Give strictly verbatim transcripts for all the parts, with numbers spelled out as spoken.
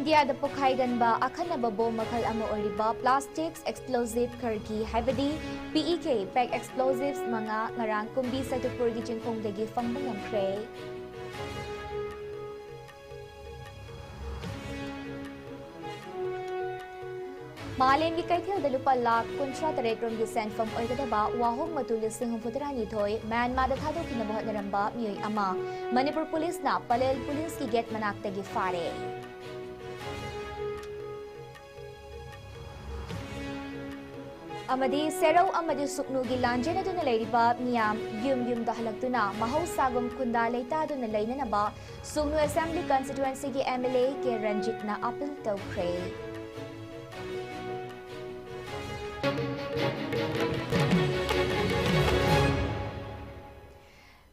ꯏꯟꯗꯤꯌꯥꯗ ꯄꯣꯈꯥꯏꯒꯟꯕ ꯑꯈꯟꯅꯕ ꯕꯣꯝ ꯃꯈꯜ ꯑꯃ ꯑꯣꯏꯔꯤꯕ ꯄ꯭ꯂꯥꯁꯇꯤꯛꯁ ꯑꯦꯛꯁꯄ꯭ꯂꯣꯖꯤꯚ ꯀꯔꯀꯤ, ꯍꯥꯏꯕꯗꯤ P E K, ꯄꯦꯛ ꯑꯦꯛꯁꯄ꯭ꯂꯣꯖꯤꯚꯁ ꯃꯉꯥ ꯉꯔꯥꯡ ꯀꯨꯝꯕꯤ ꯁꯇꯨꯄꯨꯔꯒꯤ ꯆꯤꯡꯈꯣꯡꯗꯒꯤ ꯐꯪꯕ ꯉꯝꯈ꯭ꯔꯦ꯫ ꯃꯥꯂꯦꯝꯒꯤ ꯀꯩꯊꯦꯜꯗ ꯂꯨꯄꯥ ꯂꯥꯈ ꯀꯨꯟꯊ꯭ꯔꯥ ꯇꯔꯦꯠ ꯔꯣꯝꯒꯤ ꯁꯦꯟꯐꯝ ꯑꯣꯏꯒꯗꯕ ꯋꯥꯍꯣꯡ ꯃꯇꯨ ꯂꯤꯁꯤꯡ ꯍꯨꯝꯐꯨ ꯇꯔꯥꯅꯤꯊꯣꯏ ꯃ꯭ꯌꯥꯟꯃꯥꯔꯗ ꯊꯥꯗꯣꯛꯈꯤꯅꯕ ꯍꯣꯠꯅꯔꯝꯕ ꯃꯤꯑꯣꯏ ꯑꯃ ꯃꯅꯤꯄꯨꯔ ꯄꯨꯂꯤꯁꯅ ꯄꯂꯦꯜ ꯄꯨꯂꯤꯁꯀꯤ ꯒꯦꯠ ꯃꯅꯥꯛꯇꯒꯤ ꯐꯥꯔꯦ꯫ ꯑꯃꯗꯤ ꯁꯦꯔꯧ ꯑꯃꯗꯤ ꯁꯨꯛꯅꯨꯒꯤ ꯂꯥꯟꯖꯦꯟꯅꯗꯨꯅ ꯂꯩꯔꯤꯕ ꯃꯤꯌꯥꯝ ꯌꯨꯝ ꯌꯨꯝꯗ ꯍꯜꯂꯛꯇꯨꯅ ꯃꯍꯧꯁꯥꯒꯨꯝ ꯈꯨꯟꯗꯥ ꯂꯩꯇꯥꯗꯨꯅ ꯂꯩꯅꯅꯕ ꯁꯨꯛꯅꯨ ꯑꯦꯁꯦꯝꯕ꯭ꯂꯤ ꯀꯟꯁꯇꯤꯇ꯭ꯋꯦꯟꯁꯤꯒꯤ M L A K ꯔꯟꯖꯤꯠꯅ ꯑꯥꯄꯤꯜ ꯇꯧꯈ꯭ꯔꯦ꯫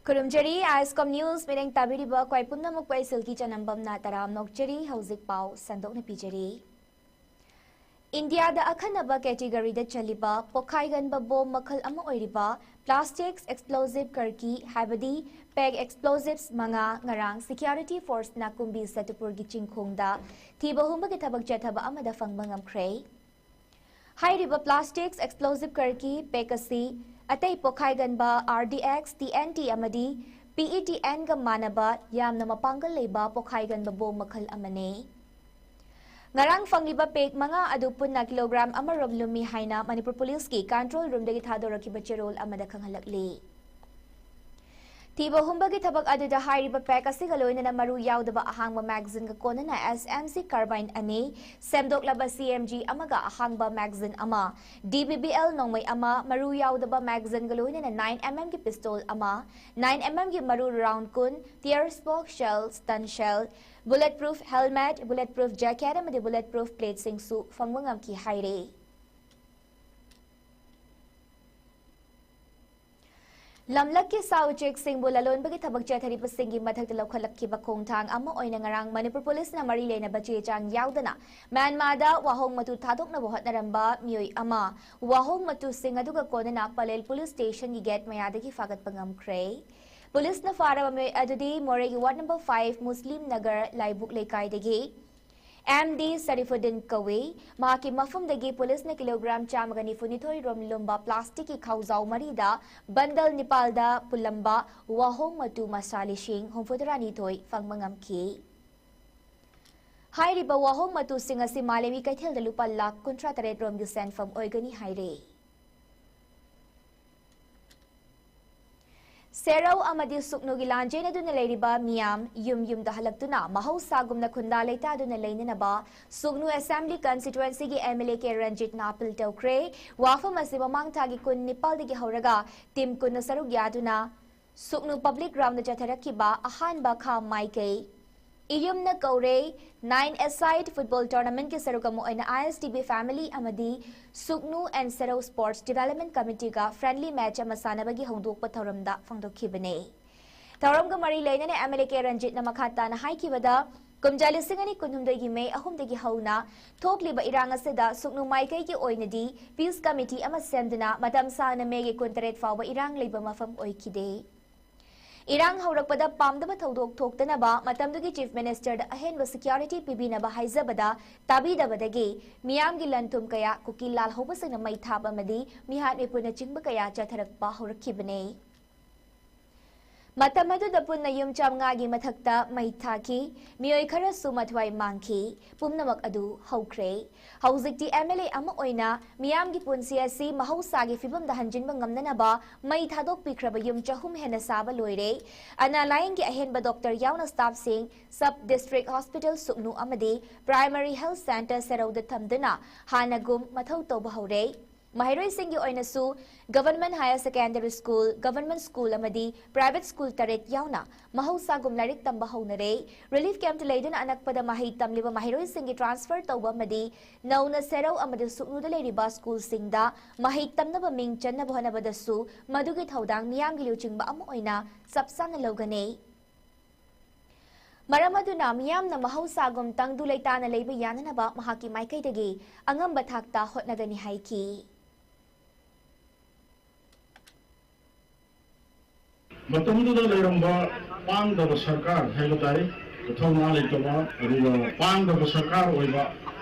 ꯈꯨꯔꯨꯝꯖꯔꯤ, ISCOM News ꯃꯤꯠꯌꯦꯡ ꯇꯥꯕꯤꯔꯤꯕ ꯑꯩꯈꯣꯏ ꯄꯨꯝꯅꯃꯛꯄꯨ ꯑꯩ ꯁꯤꯜꯀꯤ ꯆꯅꯝꯕꯝꯅ ꯇꯔꯥꯝ ꯅꯣꯛꯆꯔꯤ꯫ ꯍꯧꯖꯤꯛ ꯄꯥꯎ ꯁꯟꯗꯣꯛꯅ ꯄꯤꯖꯔꯤ꯫ ꯏꯟꯗꯤꯌꯥꯗ ꯑꯈꯟꯅꯕ ꯀꯦꯇꯤꯒꯣꯔꯤꯗ ꯆꯜꯂꯤꯕ ꯄꯣꯈꯥꯏꯒꯟꯕ ꯕꯣꯝ ꯃꯈꯜ ꯑꯃ ꯑꯣꯏꯔꯤꯕ ꯄ꯭ꯂꯥꯁꯇꯤꯛꯁ ꯑꯦꯛꯁꯄ꯭ꯂꯣꯖꯤꯚ ꯀꯔꯀꯤ, ꯍꯥꯏꯕꯗꯤ ꯄꯦꯛ ꯑꯦꯛꯁꯄ꯭ꯂꯣꯖꯤꯚꯁ ꯃꯉꯥ ꯉꯔꯥꯡ ꯁꯤꯀ꯭ꯌꯨꯔꯤꯇꯤ ꯐꯣꯔꯁꯅ ꯀꯨꯝꯕꯤ ꯁꯇꯨꯄꯨꯔꯒꯤ ꯆꯤꯡꯈꯣꯡꯗ ꯊꯤꯕ ꯍꯨꯝꯕꯒꯤ ꯊꯕꯛ ꯆꯠꯊꯕ ꯑꯃꯗ ꯐꯪꯕ ꯉꯝꯈ꯭ꯔꯦ꯫ ꯍꯥꯏꯔꯤꯕ ꯄ꯭ꯂꯥꯁꯇꯤꯛꯁ ꯑꯦꯛꯁꯄ꯭ꯂꯣꯖꯤꯚ ꯀꯔꯀꯤ ꯄꯦꯛ ꯑꯁꯤ ꯑꯇꯩ ꯄꯣꯈꯥꯏꯒꯟꯕ R D X, T N T ꯑꯃꯗꯤ P E T N ꯒ ꯃꯥꯟꯅꯕ ꯌꯥꯝꯅ ꯃꯄꯥꯡꯒꯜ ꯂꯩꯕ ꯄꯣꯈꯥꯏꯒꯟꯕ ꯕꯣꯝ ꯃꯈꯜ ꯑꯃꯅꯤ꯫ ꯉꯔꯥꯡ ꯐꯪꯂꯤꯕ ꯄꯦꯛ ꯃꯉꯥ ꯑꯗꯨ ꯄꯨꯟꯅ ꯀꯤꯂꯣꯒ꯭ꯔꯥꯝ ꯑꯃꯔꯣꯝ ꯂꯨꯝꯃꯤ ꯍꯥꯏꯅ ꯃꯅꯤꯄꯨꯔ ꯄꯨꯂꯤꯁꯀꯤ ꯀꯟꯇ꯭ꯔꯣꯜ ꯔꯨꯝꯗꯒꯤ ꯊꯥꯗꯣꯔꯛꯈꯤꯕ ꯆꯦꯔꯣꯜ ꯑꯃꯗ ꯈꯪꯍꯜꯂꯛꯂꯤ꯫ ꯊꯤꯕ ꯍꯨꯝꯕꯒꯤ ꯊꯕꯛ ꯑꯗꯨꯗ ꯍꯥꯏꯔꯤꯕ ꯄꯦꯛ ꯑꯁꯤꯒ ꯂꯣꯏꯅꯅ ꯃꯔꯨ ꯌꯥꯎꯗꯕ ꯑꯍꯥꯡꯕ ꯃꯦꯒꯥꯖꯤꯟꯒ ꯀꯣꯟꯅꯅ S M G carbine ꯑꯅꯤ, ꯁꯦꯝꯗꯣꯛꯂꯕ C M G ꯑꯃꯒ ꯑꯍꯥꯡꯕ ꯃꯦꯒꯥꯖꯤꯟ ꯑꯃ, D B B L ꯅꯣꯡꯃꯩ ꯑꯃ, ꯃꯔꯨ ꯌꯥꯎꯗꯕ ꯃꯦꯒꯥꯖꯤꯟꯒ ꯂꯣꯏꯅꯅ nine M M ꯒꯤ ꯄꯤꯁꯇꯣꯜ ꯑꯃ, nine M M ꯒꯤ ꯃꯔꯨ ꯔꯥꯎꯟ ꯀꯨꯟ, tear smoke shell, stun shell, bullet proof helmet, bullet proof jacket ꯑꯃꯗꯤ bullet proof plateꯁꯤꯡꯁꯨ ꯐꯪꯕ ꯉꯝꯈꯤ ꯍꯥꯏꯔꯦ꯫ ꯂꯝꯂꯛꯀꯤ ꯁꯥ ꯎꯆꯦꯛꯁꯤꯡꯕꯨ ꯂꯂꯣꯟꯕꯒꯤ ꯊꯕꯛ ꯆꯠꯊꯔꯤꯕꯁꯤꯡꯒꯤ ꯃꯊꯛꯇ ꯂꯧꯈꯠꯂꯛꯈꯤꯕ ꯈꯣꯡꯊꯥꯡ ꯑꯃ ꯑꯣꯏꯅ ꯉꯔꯥꯡ ꯃꯅꯤꯄꯨꯔ ꯄꯨꯂꯤꯁꯅ ꯃꯔꯤ ꯂꯩꯅꯕ ꯆꯦ ꯆꯥꯡ ꯌꯥꯎꯗꯅ ꯃ꯭ꯌꯥꯟꯃꯥꯔꯗ ꯋꯥꯍꯣꯡ ꯃꯇꯨ ꯊꯥꯗꯣꯛꯅꯕ ꯍꯣꯠꯅꯔꯝꯕ ꯃꯤꯑꯣꯏ ꯑꯃ ꯋꯥꯍꯣꯡ ꯃꯇꯨꯁꯤꯡ ꯑꯗꯨꯒ ꯀꯣꯟꯅꯅ ꯄꯂꯦꯜ ꯄꯨꯂꯤꯁ ꯁ꯭ꯇꯦꯁꯟꯒꯤ ꯒꯦꯠ ꯃꯌꯥꯗꯒꯤ ꯐꯥꯒꯠꯄ ꯉꯝꯈ꯭ꯔꯦ꯫ ꯄꯨꯂꯤꯁꯅ ꯐꯥꯔꯕ ꯃꯤꯑꯣꯏ ꯑꯗꯨꯗꯤ ꯃꯣꯔꯦꯒꯤ ꯋꯥꯔꯗ ꯅꯝꯕꯔ ꯐꯥꯏꯚ ꯃꯨꯁꯂꯤꯝ ꯅꯒꯔ ꯂꯥꯏꯕꯨꯛ ꯂꯩꯀꯥꯏꯗꯒꯤ ꯑꯦꯝ ꯗꯤ ꯁꯔꯤꯐꯨꯗꯤꯟ ꯀꯧꯏ꯫ ꯃꯍꯥꯛꯀꯤ ꯃꯐꯝꯗꯒꯤ ꯄꯨꯂꯤꯁꯅ ꯀꯤꯂꯣꯒ꯭ꯔꯥꯝ ꯆꯥꯝꯃꯒ ꯅꯤꯐꯨ ꯅꯤꯊꯣꯏ ꯔꯣꯝ ꯂꯨꯝꯕ ꯄ꯭ꯂꯥꯁꯇꯤꯛꯀꯤ ꯈꯥꯎꯖꯥꯎ ꯃꯔꯤꯗ ꯕꯟꯗꯜ ꯅꯤꯄꯥꯜꯗ ꯄꯨꯜꯂꯝꯕ ꯋꯥꯍꯣꯡ ꯃꯇꯨ ꯃꯁꯥ ꯂꯤꯁꯤꯡ ꯍꯨꯝꯐꯨꯇꯔꯥ ꯅꯤꯊꯣꯏ ꯐꯪꯕ ꯉꯝꯈꯤ꯫ ꯍꯥꯏꯔꯤꯕ ꯋꯥꯍꯣꯡ ꯃꯇꯨꯁꯤꯡ ꯑꯁꯤ ꯃꯥꯂꯦꯝꯒꯤ ꯀꯩꯊꯦꯜꯗ ꯂꯨꯄꯥ ꯂꯥꯈ ꯀꯨꯟꯊ꯭ꯔꯥ ꯇꯔꯦꯠ ꯔꯣꯝꯒꯤ ꯁꯦꯟꯐꯝ ꯑꯣꯏꯒꯅꯤ ꯍꯥꯏꯔꯦ꯫ ꯁꯦꯔꯧ ꯑꯃꯗꯤ ꯁꯨꯛꯅꯨꯒꯤ ꯂꯥꯟꯖꯦꯟꯅꯗꯨꯅ ꯂꯩꯔꯤꯕ ꯃꯤꯌꯥꯝ ꯌꯨꯝ ꯌꯨꯝꯗ ꯍꯜꯂꯛꯇꯨꯅ ꯃꯍꯧꯁꯥꯒꯨꯝꯅ ꯈꯨꯟꯗꯥ ꯂꯩꯇꯥꯗꯨꯅ ꯂꯩꯅꯅꯕ ꯁꯨꯛꯅꯨ ꯑꯦꯁꯦꯝꯕ꯭ꯂꯤ ꯀꯟꯁꯇꯤꯇ꯭ꯋꯦꯟꯁꯤꯒꯤ ꯑꯦꯝ ꯑꯦꯜ ꯑꯦ ꯀꯦ ꯔꯟꯖꯤꯠꯅ ꯑꯄꯤꯜ ꯇꯧꯈ꯭ꯔꯦ꯫ ꯋꯥꯐꯝ ꯑꯁꯤ ꯃꯃꯥꯡ ꯊꯥꯒꯤ ꯀꯨꯟ ꯅꯤꯄꯥꯜꯗꯒꯤ ꯍꯧꯔꯒ ꯇꯤꯝ ꯀꯨꯟꯅ ꯁꯔꯨꯛ ꯌꯥꯗꯨꯅ ꯁꯨꯛꯅꯨ ꯄꯕ꯭ꯂꯤꯛ ꯒ꯭ꯔꯥꯎꯟꯗ ꯆꯠꯊꯔꯛꯈꯤꯕ ꯑꯍꯥꯟꯕ ꯈꯥ ꯃꯥꯏꯀꯩ ꯏꯌꯨꯝꯅ ꯀꯧꯔꯦ ꯅꯥꯏꯟ ꯑꯦꯁꯥꯏꯠ ꯐꯨꯠꯕꯣꯜ ꯇꯣꯔꯅꯥꯃꯦꯟꯠꯀꯤ ꯁꯔꯨꯛ ꯑꯃ ꯑꯣꯏꯅ I S T B family ꯑꯃꯗꯤ ꯁꯨꯛꯅꯨ ꯑꯦꯟ ꯁꯦꯔꯧ ꯁ꯭ꯄꯣꯔꯠꯁ ꯗꯤꯚꯦꯂꯞꯃꯦꯟꯠ ꯀꯃꯤꯇꯤꯒ ꯐ꯭ꯔꯦꯟꯗꯂꯤ ꯃꯦꯆ ꯑꯃ ꯁꯥꯟꯅꯕꯒꯤ ꯍꯧꯗꯣꯛꯄ ꯊꯧꯔꯝꯗ ꯐꯣꯡꯗꯣꯛꯈꯤꯕꯅꯦ꯫ ꯊꯧꯔꯝꯒ ꯃꯔꯤ ꯂꯩꯅꯅ ꯑꯦꯝ ꯑꯦꯜ ꯑꯦ ꯀꯦ ꯔꯟꯖꯤꯠꯅ ꯃꯈꯥ ꯇꯥꯅ ꯍꯥꯏꯈꯤꯕꯗ, ꯀꯨꯝꯖꯥ ꯂꯤꯁꯤꯡ ꯑꯅꯤ ꯀꯨꯟꯍꯨꯝꯗꯣꯏꯒꯤ ꯃꯦ ꯑꯍꯨꯝꯗꯒꯤ ꯍꯧꯅ ꯊꯣꯛꯂꯤꯕ ꯏꯔꯥꯡ ꯑꯁꯤꯗ ꯁꯨꯛꯅꯨ ꯃꯥꯏꯀꯩꯒꯤ ꯑꯣꯏꯅꯗꯤ ꯄꯤꯁ ꯀꯃꯤꯇꯤ ꯑꯃ ꯁꯦꯝꯗꯨꯅ ꯃꯇꯝ ꯁꯥꯡꯅ ꯃꯦꯒꯤ ꯀꯨꯟꯇꯔꯦꯠ ꯐꯥꯎꯕ ꯏꯔꯥꯡ ꯂꯩꯕ ꯃꯐꯝ ꯑꯣꯏꯈꯤꯗꯦ꯫ ꯏꯔꯥꯡ ꯍꯧꯔꯛꯄꯗ ꯄꯥꯝꯗꯕ ꯊꯧꯗꯣꯛ ꯊꯣꯛꯇꯅꯕ ꯃꯇꯝꯗꯨꯒꯤ ꯆꯤꯐ ꯃꯤꯅꯤꯁꯇꯔꯗ ꯑꯍꯦꯟꯕ ꯁꯦꯀ꯭ꯌꯨꯔꯤꯇꯤ ꯄꯤꯕꯤꯅꯕ ꯍꯥꯏꯖꯕꯗ ꯇꯥꯕꯤꯗꯕꯗꯒꯤ ꯃꯤꯌꯥꯝꯒꯤ ꯂꯟ ꯊꯨꯝ ꯀꯌꯥ ꯀꯨꯀꯤ ꯂꯥꯜꯍꯧꯕꯁꯤꯡꯅ ꯃꯩ ꯊꯥꯕ ꯑꯃꯗꯤ ꯃꯤꯍꯥꯠ ꯃꯤꯄꯨꯅꯆꯤꯡꯕ ꯀꯌꯥ ꯆꯠꯊꯔꯛꯄ ꯍꯧꯔꯛꯈꯤꯕꯅꯤ꯫ ꯃꯇꯝ ꯑꯗꯨꯗ ꯄꯨꯟꯅ ꯌꯨꯝ ꯆꯥꯝꯃꯉꯥꯒꯤ ꯃꯊꯛꯇ ꯃꯩ ꯊꯥꯈꯤ꯫ ꯃꯤꯑꯣꯏ ꯈꯔꯁꯨ ꯃꯊ꯭ꯋꯥꯏ ꯃꯥꯡꯈꯤ꯫ ꯄꯨꯝꯅꯃꯛ ꯑꯗꯨ ꯍꯧꯈ꯭ꯔꯦ꯫ ꯍꯧꯖꯤꯛꯇꯤ ꯑꯦꯝ ꯑꯦꯜ ꯑꯦ ꯑꯃ ꯑꯣꯏꯅ ꯃꯤꯌꯥꯝꯒꯤ ꯄꯨꯟꯁꯤ ꯑꯁꯤ ꯃꯍꯧꯁꯥꯒꯤ ꯐꯤꯕꯝꯗ ꯍꯟꯖꯤꯟꯕ ꯉꯝꯅꯅꯕ ꯃꯩ ꯊꯥꯗꯣꯛꯄꯤꯈ꯭ꯔꯕ ꯌꯨꯝ ꯆꯍꯨꯝ ꯍꯦꯟꯅ ꯁꯥꯕ ꯂꯣꯏꯔꯦ꯫ ꯑꯅꯥ ꯂꯥꯌꯦꯡꯒꯤ ꯑꯍꯦꯟꯕ ꯗꯣꯛꯇꯔ ꯌꯥꯎꯅ ꯁ꯭ꯇꯥꯐꯁꯤꯡ ꯁꯕ ꯗꯤꯁꯇ꯭ꯔꯤꯛ ꯍꯣꯁꯄꯤꯇꯥꯜ ꯁꯨꯛꯅꯨ ꯑꯃꯗꯤ ꯄ꯭ꯔꯥꯏꯃꯥꯔꯤ ꯍꯦꯜꯊ ꯁꯦꯟꯇꯔ ꯁꯦꯔꯧꯗ ꯊꯝꯗꯨꯅ ꯍꯥꯟꯅꯒꯨꯝ ꯃꯊꯧ ꯇꯧꯕ ꯍꯧꯔꯦ꯫ ꯃꯍꯩꯔꯣꯏꯁꯤꯡꯒꯤ ꯑꯣꯏꯅꯁꯨ government higher secondary school, government school ꯑꯃꯗꯤ ꯄ꯭ꯔꯥꯏꯚꯦꯠ ꯁ꯭ꯀꯨꯜ ꯇꯔꯦꯠ ꯌꯥꯎꯅ ꯃꯍꯧꯁꯥꯒꯨꯝ ꯂꯥꯏꯔꯤꯛ ꯇꯝꯕ ꯍꯧꯅꯔꯦ꯫ ꯔꯤꯂꯤꯐ ꯀꯦꯝꯞꯇ ꯂꯩꯗꯨꯅ ꯑꯅꯛꯄꯗ ꯃꯍꯩ ꯇꯝꯂꯤꯕ ꯃꯍꯩꯔꯣꯏꯁꯤꯡꯒꯤ ꯇ꯭ꯔꯥꯟꯁꯐꯔ ꯇꯧꯕ ꯑꯃꯗꯤ ꯅꯧꯅ ꯁꯦꯔꯧ ꯑꯃꯗꯤ ꯁꯨꯛꯅꯨꯗ ꯂꯩꯔꯤꯕ ꯁ꯭ꯀꯨꯜꯁꯤꯡꯗ ꯃꯍꯩ ꯇꯝꯅꯕ ꯃꯤꯡ ꯆꯟꯅꯕ ꯍꯣꯠꯅꯕꯗꯁꯨ ꯃꯗꯨꯒꯤ ꯊꯧꯗꯥꯡ ꯃꯤꯌꯥꯝꯒꯤ ꯂꯨꯆꯤꯡꯕ ꯑꯃ ꯑꯣꯏꯅ ꯆꯞ ꯆꯥꯅ ꯂꯧꯒꯅꯤ꯫ ꯃꯔꯝ ꯑꯗꯨꯅ ꯃꯤꯌꯥꯝꯅ ꯃꯍꯧꯁꯥꯒꯨꯝ ꯇꯪꯗꯨ ꯂꯩꯇꯥꯅ ꯂꯩꯕ ꯌꯥꯅꯅꯕ ꯃꯍꯥꯛꯀꯤ ꯃꯥꯏꯀꯩꯗꯒꯤ ꯑꯉꯝꯕ ꯊꯥꯛꯇ ꯍꯣꯠꯅꯒꯅꯤ ꯍꯥꯏꯈꯤ꯫ ꯃꯇꯝꯗꯨꯗ ꯂꯩꯔꯝꯕ ꯄꯥꯡꯗꯕ ꯁꯔꯀꯥꯔ ꯍꯥꯏꯕ ꯇꯥꯔꯦ, ꯃꯊꯧꯅꯥ ꯂꯩꯇꯕ ꯑꯗꯨꯒ ꯄꯥꯡꯗꯕ ꯁꯔꯀꯥꯔ ꯑꯣꯏꯕ,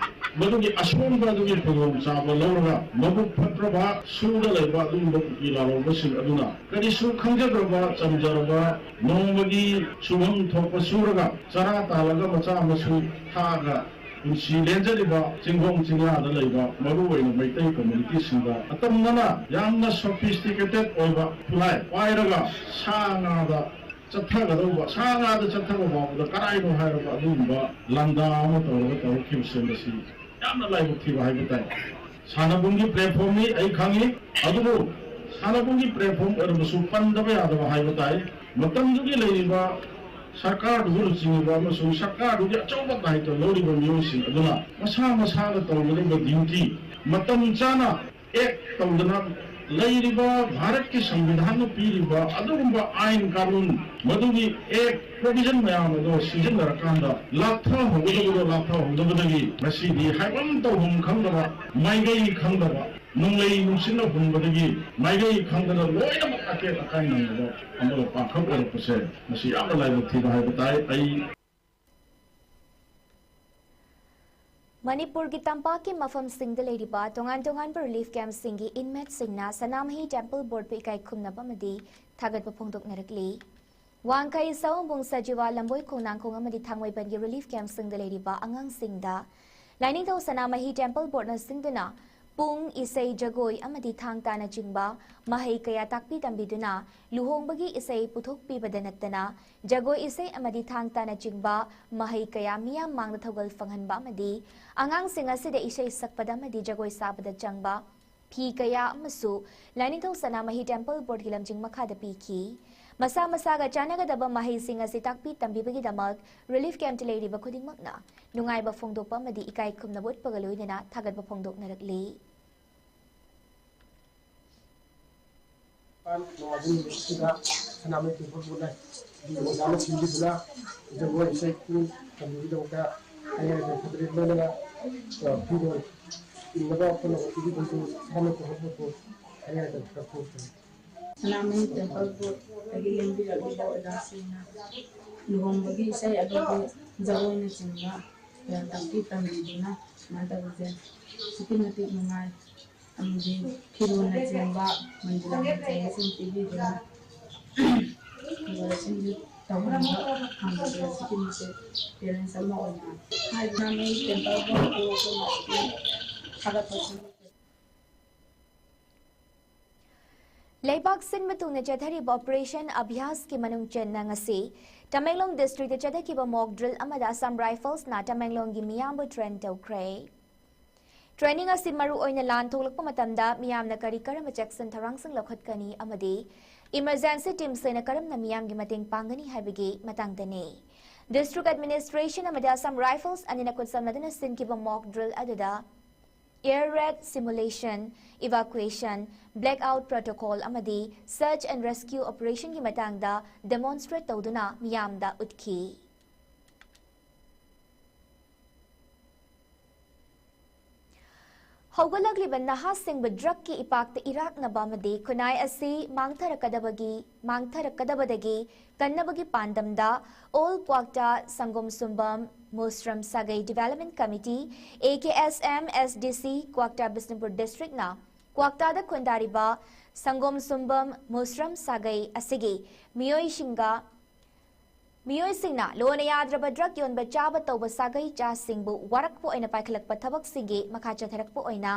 ꯃꯗꯨꯒꯤ ꯑꯁꯣꯟꯕ ꯑꯗꯨꯒꯤ ꯈꯨꯗꯣꯡꯆꯥꯕ ꯂꯧꯔꯒ ꯃꯕꯨꯛ ꯐꯠꯇ꯭ꯔꯕ ꯁꯨꯗ ꯂꯩꯕ ꯑꯗꯨꯒꯨꯝꯕ ꯀꯨꯀꯤ ꯂꯥꯂꯣꯡꯕꯁꯤꯡ ꯑꯗꯨꯅ ꯀꯔꯤꯁꯨ ꯈꯪꯖꯗ꯭ꯔꯕ ꯆꯝꯖꯔꯕ ꯅꯣꯡꯃꯒꯤ ꯁꯨꯐꯝ ꯊꯣꯛꯄ ꯁꯨꯔꯒ ꯆꯔꯥ ꯇꯥꯜꯂꯒ ꯃꯆꯥ ꯃꯁꯨ ꯊꯥꯛꯑꯒ ꯄꯨꯟꯁꯤ ꯂꯦꯟꯖꯔꯤꯕ ꯆꯤꯡꯈꯣꯡ ꯆꯤꯡꯌꯥꯗ ꯂꯩꯕ ꯃꯔꯨꯑꯣꯏꯅ ꯃꯩꯇꯩ ꯀꯝꯃ꯭ꯌꯨꯅꯤꯇꯤꯁꯤꯡꯗ ꯑꯇꯝꯅꯅ ꯌꯥꯝꯅ ꯁꯣꯐꯤꯁꯇꯤꯀꯦꯇꯦꯠ ꯑꯣꯏꯕ ꯈꯨꯠꯂꯥꯏ ꯄꯥꯏꯔꯒ ꯁꯥ ꯉꯥꯗ ꯆꯠꯊꯒꯗꯧꯕ, ꯁꯥ ꯉꯥꯗ ꯆꯠꯊꯕ ꯐꯥꯎꯕꯗ ꯀꯔꯥꯏꯅꯣ ꯍꯥꯏꯔꯒ ꯑꯗꯨꯒꯨꯝꯕ ꯂꯥꯟꯗꯥ ꯑꯃ ꯇꯧꯔꯒ ꯇꯧꯔꯛꯈꯤꯕꯁꯦ ꯃꯁꯤ ꯌꯥꯝꯅ ꯂꯥꯏꯕꯛ ꯊꯤꯕ ꯍꯥꯏꯕ ꯇꯥꯏ꯫ ꯁꯥꯟꯅꯕꯨꯡꯒꯤ ꯄ꯭ꯂꯦꯠꯐꯣꯝꯅꯤ ꯑꯩ ꯈꯪꯉꯤ, ꯑꯗꯨꯕꯨ ꯁꯥꯟꯅꯕꯨꯡꯒꯤ ꯄ꯭ꯂꯦꯠꯐꯣꯝ ꯑꯣꯏꯔꯕꯁꯨ ꯄꯟꯗꯕ ꯌꯥꯗꯕ ꯍꯥꯏꯕ ꯇꯥꯏ꯫ ꯃꯇꯝꯗꯨꯒꯤ ꯂꯩꯔꯤꯕ ꯁꯔꯀꯥꯔꯗꯨꯒ ꯂꯨꯆꯤꯡꯉꯤꯕ ꯑꯃꯁꯨꯡ ꯁꯔꯀꯥꯔꯗꯨꯒꯤ ꯑꯆꯧꯕ ꯗꯥꯏꯇ ꯂꯧꯔꯤꯕ ꯃꯤꯑꯣꯏꯁꯤꯡ ꯑꯗꯨꯅ ꯃꯁꯥ ꯃꯁꯥꯅ ꯇꯧꯒꯗꯕ ꯗ꯭ꯌꯨꯇꯤ ꯃꯇꯝ ꯆꯥꯅ ꯑꯦꯛ ꯇꯧꯗꯅ ꯂꯩꯔꯤꯕ ꯚꯥꯔꯠꯀꯤ ꯁꯪꯕꯤꯙꯥꯟꯅ ꯄꯤꯔꯤꯕ ꯑꯗꯨꯒꯨꯝꯕ ꯑꯥꯏꯟ ꯀꯥꯅꯨꯟ, ꯃꯗꯨꯒꯤ ꯑꯦꯛ ꯄ꯭ꯔꯣꯚꯤꯖꯟ ꯃꯌꯥꯝ ꯑꯗꯣ ꯁꯤꯖꯤꯟꯅꯔꯀꯥꯟꯗ ꯂꯥꯞꯊꯍꯧꯒꯗꯕꯗꯣ ꯂꯥꯞꯊꯍꯧꯗꯕꯗꯒꯤ ꯉꯁꯤꯗꯤ ꯍꯥꯏꯐꯝ ꯇꯧꯐꯝ ꯈꯪꯗꯕ, ꯃꯥꯏꯀꯩ ꯈꯪꯗꯕ, ꯅꯣꯡꯂꯩ ꯅꯨꯡꯁꯤꯠꯅ ꯍꯨꯝꯕꯗꯒꯤ ꯃꯥꯏꯀꯩ ꯈꯪꯗꯅ ꯂꯣꯏꯅꯃꯛ ꯑꯇꯦꯛ ꯑꯀꯥꯏ ꯅꯪꯂꯕ ꯑꯃꯒ ꯄꯥꯡꯈꯛ ꯑꯣꯏꯔꯛꯄꯁꯦ ꯃꯁꯤ ꯌꯥꯝꯅ ꯂꯥꯏꯕꯛ ꯊꯤꯕ ꯍꯥꯏꯕ ꯇꯥꯏ꯫ ꯑꯩ ꯃꯅꯤꯄꯨꯔꯒꯤ ꯇꯝꯄꯥꯛꯀꯤ ꯃꯐꯝꯁꯤꯡꯗ ꯂꯩꯔꯤꯕ ꯇꯣꯉꯥꯟ ꯇꯣꯉꯥꯟꯕ ꯔꯤꯂꯤꯐ ꯀꯦꯝꯞꯁꯤꯡꯒꯤ ꯏꯟꯃꯦꯠꯁꯤꯡꯅ ꯁꯅꯥꯃꯍꯤ ꯇꯦꯝꯄꯜ ꯕꯣꯔꯗꯄꯨ ꯏꯀꯥꯏ ꯈꯨꯝꯅꯕ ꯑꯃꯗꯤ ꯊꯥꯒꯠꯄ ꯐꯣꯡꯗꯣꯛꯅꯔꯛꯂꯤ꯫ ꯋꯥꯡꯈꯩ, ꯁꯑꯣꯝꯕꯨꯡ, ꯁꯖꯤꯋꯥ, ꯂꯝꯕꯣꯏ ꯈꯣꯡꯅꯥꯡꯈꯣꯡ ꯑꯃꯗꯤ ꯊꯥꯡꯃꯩꯕꯟꯒꯤ ꯔꯤꯂꯤꯐ ꯀꯦꯝꯞꯁꯤꯡꯗ ꯂꯩꯔꯤꯕ ꯑꯉꯥꯡꯁꯤꯡꯗ ꯂꯥꯏꯅꯤꯡꯊꯧ ꯁꯅꯥꯃꯍꯤ ꯇꯦꯝꯄꯜ ꯕꯣꯔꯗꯅ ꯁꯤꯟꯗꯨꯅ ꯄꯨꯡ, ꯏꯁꯩ, ꯖꯒꯣꯏ ꯑꯃꯗꯤ ꯊꯥꯡ ꯇꯥꯅꯆꯤꯡꯕ ꯃꯍꯩ ꯀꯌꯥ ꯇꯥꯛꯄꯤ ꯇꯝꯕꯤꯗꯨꯅ ꯂꯨꯍꯣꯡꯕꯒꯤ ꯏꯁꯩ ꯄꯨꯊꯣꯛꯄꯤꯕꯗ ꯅꯠꯇꯅ ꯖꯒꯣꯏ ꯏꯁꯩ ꯑꯃꯗꯤ ꯊꯥꯡ ꯇꯥꯅꯆꯤꯡꯕ ꯃꯍꯩ ꯀꯌꯥ ꯃꯤꯌꯥꯝ ꯃꯥꯡꯗ ꯊꯧꯒꯜ ꯐꯪꯍꯟꯕ ꯑꯃꯗꯤ ꯑꯉꯥꯡꯁꯤꯡ ꯑꯁꯤꯗ ꯏꯁꯩ ꯁꯛꯄꯗ ꯑꯃꯗꯤ ꯖꯒꯣꯏ ꯁꯥꯕꯗ ꯆꯪꯕ ꯐꯤ ꯀꯌꯥ ꯑꯃꯁꯨ ꯂꯥꯏꯅꯤꯡꯊꯧ ꯁꯅꯥꯃꯍꯤ ꯇꯦꯝꯄꯜ ꯕꯣꯔꯗꯀꯤ ꯂꯝꯖꯤꯡ ꯃꯈꯥꯗ ꯄꯤꯈꯤ꯫ ꯃꯁꯥ ꯃꯁꯥꯒ ꯆꯥꯟꯅꯒꯗꯕ ꯃꯍꯩꯁꯤꯡ ꯑꯁꯤ ꯇꯥꯛꯄꯤ ꯇꯝꯕꯤꯕꯒꯤꯗꯃꯛ ꯔꯤꯂꯤꯐ ꯀꯦꯝꯞꯇ ꯂꯩꯔꯤꯕ ꯈꯨꯗꯤꯡꯃꯛꯅ ꯅꯨꯡꯉꯥꯏꯕ ꯐꯣꯡꯗꯣꯛꯄ ꯑꯃꯗꯤ ꯏꯀꯥꯏ ꯈꯨꯝꯅꯕ ꯎꯠꯄꯒ ꯂꯣꯏꯅꯅ ꯊꯥꯒꯠꯄ ꯐꯣꯡꯗꯣꯛꯅꯔꯛꯂꯤ꯫ ꯅꯣꯡꯃꯥꯏꯖꯤꯡ ꯅꯨꯃꯤꯠꯁꯤꯗ ꯁꯅꯥꯃꯍꯤ ꯇꯦꯝꯄꯜ ꯕꯣꯔꯗꯅ ꯑꯣꯖꯥꯅ ꯁꯤꯟꯕꯤꯗꯨꯅ ꯖꯒꯣꯏ ꯏꯁꯩ ꯄꯨꯛꯅꯤꯡ ꯊꯝꯕꯒꯤꯗꯃꯛꯇ ꯑꯩꯅ ꯐꯖꯅ ꯂꯣꯏꯅꯅ, ꯑ, ꯐꯤꯔꯣꯜ ꯏꯟꯅꯕ ꯈꯣꯠꯅꯕ ꯄꯤꯕꯤꯕꯁꯨ ꯁꯅꯥꯃꯍꯤ ꯇꯦꯝꯄꯜ ꯕꯣꯔꯗꯄꯨ ꯑꯩꯅ ꯈꯔ ꯐꯣꯡꯗꯣꯛꯆꯔꯤ꯫ ꯁꯅꯥꯃꯍꯤ ꯇꯦꯝꯄꯜ ꯕꯣꯔꯗꯇꯒꯤ ꯂꯦꯡꯕꯤꯔꯛꯂꯤꯕ ꯑꯣꯖꯥꯁꯤꯡꯅ ꯂꯨꯍꯣꯡꯕꯒꯤ ꯏꯁꯩ ꯑꯗꯨꯒꯤ ꯖꯒꯣꯏꯅꯆꯤꯡꯕ ꯇꯥꯛꯄꯤ ꯇꯝꯕꯤꯗꯨꯅ ꯁꯨꯃꯥꯏꯅ ꯇꯧꯕꯁꯦ ꯑꯁꯨꯛꯀꯤ ꯃꯇꯤꯛ ꯅꯨꯡꯉꯥꯏ꯫ ꯑꯃꯗꯤ ꯐꯤꯔꯣꯜꯅꯆꯤꯡꯕ, ꯃꯟꯗꯤꯔꯅꯆꯤꯡꯕꯁꯤꯡ ꯄꯤꯕꯤꯗꯨꯅ ꯐꯤꯔꯣꯜꯁꯤꯡꯁꯨ ꯇꯧꯍꯟꯕ ꯐꯪꯕꯁꯦ ꯑꯁꯨꯛꯀꯤ ꯃꯇꯤꯛ parents ꯑꯃ ꯑꯣꯏꯅ ꯍꯥꯏꯗꯨꯅ ꯃꯤ temple ꯕꯣꯔꯗꯄꯨ ꯑꯩꯈꯣꯏꯅ ꯊꯥꯒꯠꯄ ꯐꯣꯡꯗꯣꯛꯆꯔꯤ꯫ ꯂꯩꯕꯥꯛ ꯁꯤꯟꯕ ꯊꯨꯡꯅ ꯆꯠꯊꯔꯤꯕ Operation ꯑꯚ꯭ꯌꯥꯁꯀꯤ ꯃꯅꯨꯡ ꯆꯟꯅ ꯉꯁꯤ ꯇꯃꯦꯡꯂꯣꯡ districtꯇ ꯆꯠꯊꯈꯤꯕ mock drill ꯑꯃꯗ Assam Riflesꯅ ꯇꯃꯦꯡꯂꯣꯡꯒꯤ ꯃꯤꯌꯥꯝꯕꯨ train ꯇꯧꯈ꯭ꯔꯦ꯫ Training ꯑꯁꯤ ꯃꯔꯨ ꯑꯣꯏꯅ ꯂꯥꯟ ꯊꯣꯛꯂꯛꯄ ꯃꯇꯝꯗ ꯃꯤꯌꯥꯝꯅ ꯀꯔꯤ ꯀꯔꯝꯕ ꯆꯦꯛꯁꯤꯟ ꯊꯧꯔꯥꯡꯁꯤꯡ ꯂꯧꯈꯠꯀꯅꯤ ꯑꯃꯗꯤ emergency teamꯁꯤꯡꯅ ꯀꯔꯝꯅ ꯃꯤꯌꯥꯝꯒꯤ ꯃꯇꯦꯡ ꯄꯥꯡꯒꯅꯤ ꯍꯥꯏꯕꯒꯤ ꯃꯇꯥꯡꯗꯅꯤ꯫ District Administration ꯑꯃꯗꯤ Assam Rifles ꯑꯅꯤꯅ ꯈꯨꯠꯁꯝꯅꯗꯨꯅ ꯁꯤꯟꯈꯤꯕ mock drill ꯑꯗꯨꯗ air raid simulation, evacuation, blackout protocol ꯑꯃꯗꯤ search and rescue operationꯒꯤ ꯃꯇꯥꯡꯗ demonstrate ꯇꯧꯗꯨꯅ ꯃꯤꯌꯥꯝꯗ ꯎꯠꯈꯤ꯫ ꯍꯧꯒꯠꯂꯛꯂꯤꯕ ꯅꯍꯥꯁꯤꯡꯕꯨ drugꯀꯤ ꯏꯄꯥꯛꯇ ꯏꯔꯥꯛꯅꯕ ꯑꯃꯗꯤ ꯈꯨꯟꯅꯥꯏ ꯑꯁꯤ ꯃꯥꯡꯊꯔꯛꯀꯗꯕꯒꯤ, ꯃꯥꯡꯊꯔꯛꯀꯗꯕꯗꯒꯤ ꯀꯟꯅꯕꯒꯤ ꯄꯥꯟꯗꯝꯗ All Kwakta Sangom Sumbam Musram Sagai Development Committee, A K S M S D C, Kwakta Bishnupur Districtꯅ ꯀ꯭ꯋꯥꯛꯇꯥꯗ ꯈꯨꯟꯗꯥꯔꯤꯕ ꯁꯪꯒꯣꯝ ꯁꯨꯝꯕꯝ ꯃꯨꯁꯔꯝ ꯁꯥꯒꯩ ꯑꯁꯤꯒꯤ ꯃꯤꯑꯣꯏꯁꯤꯡꯒ ꯃꯤꯑꯣꯏꯁꯤꯡꯅ ꯂꯣꯟꯅ ꯌꯥꯗ꯭ꯔꯕ drug ꯌꯣꯟꯕ ꯆꯥꯕ ꯇꯧꯕ ꯁꯥꯒꯩ ꯆꯥꯁꯤꯡꯕꯨ ꯋꯥꯔꯛꯄ ꯑꯣꯏꯅ ꯄꯥꯏꯈꯠꯂꯛꯄ ꯊꯕꯛꯁꯤꯡꯒꯤ ꯃꯈꯥ ꯆꯠꯊꯔꯛꯄ ꯑꯣꯏꯅ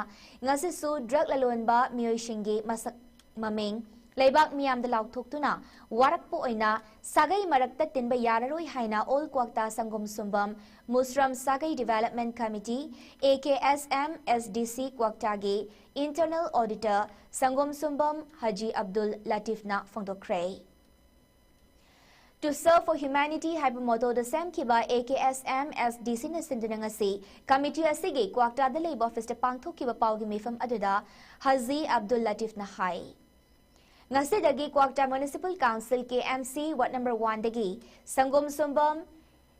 ꯉꯁꯤꯁꯨ drug ꯂꯂꯣꯟꯕ ꯃꯤꯑꯣꯏꯁꯤꯡꯒꯤ ꯃꯁꯛ ꯃꯃꯤꯡ ꯂꯩꯕꯥꯛ ꯃꯤꯌꯥꯝꯗ ꯂꯥꯎꯊꯣꯛꯇꯨꯅ ꯋꯥꯔꯛꯄ ꯑꯣꯏꯅ ꯁꯥꯒꯩ ꯃꯔꯛꯇ ꯇꯤꯟꯕ ꯌꯥꯔꯔꯣꯏ ꯍꯥꯏꯅ All Kwakta Sangom Sumbam Musram Sagai Development Committee, A K S M S D C Kwakta ꯒꯤ Internal Auditor ꯁꯪꯒꯣꯝ ꯁꯨꯝꯕꯝ ꯍꯖꯤ Abdul ꯂꯇꯤꯐꯅ ꯐꯣꯡꯗꯣꯛꯈ꯭ꯔꯦ꯫ To Serve for Humanity ꯍꯥꯏꯕ mottoꯗ ꯁꯦꯝꯈꯤꯕ A K S M S D Cꯅ ꯁꯤꯟꯗꯨꯅ ꯉꯁꯤ committee ꯑꯁꯤꯒꯤ ꯀ꯭ꯋꯥꯛꯇꯥꯗ ꯂꯩꯕ officeꯇ ꯄꯥꯡꯊꯣꯛꯈꯤꯕ ꯄꯥꯎꯒꯤ ꯃꯤꯐꯝ ꯑꯗꯨꯗ ꯍꯖꯤ ꯑꯕꯗꯨꯜ ꯂꯇꯤꯐꯅ ꯍꯥꯏ, ꯉꯁꯤꯗꯒꯤ ꯀ꯭ꯋꯥꯛꯇꯥ Municipal Council, K M C, ward number oneꯗꯒꯤ ꯁꯪꯒꯣꯝ ꯁꯨꯝꯕꯝ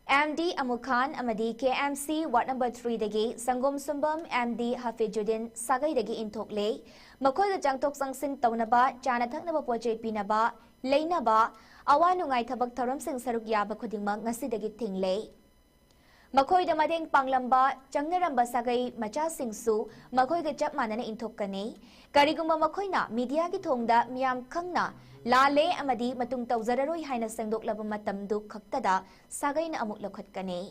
ꯑꯦꯝ ꯗꯤ ꯑꯃꯨꯈꯥꯟ ꯑꯃꯗꯤ ꯀꯦ ꯑꯦꯝ ꯁꯤ ꯋꯥꯔꯗ ꯅꯝꯕꯔ ꯊ꯭ꯔꯤꯗꯒꯤ ꯁꯪꯒꯣꯝ ꯁꯨꯝꯕꯝ ꯑꯦꯝ ꯗꯤ ꯍꯐꯤꯖꯨꯗꯤꯟ ꯁꯥꯒꯩꯗꯒꯤ ꯏꯟꯊꯣꯛꯂꯦ꯫ ꯃꯈꯣꯏꯒ ꯆꯪꯊꯣꯛ ꯆꯪꯁꯤꯟ ꯇꯧꯅꯕ, ꯆꯥꯅ ꯊꯛꯅꯕ ꯄꯣꯠ ꯆꯩ ꯄꯤꯅꯕ, ꯂꯩꯅꯕ, ꯑꯋꯥ ꯅꯨꯡꯉꯥꯏ ꯊꯕꯛ ꯊꯧꯔꯝꯁꯤꯡ ꯁꯔꯨꯛ ꯌꯥꯕ ꯈꯨꯗꯤꯡꯃꯛ ꯉꯁꯤꯗꯒꯤ ꯊꯤꯡꯂꯦ꯫ ꯃꯈꯣꯏꯗ ꯃꯇꯦꯡ ꯄꯥꯡꯂꯝꯕ, ꯆꯪꯅꯔꯝꯕ ꯁꯥꯒꯩ ꯃꯆꯥꯁꯤꯡꯁꯨ ꯃꯈꯣꯏꯒ ꯆꯞ ꯃꯥꯟꯅꯅ ꯏꯟꯊꯣꯛꯀꯅꯤ꯫ ꯀꯔꯤꯒꯨꯝꯕ ꯃꯈꯣꯏꯅ ꯃꯤꯗꯤꯌꯥꯒꯤ ꯊꯣꯡꯗ ꯃꯤꯌꯥꯝ ꯈꯪꯅ ꯂꯥꯜꯂꯦ ꯑꯃꯗꯤ ꯃꯇꯨꯡ ꯇꯧꯖꯔꯔꯣꯏ ꯍꯥꯏꯅ ꯁꯦꯡꯗꯣꯛꯂꯕ ꯃꯇꯝꯗꯨ ꯈꯛꯇꯗ ꯁꯥꯒꯩꯅ ꯑꯃꯨꯛ ꯂꯧꯈꯠꯀꯅꯤ꯫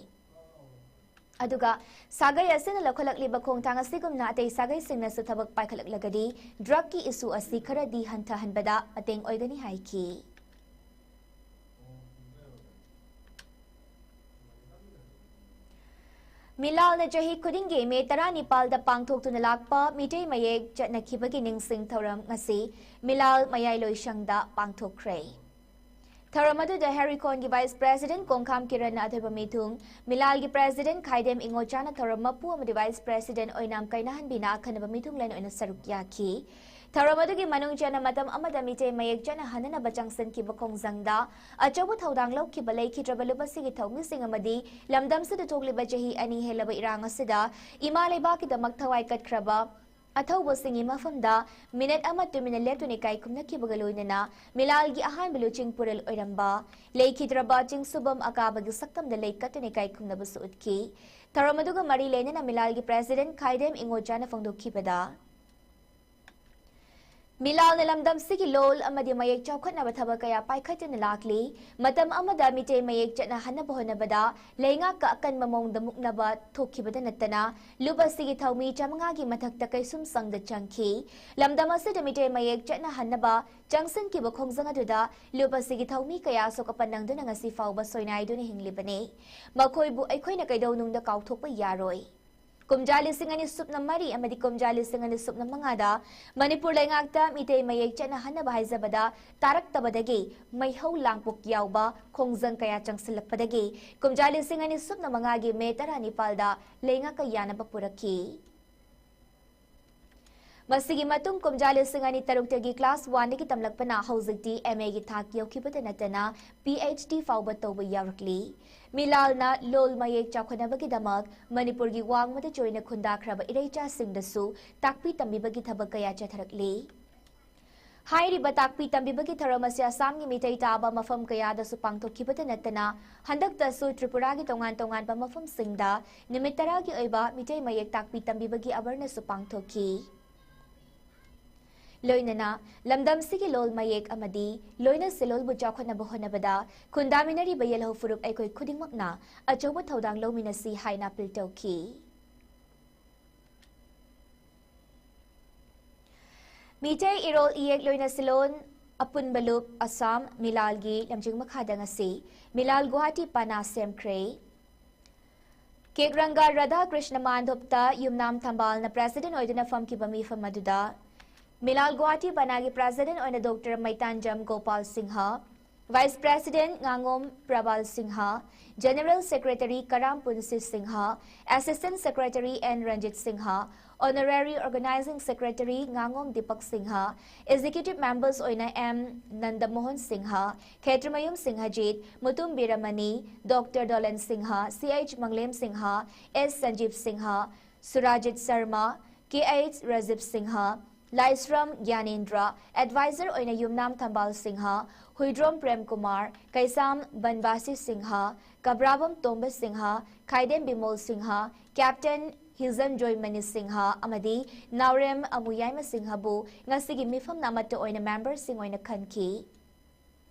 ꯑꯗꯨꯒ ꯁꯥꯒꯩ ꯑꯁꯤꯅ ꯂꯧꯈꯠꯂꯛꯂꯤꯕ ꯈꯣꯡꯊꯥꯡ ꯑꯁꯤꯒꯨꯝꯅ ꯑꯇꯩ ꯁꯥꯒꯩꯁꯤꯡꯅꯁꯨ ꯊꯕꯛ ꯄꯥꯏꯈꯠꯂꯛꯂꯒꯗꯤ ꯗ꯭ꯔꯒꯀꯤ ꯏꯁꯨ ꯑꯁꯤ ꯈꯔꯗꯤ ꯍꯟꯊꯍꯟꯕꯗ ꯃꯇꯦꯡ ꯑꯣꯏꯒꯅꯤ ꯍꯥꯏꯈꯤ꯫ ꯃꯤꯂꯥꯜꯅ ꯆꯍꯤ ꯈꯨꯗꯤꯡꯒꯤ ꯃꯦ ꯇꯔꯥꯅꯤꯄꯥꯜꯗ ꯄꯥꯡꯊꯣꯛꯇꯨꯅ ꯂꯥꯛꯄ ꯃꯤꯇꯩ ꯃꯌꯦꯛ ꯆꯠꯅꯈꯤꯕꯒꯤ ꯅꯤꯡꯁꯤꯡ ꯊꯧꯔꯝ ꯉꯁꯤ ꯃꯤꯂꯥꯜ ꯃꯌꯥꯏꯂꯣꯏꯁꯪꯗ ꯄꯥꯡꯊꯣꯛꯈ꯭ꯔꯦ꯫ ꯊꯧꯔꯝ ꯑꯗꯨꯗ ꯍꯦꯔꯤꯀꯣꯟꯒꯤ ꯚꯥꯏꯁ ꯄ꯭ꯔꯦꯁꯤꯗꯦꯟꯠ ꯀꯣꯡꯈꯥꯝ ꯀꯤꯔꯟꯅ ꯑꯊꯣꯏꯕ ꯃꯤꯊꯨꯡ, ꯃꯤꯂꯥꯜꯒꯤ ꯄ꯭ꯔꯦꯁꯤꯗꯦꯟꯠ ꯈꯥꯏꯗꯦꯝ ꯏꯉꯣꯆꯥꯅ ꯊꯧꯔꯝ ꯃꯄꯨ ꯑꯃꯗꯤ ꯚꯥꯏꯁ ꯄ꯭ꯔꯦꯁꯤꯗꯦꯟꯠ ꯑꯣꯏꯅꯥꯝ ꯀꯩꯅꯥꯍꯟꯕꯤꯅ ꯑꯈꯟꯅꯕ ꯃꯤꯊꯨꯡꯂꯦꯟ ꯑꯣꯏꯅ ꯁꯔꯨꯛ ꯌꯥꯈꯤ꯫ ꯊꯧꯔꯝ ꯑꯗꯨꯒꯤ ꯃꯅꯨꯡ ꯆꯟꯅ ꯃꯇꯝ ꯑꯃꯗ ꯃꯤꯇꯩ ꯃꯌꯦꯛ ꯆꯠꯅꯍꯟꯅꯅꯕ ꯆꯪꯁꯤꯟꯈꯤꯕ ꯈꯣꯡꯖꯪꯗ ꯑꯆꯧꯕ ꯊꯧꯗꯥꯡ ꯂꯧꯈꯤꯕ ꯂꯩꯈꯤꯗ꯭ꯔꯕ ꯂꯨꯞ ꯑꯁꯤꯒꯤ ꯊꯧꯃꯤꯁꯤꯡ ꯑꯃꯗꯤ ꯂꯝꯗꯝꯁꯤꯗ ꯊꯣꯛꯂꯤꯕ ꯆꯍꯤ ꯑꯅꯤ ꯍꯦꯜꯂꯕ ꯏꯔꯥꯡ ꯑꯁꯤꯗ ꯏꯃꯥ ꯂꯩꯕꯥꯛꯀꯤꯗꯃꯛ ꯊꯋꯥꯏ ꯀꯠꯈ꯭ꯔꯕ ꯑꯊꯧꯕꯁꯤꯡꯒꯤ ꯃꯐꯝꯗ ꯃꯤꯅꯠ ꯑꯃ ꯇꯨꯃꯤꯟꯅ ꯂꯦꯞꯇꯨꯅ ꯏꯀꯥꯏ ꯈꯨꯝꯅꯈꯤꯕꯒ ꯂꯣꯏꯅꯅ ꯃꯤꯂꯥꯜꯒꯤ ꯑꯍꯥꯟꯕ ꯂꯨꯆꯤꯡ ꯄꯨꯔꯦꯜ ꯑꯣꯏꯔꯝꯕ ꯂꯩꯈꯤꯗ꯭ꯔꯕ ꯆꯤꯡꯁꯨꯕꯝ ꯑꯀꯥꯕꯒꯤ ꯁꯛꯇꯝꯗ ꯂꯩ ꯀꯠꯇꯨꯅ ꯏꯀꯥꯏ ꯈꯨꯝꯅꯕꯁꯨ ꯎꯠꯈꯤ꯫ ꯊꯧꯔꯝ ꯑꯗꯨꯒ ꯃꯔꯤ ꯂꯩꯅꯅ ꯃꯤꯂꯥꯜꯒꯤ ꯄ꯭ꯔꯦꯁꯤꯗꯦꯟꯠ ꯈꯥꯏꯗꯦꯝ ꯏꯉꯣꯆꯥꯅ ꯐꯣꯡꯗꯣꯛꯈꯤꯕꯗ, ꯃꯤꯂꯥꯜꯅ ꯂꯝꯗꯝꯁꯤꯒꯤ ꯂꯣꯜ ꯑꯃꯗꯤ ꯃꯌꯦꯛ ꯆꯥꯎꯈꯠꯅꯕ ꯊꯕꯛ ꯀꯌꯥ ꯄꯥꯏꯈꯠꯇꯨꯅ ꯂꯥꯛꯂꯤ꯫ ꯃꯇꯝ ꯑꯃꯗ ꯃꯤꯇꯩ ꯃꯌꯦꯛ ꯆꯠꯅꯍꯟꯅꯕ ꯍꯣꯠꯅꯕꯗ ꯂꯩꯉꯥꯛꯀ ꯑꯀꯟꯕ ꯃꯑꯣꯡꯗ ꯃꯨꯛꯅꯕ ꯊꯣꯛꯈꯤꯕꯗ ꯅꯠꯇꯅ ꯂꯨꯞ ꯑꯁꯤꯒꯤ ꯊꯧꯃꯤ ꯆꯥꯃꯉꯥꯒꯤ ꯃꯊꯛꯇ ꯀꯩꯁꯨꯝꯁꯪꯗ ꯆꯪꯈꯤ꯫ ꯂꯝꯗꯝ ꯑꯁꯤꯗ ꯃꯤꯇꯩ ꯃꯌꯦꯛ ꯆꯠꯅꯍꯟꯅꯕ ꯆꯪꯁꯤꯟꯈꯤꯕ ꯈꯣꯡꯖꯪ ꯑꯗꯨꯗ ꯂꯨꯞ ꯑꯁꯤꯒꯤ ꯊꯧꯃꯤ ꯀꯌꯥ ꯑꯁꯣꯛ ꯑꯄꯟ ꯅꯪꯗꯨꯅ ꯉꯁꯤ ꯐꯥꯎꯕ ꯁꯣꯏꯅꯥꯏꯗꯨꯅ ꯍꯤꯡꯂꯤꯕꯅꯤ꯫ ꯃꯈꯣꯏꯕꯨ ꯑꯩꯈꯣꯏꯅ ꯀꯩꯗꯧꯅꯨꯡꯗ ꯀꯥꯎꯊꯣꯛꯄ ꯌꯥꯔꯣꯏ꯫ ꯀꯨꯝꯖꯥ ꯂꯤꯁꯤꯡ ꯑꯅꯤ ꯁꯨꯞꯅ ꯃꯔꯤ ꯑꯃꯗꯤ ꯀꯨꯝꯖꯥ ꯂꯤꯁꯤꯡ ꯑꯅꯤ ꯁꯨꯞꯅ ꯃꯉꯥꯗ ꯃꯅꯤꯄꯨꯔ ꯂꯩꯉꯥꯛꯇ ꯃꯤꯇꯩ ꯃꯌꯦꯛ ꯆꯠꯅꯍꯟꯅꯕ ꯍꯥꯏꯖꯕꯗ ꯇꯥꯔꯛꯇꯕꯗꯒꯤ ꯃꯩꯍꯧ ꯂꯥꯡꯄꯣꯛ ꯌꯥꯎꯕ ꯈꯣꯡꯖꯪ ꯀꯌꯥ ꯆꯪꯁꯤꯜꯂꯛꯄꯗꯒꯤ ꯀꯨꯝꯖꯥ ꯂꯤꯁꯤꯡ ꯑꯅꯤ ꯁꯨꯞꯅ ꯃꯉꯥꯒꯤ ꯃꯦ ꯇꯔꯥꯅꯤꯄꯥꯜꯗ ꯂꯩꯉꯥꯛꯀ ꯌꯥꯅꯕ ꯄꯨꯔꯛꯈꯤ꯫ ꯃꯁꯤꯒꯤ ꯃꯇꯨꯡ ꯀꯨꯝꯖꯥ ꯂꯤꯁꯤꯡ ꯑꯅꯤ ꯇꯔꯨꯛꯇꯒꯤ class one ꯗꯒꯤ ꯇꯝꯂꯛꯄꯅ ꯍꯧꯖꯤꯛꯇꯤ M A ꯒꯤ ꯊꯥꯛ ꯌꯧꯈꯤꯕꯇ ꯅꯠꯇꯅ P H D ꯐꯥꯎꯕ ꯇꯧꯕ ꯌꯥꯎꯔꯛꯂꯤ꯫ ꯃꯤꯂꯥꯜꯅ ꯂꯣꯜ ꯃꯌꯦꯛ ꯆꯥꯎꯈꯠꯅꯕꯒꯤꯗꯃꯛ ꯃꯅꯤꯄꯨꯔꯒꯤ ꯋꯥꯡꯃꯗ ꯆꯣꯏꯅ ꯈꯨꯟꯗꯥꯈ꯭ꯔꯕ ꯏꯔꯩꯆꯥꯁꯤꯡꯗꯁꯨ ꯇꯥꯛꯄꯤ ꯇꯝꯕꯤꯕꯒꯤ ꯊꯕꯛ ꯀꯌꯥ ꯆꯠꯊꯔꯛꯂꯤ꯫ ꯍꯥꯏꯔꯤꯕ ꯇꯥꯛꯄꯤ ꯇꯝꯕꯤꯕꯒꯤ ꯊꯧꯔꯝ ꯑꯁꯤ ꯑꯁꯥꯝꯒꯤ ꯃꯤꯇꯩ ꯇꯥꯕ ꯃꯐꯝ ꯀꯌꯥꯗꯁꯨ ꯄꯥꯡꯊꯣꯛꯈꯤꯕꯇ ꯅꯠꯇꯅ ꯍꯟꯗꯛꯇꯁꯨ ꯇ꯭ꯔꯤꯄꯨꯔꯥꯒꯤ ꯇꯣꯉꯥꯟ ꯇꯣꯉꯥꯟꯕ ꯃꯐꯝꯁꯤꯡꯗ ꯅꯨꯃꯤꯠ ꯇꯔꯥꯒꯤ ꯑꯣꯏꯕ ꯃꯤꯇꯩ ꯃꯌꯦꯛ ꯇꯥꯛꯄꯤ ꯇꯝꯕꯤꯕꯒꯤ ꯑꯋꯥꯔꯅꯦꯁꯁꯨ ꯄꯥꯡꯊꯣꯛꯈꯤ꯫ ꯂꯣꯏꯅꯅ ꯂꯝꯗꯝꯁꯤꯒꯤ ꯂꯣꯜ ꯃꯌꯦꯛ ꯑꯃꯗꯤ ꯂꯣꯏꯅ ꯁꯤꯂꯣꯜꯕꯨ ꯆꯥꯎꯈꯠꯅꯕ ꯍꯣꯠꯅꯕꯗ ꯈꯨꯟꯗꯥꯃꯤꯟꯅꯔꯤꯕ ꯌꯦꯜꯍꯧ ꯐꯨꯔꯨꯞ ꯑꯩꯈꯣꯏ ꯈꯨꯗꯤꯡꯃꯛꯅ ꯑꯆꯧꯕ ꯊꯧꯗꯥꯡ ꯂꯧꯃꯤꯟꯅꯁꯤ ꯍꯥꯏꯅ ꯑꯄꯤꯜ ꯇꯧꯈꯤ꯫ ꯃꯤꯇꯩ ꯏꯔꯣꯜ ꯏꯌꯦꯛ ꯂꯣꯏꯅ ꯁꯤꯂꯣꯟ ꯑꯄꯨꯟꯕ ꯂꯨꯞ ꯑꯁꯥꯝ ꯃꯤꯂꯥꯜꯒꯤ ꯂꯝꯖꯤꯡ ꯃꯈꯥꯗ ꯉꯁꯤ ꯃꯤꯂꯥꯜ ꯒꯨꯋꯥꯍꯥꯇꯤ ꯄꯅꯥ ꯁꯦꯝꯈ꯭ꯔꯦ꯫ ꯀꯦꯛꯔꯪꯒ ꯔꯥꯙꯥ ꯀ꯭ꯔꯤꯁꯅ ꯃꯥꯟꯙꯣꯞꯇ ꯌꯨꯝꯅꯥꯝ ꯊꯝꯕꯥꯜꯅ president ꯑꯣꯏꯗꯨꯅ ꯐꯝꯈꯤꯕ ꯃꯤꯐꯝ ꯑꯗꯨꯗ ꯃꯤꯂꯥꯜ ꯒꯨꯋꯥꯍꯥꯇꯤ ꯄꯅꯥꯒꯤ president ꯑꯣꯏꯅ Doctor ꯃꯩꯇꯥꯟꯖꯝ Gopal Singh, Vice President ꯉꯥꯉꯣꯝ ꯄ꯭ꯔꯕꯥꯜ Singh, General Secretary ꯀꯔꯥꯝ ꯄꯨꯟꯁꯤ Singh, Assistant Secretary N Ranjit Singh, Honorary Organizing Secretary ꯉꯥꯉꯣꯝ Deepak Singh, Executive Members ꯑꯣꯏꯅ M ꯅꯟꯗꯃꯣꯍꯟ ꯁꯤꯡꯍ, ꯈꯦꯇ꯭ꯔꯤꯃꯌꯨꯝ ꯁꯤꯡꯍꯖꯤꯠ, Mutum ꯕꯤꯔꯃꯅꯤ, Doctor ꯗꯣꯂꯟ Singh, C H ꯃꯪꯂꯦꯝ Singh, S ꯁꯟꯖꯤꯞ Singh, ꯁꯨꯔꯥꯖꯤꯠ Sharma, K H Rajib Singh, ꯂꯥꯏꯁ꯭ꯔꯝ ꯒ꯭ꯌꯥꯅꯦꯟꯗ꯭ꯔ, advisor ꯑꯣꯏꯅ ꯌꯨꯝꯅꯥꯝ ꯊꯝꯕꯥꯜ ꯁꯤꯡꯍ, ꯍꯨꯏꯗ꯭ꯔꯣꯝ ꯄ꯭ꯔꯦꯝ ꯀꯨꯃꯥꯔ, ꯀꯩꯁꯥꯝ ꯕꯟꯕꯥꯁꯤ ꯁꯤꯡꯍ, ꯀꯕ꯭ꯔꯥꯕꯝ ꯇꯣꯝꯕ ꯁꯤꯡꯍ, ꯈꯥꯏꯗꯦꯝ ꯕꯤꯃꯣꯜ ꯁꯤꯡꯍ, Captain ꯍꯤꯖꯝ ꯖꯣꯏꯃꯅꯤ ꯁꯤꯡꯍ ꯑꯃꯗꯤ ꯅꯥꯎꯔꯦꯝ ꯑꯃꯨꯌꯥꯏꯃ ꯁꯤꯡꯍꯕꯨ ꯉꯁꯤꯒꯤ ꯃꯤꯐꯝꯅ ꯑꯃꯠꯇ ꯑꯣꯏꯅ memberꯁꯤꯡ ꯑꯣꯏꯅ ꯈꯟꯈꯤ꯫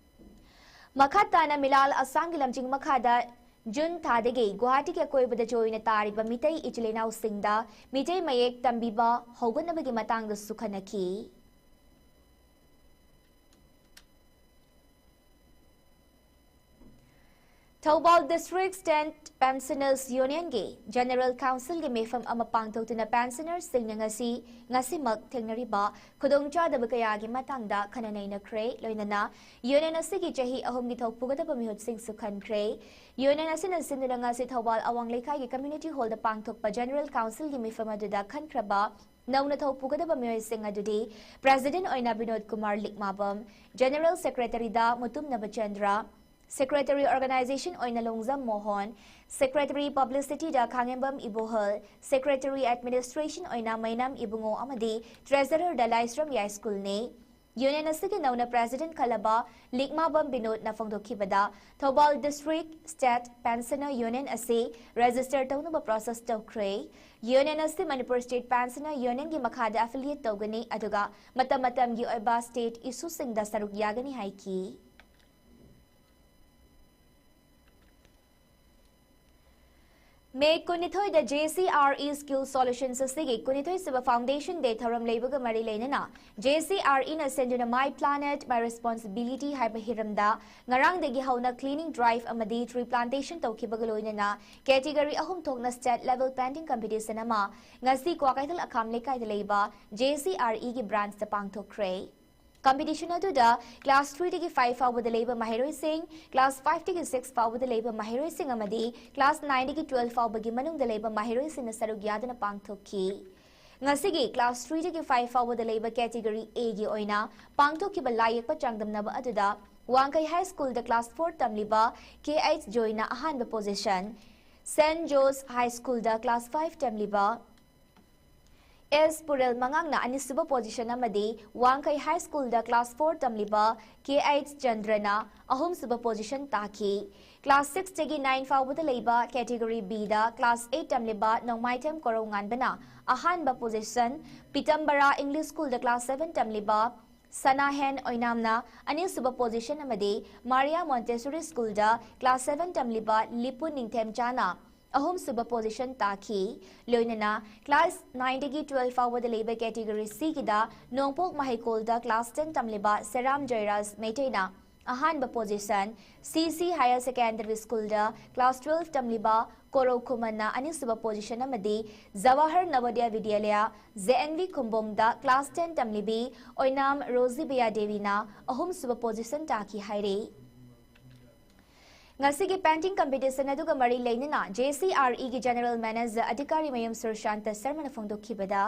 ꯃꯈꯥ ꯇꯥꯅ ꯃꯤꯂꯥꯜ ꯑꯁꯥꯝꯒꯤ ꯂꯝꯖꯤꯡ ꯃꯈꯥꯗ ꯖꯨꯟ ꯊꯥꯗꯒꯤ ꯒꯨꯋꯥꯍꯥꯇꯤꯒꯤ ꯑꯀꯣꯏꯕꯗ ꯆꯣꯏꯅ ꯇꯥꯔꯤꯕ ꯃꯤꯇꯩ ꯏꯆꯤꯜ ꯏꯅꯥꯎꯁꯤꯡꯗ ꯃꯤꯇꯩ ꯃꯌꯦꯛ ꯇꯝꯕꯤꯕ ꯍꯧꯒꯠꯅꯕꯒꯤ ꯃꯇꯥꯡꯗꯁꯨ ꯈꯟꯅꯈꯤ꯫ Thoubal District Student Pensioners Unionꯒꯤ General Councilꯒꯤ ꯃꯤꯐꯝ ꯑꯃ ꯄꯥꯡꯊꯣꯛꯇꯨꯅ pensionerꯁꯤꯡꯅ ꯉꯁꯤ, ꯉꯁꯤꯃꯛ ꯊꯦꯡꯅꯔꯤꯕ ꯈꯨꯗꯣꯡꯆꯥꯗꯕ ꯀꯌꯥꯒꯤ ꯃꯇꯥꯡꯗ ꯈꯟꯅ ꯅꯩꯅꯈ꯭ꯔꯦ꯫ ꯂꯣꯏꯅꯅ union ꯑꯁꯤꯒꯤ ꯆꯍꯤ ꯑꯍꯨꯝꯒꯤ ꯊꯧꯄꯨꯒꯗꯕ ꯃꯤꯍꯨꯠꯁꯤꯡꯁꯨ ꯈꯟꯈ꯭ꯔꯦ꯫ Union ꯑꯁꯤꯅ ꯁꯤꯟꯗꯨꯅ ꯉꯁꯤ ꯊꯧꯕꯥꯜ ꯑꯋꯥꯡ ꯂꯩꯀꯥꯏꯒꯤ community hallꯗ ꯄꯥꯡꯊꯣꯛꯄ General Councilꯒꯤ ꯃꯤꯐꯝ ꯑꯗꯨꯗ ꯈꯟꯈ꯭ꯔꯕ ꯅꯧꯅ ꯊꯧ ꯄꯨꯒꯗꯕ ꯃꯤꯑꯣꯏꯁꯤꯡ ꯑꯗꯨꯗꯤ President ꯑꯣꯏꯅ ꯕꯤꯅꯣꯗ ꯀꯨꯃꯥꯔ ꯂꯤꯛꯃꯥꯕꯝ, General Secretary ꯗ ꯃꯨꯇꯨꯝ ꯅꯕꯆꯟꯗ꯭ꯔ, Secretary Organization ꯑꯣꯏꯅ ꯂꯣꯡꯖꯝ ꯃꯣꯍꯣꯟ, Secretary Publicity ꯗ ꯈꯥꯉꯦꯝꯕꯝ ꯏꯕꯣꯍꯜ, Secretary Administration ꯑꯣꯏꯅ ꯃꯩꯅꯝ ꯏꯕꯨꯡꯉꯣ ꯑꯃꯗꯤ Treasurer ꯗ ꯂꯥꯏꯁ꯭ꯔꯝ ꯌꯥꯏꯁ꯭ꯀꯨꯜꯅꯤ꯫ Union ꯑꯁꯤꯒꯤ ꯅꯧꯅ President ꯈꯜꯂꯕ ꯂꯤꯛꯃꯥꯕꯝ ꯕꯤꯅꯣꯗꯅ ꯐꯣꯡꯗꯣꯛꯈꯤꯕꯗ, Thoubal District State Pensioner Union ꯑꯁꯤ register ꯇꯧꯅꯕ process ꯇꯧꯈ꯭ꯔꯦ꯫ Union ꯑꯁꯤ ꯃꯅꯤꯄꯨꯔ State Pensioner Union ꯒꯤ ꯃꯈꯥꯗ affiliate ꯇꯧꯒꯅꯤ, ꯑꯗꯨꯒ ꯃꯇꯝ ꯃꯇꯝꯒꯤ ꯑꯣꯏꯕ state issue ꯁꯤꯡꯗ ꯁꯔꯨꯛ ꯌꯥꯒꯅꯤ ꯍꯥꯏꯈꯤ꯫ May ꯀꯨꯟꯅꯤꯊꯣꯏꯗ J C R E Skill Solutions ꯑꯁꯤꯒꯤ ꯀꯨꯟꯅꯤꯊꯣꯏ ꯁꯨꯕ Foundation Day ꯊꯧꯔꯝ ꯂꯩꯕꯒ ꯃꯔꯤ ꯂꯩꯅꯅ, J C R E ꯅ ꯁꯤꯟꯗꯨꯅ My Planet, My Responsibility ꯍꯥꯏꯕ ꯍꯤꯔꯝꯗ ꯉꯔꯥꯡꯗꯒꯤ ꯍꯧꯅ cleaning drive ꯑꯃꯗꯤ tree plantation ꯇꯧꯈꯤꯕꯒ ꯂꯣꯏꯅꯅ category ꯑꯍꯨꯝ ꯊꯣꯛꯅ state level painting competition ꯑꯃ ꯉꯁꯤ ꯀ꯭ꯋꯥꯀꯩꯊꯦꯜ ꯑꯈꯥꯝ ꯂꯩꯀꯥꯏꯗ ꯂꯩꯕ J C R E ꯒꯤ branch ꯇ ꯄꯥꯡꯊꯣꯛꯈ꯭ꯔꯦ꯫ Competition ꯑꯗꯨꯗ class three ꯗꯒꯤ five ꯐꯥꯎꯕꯗ ꯂꯩꯕ ꯃꯍꯩꯔꯣꯏꯁꯤꯡ, class five ꯗꯒꯤ six ꯐꯥꯎꯕꯗ ꯂꯩꯕ ꯃꯍꯩꯔꯣꯏꯁꯤꯡ ꯑꯃꯗꯤ class nine ꯗꯒꯤ twelve ꯐꯥꯎꯕꯒꯤ ꯃꯅꯨꯡꯗ ꯂꯩꯕ ꯃꯍꯩꯔꯣꯏꯁꯤꯡꯅ ꯁꯔꯨꯛ ꯌꯥꯗꯨꯅ ꯄꯥꯡꯊꯣꯛꯈꯤ꯫ ꯉꯁꯤꯒꯤ class three ꯗꯒꯤ five ꯐꯥꯎꯕꯗ ꯂꯩꯕ category A ꯒꯤ ꯑꯣꯏꯅ ꯄꯥꯡꯊꯣꯛꯈꯤꯕ ꯂꯥꯏ ꯌꯦꯛꯄ ꯆꯥꯡꯗꯝꯅꯕ ꯑꯗꯨꯗ ꯋꯥꯡꯈꯩ High School ꯗ class four ꯇꯝꯂꯤꯕ K H ꯖꯣꯏꯅ ꯑꯍꯥꯟꯕ position, Saint Joe's High School ꯗ class five ꯇꯝꯂꯤꯕ S ꯄꯨꯔꯦꯜ ꯃꯉꯥꯡꯅ ꯑꯅꯤꯁꯨꯕ position ꯑꯃꯗꯤ ꯋꯥꯡꯈꯩ High School ꯗ class four ꯇꯝꯂꯤꯕ K H ꯆꯟꯗ꯭ꯔꯅ ꯑꯍꯨꯝꯁꯨꯕ position ꯇꯥꯈꯤ꯫ Class six ꯇꯒꯤ nine ꯐꯥꯎꯕꯗ ꯂꯩꯕ category B ꯗ class eight ꯇꯝꯂꯤꯕ ꯅꯣꯡꯃꯥꯏꯊꯦꯝ ꯀꯣꯔꯧꯉꯥꯟꯕꯅ ꯑꯍꯥꯟꯕ position, ꯄꯤꯇꯝꯕꯔꯥ English School ꯗ class seven ꯇꯝꯂꯤꯕ ꯁꯅꯥꯍꯦꯟ ꯑꯣꯏꯅꯥꯝꯅ ꯑꯅꯤꯁꯨꯕ position ꯑꯃꯗꯤ ꯃꯥꯔꯤꯌꯥ Montessori School ꯗ class seven ꯇꯝꯂꯤꯕ ꯂꯤꯄꯨ ꯅꯤꯡꯊꯦꯝꯆꯥꯅ ꯑꯍꯨꯝꯁꯨꯕ position ꯇꯥꯈꯤ꯫ ꯂꯣꯏꯅꯅ class nine ꯗꯒꯤ twelve ꯐꯥꯎꯕꯗ ꯂꯩꯕ category C ꯒꯤꯗ ꯅꯣꯡꯄꯣꯛ ꯃꯍꯩꯀꯣꯜꯗ class ten ꯇꯝꯂꯤꯕ ꯁꯦꯔꯥꯝ ꯖꯣꯏꯔꯥꯖ ꯃꯩꯇꯩꯅ ꯑꯍꯥꯟꯕ position, C C Higher Secondary School ꯗ class twelve ꯇꯝꯂꯤꯕ ꯀꯣꯔꯧ ꯈꯨꯃꯟꯅ ꯑꯅꯤꯁꯨꯕ position ꯑꯃꯗꯤ Jawahar ꯅꯕꯣꯗꯤꯌꯥ ꯕꯤꯗ꯭ꯌꯥꯂꯌꯥ, J N V ꯈꯨꯝꯕꯣꯡꯗ class ten ꯇꯝꯂꯤꯕꯤ ꯑꯣꯏꯅꯥꯝ ꯔꯣꯖꯤꯕꯤꯌꯥ ꯗꯦꯕꯤꯅ ꯑꯍꯨꯝꯁꯨꯕ position ꯇꯥꯈꯤ ꯍꯥꯏꯔꯤ꯫ ꯉꯁꯤꯒꯤ painting competition ꯑꯗꯨꯒ ꯃꯔꯤ ꯂꯩꯅꯅ J C R E ꯒꯤ General Manager ꯑꯙꯤꯀꯥꯔꯤ ꯃꯌꯨꯝ ꯁꯨꯔꯁꯥꯟꯇ ꯁꯔꯃꯅ ꯐꯣꯡꯗꯣꯛꯈꯤꯕꯗ,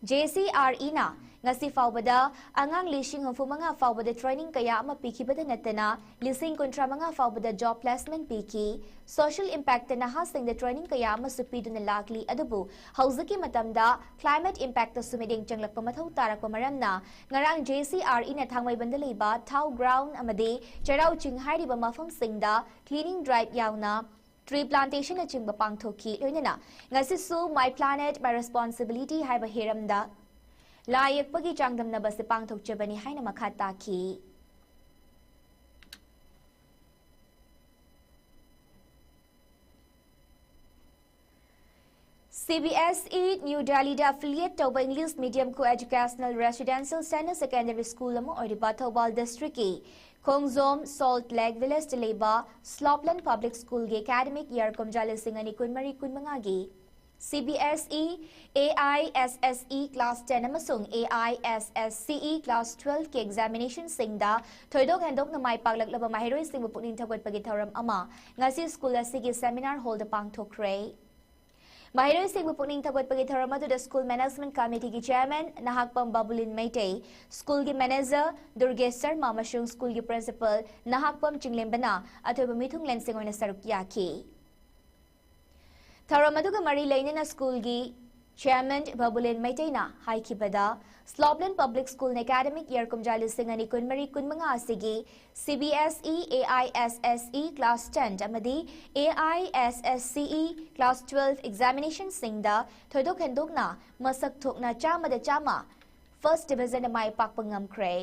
J C R E ꯅ ꯉꯁꯤ ꯐꯥꯎꯕꯗ ꯑꯉꯥꯡ ꯂꯤꯁꯤꯡ ꯍꯨꯝꯐꯨ ꯃꯉꯥ ꯐꯥꯎꯕꯗ training ꯀꯌꯥ ꯑꯃ ꯄꯤꯈꯤꯕꯗ ꯅꯠꯇꯅ, ꯂꯤꯁꯤꯡ ꯀꯨꯟꯊ꯭ꯔꯥ ꯃꯉꯥ ꯐꯥꯎꯕꯗ job placement ꯄꯤꯈꯤ꯫ Social impact ꯇ ꯅꯍꯥꯁꯤꯡꯗ training ꯀꯌꯥ ꯑꯃꯁꯨ ꯄꯤꯗꯨꯅ ꯂꯥꯛꯂꯤ꯫ ꯑꯗꯨꯕꯨ ꯍꯧꯖꯤꯛꯀꯤ ꯃꯇꯝꯗ climate impact ꯇꯁꯨ ꯃꯤꯠꯌꯦꯡ ꯆꯪꯂꯛꯄ ꯃꯊꯧ ꯇꯥꯔꯛꯄ ꯃꯔꯝꯅ, ꯉꯔꯥꯡ J C R E ꯅ ꯊꯥꯡꯃꯩꯕꯟꯗ ꯂꯩꯕ ꯊꯥꯎ ground ꯑꯃꯗꯤ ꯆꯩꯔꯥꯎ ꯆꯤꯡ ꯍꯥꯏꯔꯤꯕ ꯃꯐꯝꯁꯤꯡꯗ cleaning drive ꯌꯥꯎꯅ tree plantation ꯅꯆꯤꯡꯕ ꯄꯥꯡꯊꯣꯛꯈꯤ꯫ ꯂꯣꯏꯅꯅ ꯉꯁꯤꯁꯨ My Planet, My Responsibility ꯍꯥꯏꯕ ꯍꯤꯔꯝꯗ ꯂꯥꯏ ꯌꯦꯛꯄꯒꯤ ꯆꯥꯡꯗꯝꯅꯕ ꯑꯁꯤ ꯄꯥꯡꯊꯣꯛꯆꯕꯅꯤ ꯍꯥꯏꯅ ꯃꯈꯥ ꯇꯥꯈꯤ꯫ C B S E New Delhi ꯗ affiliate ꯇꯧꯕ English medium co-educational residential senior secondary school ꯑꯃ ꯑꯣꯏꯔꯤꯕ ꯊꯧꯕꯥꯜ district ꯀꯤ ꯈꯣꯡꯖꯣꯝ Salt Lake Village ꯇ ꯂꯩꯕ Slopeland Public School ꯒꯤ academic year ꯀꯨꯝꯖꯥ ꯂꯤꯁꯤꯡ ꯑꯅꯤ ꯀꯨꯟꯃꯔꯤ ꯀꯨꯟꯃꯉꯥꯒꯤ C B S E A I S S E class ten ꯑꯃꯁꯨꯡ A I S S C E class twelve ꯀꯤ examination ꯁꯤꯡꯗ ꯊꯣꯏꯗꯣꯛ ꯍꯦꯟꯗꯣꯛꯅ ꯃꯥꯏ ꯄꯥꯛꯂꯛꯂꯕ ꯃꯍꯩꯔꯣꯏꯁꯤꯡꯕꯨ ꯄꯨꯛꯅꯤꯡ ꯊꯧꯒꯠꯄꯒꯤ ꯊꯧꯔꯝ ꯑꯃ ꯉꯁꯤ school ꯑꯁꯤꯒꯤ seminar hall ꯗ ꯄꯥꯡꯊꯣꯛꯈ꯭ꯔꯦ꯫ ꯃꯍꯩꯔꯣꯏꯁꯤꯡꯕꯨ ꯄꯨꯛꯅꯤꯡ ꯊꯧꯒꯠꯄꯒꯤ ꯊꯧꯔꯝ ꯑꯗꯨꯗ school management committee ꯒꯤ chairman ꯅꯍꯥꯛꯄꯝ ꯕꯥꯕꯨꯂꯤꯟ ꯃꯩꯇꯩ, school ꯒꯤ manager ꯗꯨꯔꯒꯦꯁ ꯁꯔꯃ ꯑꯃꯁꯨꯡ school ꯒꯤ principal ꯅꯍꯥꯛꯄꯝ ꯆꯤꯡꯂꯦꯝꯕꯅ ꯑꯊꯣꯏꯕ ꯃꯤꯊꯨꯡꯂꯦꯟꯁꯤꯡ ꯑꯣꯏꯅ ꯁꯔꯨꯛ ꯌꯥꯈꯤ꯫ ꯊꯧꯔꯝ ꯑꯗꯨꯒ ꯃꯔꯤ ꯂꯩꯅꯅ school ꯒꯤ chairman ꯕꯥꯕꯨꯂꯦꯟ ꯃꯩꯇꯩꯅ ꯍꯥꯏꯈꯤꯕꯗ, Slopeland Public School ꯅ academic year ꯀꯨꯝꯖꯥ ꯂꯤꯁꯤꯡ ꯑꯅꯤ ꯀꯨꯟꯃꯔꯤ ꯀꯨꯟꯃꯉꯥ ꯑꯁꯤꯒꯤ C B S E A I S S E class ten ꯑꯃꯗꯤ A I S S C E class twelve examination ꯁꯤꯡꯗ ꯊꯣꯏꯗꯣꯛ ꯍꯦꯟꯗꯣꯛꯅ ꯃꯁꯛ ꯊꯣꯛꯅ ꯆꯥꯝꯃꯗ ꯆꯥꯝꯃ first division ꯗ ꯃꯥꯏ ꯄꯥꯛꯄ ꯉꯝꯈ꯭ꯔꯦ꯫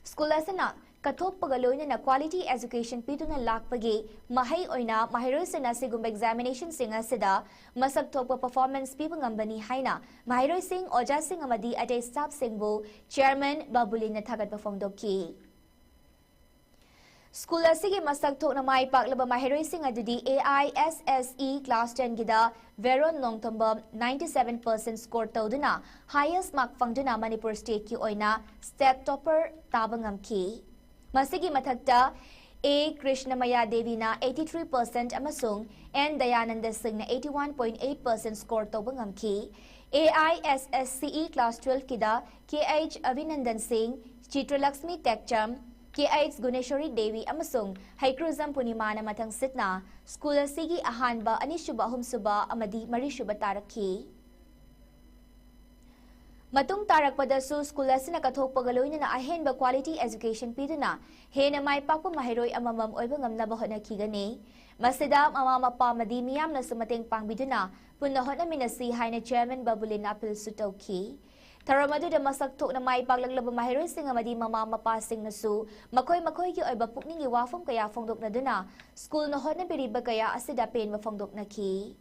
School ꯑꯁꯤꯅ ꯀꯠꯊꯣꯛꯄꯒ ꯂꯣꯏꯅꯅ quality education ꯄꯤꯗꯨꯅ ꯂꯥꯛꯄꯒꯤ ꯃꯍꯩ ꯑꯣꯏꯅ ꯃꯍꯩꯔꯣꯏꯁꯤꯡꯅ ꯑꯁꯤꯒꯨꯝꯕ examination ꯁꯤꯡ ꯑꯁꯤꯗ ꯃꯁꯛ ꯊꯣꯛꯄ performance ꯄꯤꯕ ꯉꯝꯕꯅꯤ ꯍꯥꯏꯅ ꯃꯍꯩꯔꯣꯏꯁꯤꯡ, ꯑꯣꯖꯥꯁꯤꯡ ꯑꯃꯗꯤ ꯑꯇꯩ staff ꯁꯤꯡꯕꯨ chairman ꯕꯥꯕꯨꯂꯤꯟꯅ ꯊꯥꯒꯠꯄ ꯐꯣꯡꯗꯣꯛꯈꯤ꯫ School ꯑꯁꯤꯒꯤ ꯃꯁꯛ ꯊꯣꯛꯅ ꯃꯥꯏ ꯄꯥꯛꯂꯕ ꯃꯍꯩꯔꯣꯏꯁꯤꯡ ꯑꯗꯨꯗꯤ A I S S E class ten ꯒꯤꯗ ꯚꯦꯔꯣꯟ Nongthombam ninety seven percent score ꯇꯧꯗꯨꯅ highest mark ꯐꯪꯗꯨꯅ ꯃꯅꯤꯄꯨꯔ state ꯀꯤ ꯑꯣꯏꯅ state topper ꯇꯥꯕ ꯉꯝꯈꯤ꯫ ꯃꯁꯤꯒꯤ ꯃꯊꯛꯇ A Krishnamaya Devina eighty three percent ꯑꯃꯁꯨꯡ N Dayananda Singhꯅ eighty one point eight percent score ꯇꯧꯕ ꯉꯝꯈꯤ꯫ A I S S C E class twelve ꯀꯤꯗ K H Avinandan Singh, Chitralakshmi Tekcham, K H Guneshwari Devi ꯑꯃꯁꯨꯡ ꯍꯩꯀ꯭ꯔꯨꯖꯝ ꯄꯨꯔꯅꯤꯃꯥꯅ ꯃꯊꯪ ꯁꯤꯠꯅ school ꯑꯁꯤꯒꯤ ꯑꯍꯥꯟꯕ, ꯑꯅꯤꯁꯨꯕ, ꯑꯍꯨꯝꯁꯨꯕ ꯑꯃꯗꯤ ꯃꯔꯤꯁꯨꯕ ꯇꯥꯔꯛꯈꯤ꯫ ꯃꯇꯨꯡ ꯇꯥꯔꯛꯄꯗꯁꯨ ꯁ꯭ꯀꯨꯜ ꯑꯁꯤꯅ ꯀꯠꯊꯣꯛꯄꯒ ꯂꯣꯏꯅꯅ ꯑꯍꯦꯟꯕ quality education ꯄꯤꯗꯨꯅ ꯍꯦꯟꯅ ꯃꯥꯏ ꯄꯥꯛꯄ ꯃꯍꯩꯔꯣꯏ ꯑꯃꯃꯝ ꯑꯣꯏꯕ ꯉꯝꯅꯕ ꯍꯣꯠꯅꯈꯤꯒꯅꯤ꯫ ꯃꯁꯤꯗ ꯃꯃꯥ ꯃꯄꯥ ꯑꯃꯗꯤ ꯃꯤꯌꯥꯝꯅꯁꯨ ꯃꯇꯦꯡ ꯄꯥꯡꯕꯤꯗꯨꯅ ꯄꯨꯟꯅ ꯍꯣꯠꯅꯃꯤꯟꯅꯁꯤ ꯍꯥꯏꯅ Chairman ꯕꯕꯨꯂꯤꯟꯅ appealꯁꯨ ꯇꯧꯈꯤ꯫ ꯊꯧꯔꯝ ꯑꯗꯨꯗ ꯃꯁꯛ ꯊꯣꯛꯅ ꯃꯥꯏ ꯄꯥꯛꯂꯛꯂꯕ ꯃꯍꯩꯔꯣꯏꯁꯤꯡ ꯑꯃꯗꯤ ꯃꯃꯥ ꯃꯄꯥꯁꯤꯡꯅꯁꯨ ꯃꯈꯣꯏ ꯃꯈꯣꯏꯒꯤ ꯑꯣꯏꯕ ꯄꯨꯛꯅꯤꯡꯒꯤ ꯋꯥꯐꯝ ꯀꯌꯥ ꯐꯣꯡꯗꯣꯛꯅꯗꯨꯅ ꯁ꯭ꯀꯨꯜꯅ ꯍꯣꯠꯅꯕꯤꯔꯤꯕ ꯀꯌꯥ ꯑꯁꯤꯗ ꯄꯦꯟꯕ ꯐꯣꯡꯗꯣꯛꯅꯈꯤ꯫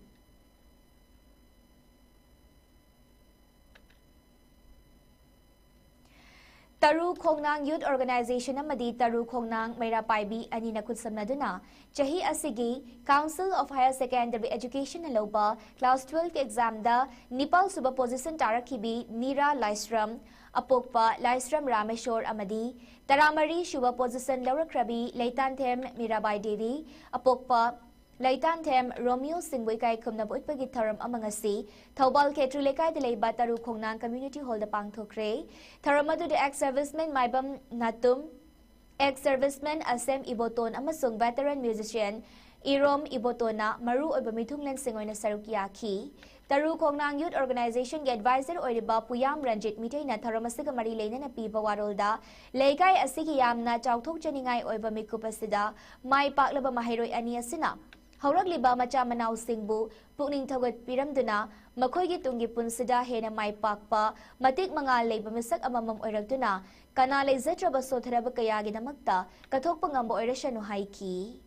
ꯇꯔꯨ ꯈꯣꯡꯅꯥꯡ Youth Organization ꯑꯃꯗꯤ ꯇꯔꯨ ꯈꯣꯡꯅꯥꯡ ꯃꯩꯔꯥ ꯄꯥꯏꯕꯤ ꯑꯅꯤꯅ ꯈꯨꯠꯁꯝꯅꯗꯨꯅ ꯆꯍꯤ ꯑꯁꯤꯒꯤ Council of Higher Secondary Educationꯅ ꯂꯧꯕ class twelve examꯗ ꯅꯤꯄꯥꯜ ꯁꯨꯕ position ꯇꯥꯔꯛꯈꯤꯕꯤ ꯅꯤꯔꯥ ꯂꯥꯏꯁ꯭ꯔꯝ, ꯑꯄꯣꯛꯄ ꯂꯥꯏꯁ꯭ꯔꯝ ꯔꯥꯃꯦꯁꯣꯔ ꯑꯃꯗꯤ ꯇꯔꯥꯃꯔꯤ ꯁꯨꯕ position ꯂꯧꯔꯛꯈ꯭ꯔꯕꯤ ꯂꯩꯇꯥꯟꯊꯦꯝ ꯃꯤꯔꯥꯕꯥꯏ ꯗꯦꯕꯤ, ꯑꯄꯣꯛꯄ ꯂꯩꯇꯥꯟꯊꯦꯝ ꯔꯣꯃꯤꯌꯣ ꯁꯤꯡꯕꯨ ꯏꯀꯥꯏ ꯈꯨꯝꯅꯕ ꯎꯠꯄꯒꯤ ꯊꯧꯔꯝ ꯑꯃ ꯉꯁꯤ ꯊꯧꯕꯥꯜ ꯈꯦꯇ꯭ꯔꯤ ꯂꯩꯀꯥꯏꯗ ꯂꯩꯕ ꯇꯔꯨ ꯈꯣꯡꯅꯥꯡ Community Hallꯗ ꯄꯥꯡꯊꯣꯛꯈ꯭ꯔꯦ꯫ ꯊꯧꯔꯝ ꯑꯗꯨꯗ ex serviceman ꯃꯥꯏꯕꯝ ꯅꯥꯇꯨꯝ, ex serviceman ꯑꯁꯦꯝ ꯏꯕꯣꯇꯣꯟ ꯑꯃꯁꯨꯡ veteran musician ꯏꯔꯣꯝ ꯏꯕꯣꯇꯣꯟꯅ ꯃꯔꯨ ꯑꯣꯏꯕ ꯃꯤꯊꯨꯡꯂꯦꯟꯁꯤꯡ ꯑꯣꯏꯅ ꯁꯔꯨꯛ ꯌꯥꯈꯤ꯫ ꯇꯔꯨ ꯈꯣꯡꯅꯥꯡ Youth Organizationꯒꯤ advisor ꯑꯣꯏꯔꯤꯕ ꯄꯨꯌꯥꯝ ꯔꯟꯖꯤꯠ ꯃꯤꯇꯩꯅ ꯊꯧꯔꯝ ꯑꯁꯤꯒ ꯃꯔꯤ ꯂꯩꯅꯅ ꯄꯤꯕ ꯋꯥꯔꯣꯜꯗ, ꯂꯩꯀꯥꯏ ꯑꯁꯤꯒꯤ ꯌꯥꯝꯅ ꯆꯥꯎꯊꯣꯛꯆꯅꯤꯡꯉꯥꯏ ꯑꯣꯏꯕ ꯃꯤꯀꯨꯞ ꯑꯁꯤꯗ ꯃꯥꯏ ꯄꯥꯛꯂꯕ ꯃꯍꯩꯔꯣꯏ ꯑꯅꯤ ꯑꯁꯤꯅ ꯍꯧꯔꯛꯂꯤꯕ ꯃꯆꯥ ꯃꯅꯥꯎꯁꯤꯡꯕꯨ ꯄꯨꯛꯅꯤꯡ ꯊꯧꯒꯠꯄꯤꯔꯝꯗꯨꯅ ꯃꯈꯣꯏꯒꯤ ꯇꯨꯡꯒꯤ ꯄꯨꯟꯁꯤꯗ ꯍꯦꯟꯅ ꯃꯥꯏ ꯄꯥꯛꯄ, ꯃꯇꯤꯛ ꯃꯉꯥꯜ ꯂꯩꯕ ꯃꯤꯁꯛ ꯑꯃꯃꯝ ꯑꯣꯏꯔꯛꯇꯨꯅ ꯀꯅꯥ ꯂꯩꯖꯗ꯭ꯔꯕ ꯁꯣꯠꯊꯔꯕ ꯀꯌꯥꯒꯤꯗꯃꯛꯇ ꯀꯠꯊꯣꯛꯄ ꯉꯝꯕ ꯑꯣꯏꯔꯁꯅꯨ ꯍꯥꯏꯈꯤ꯫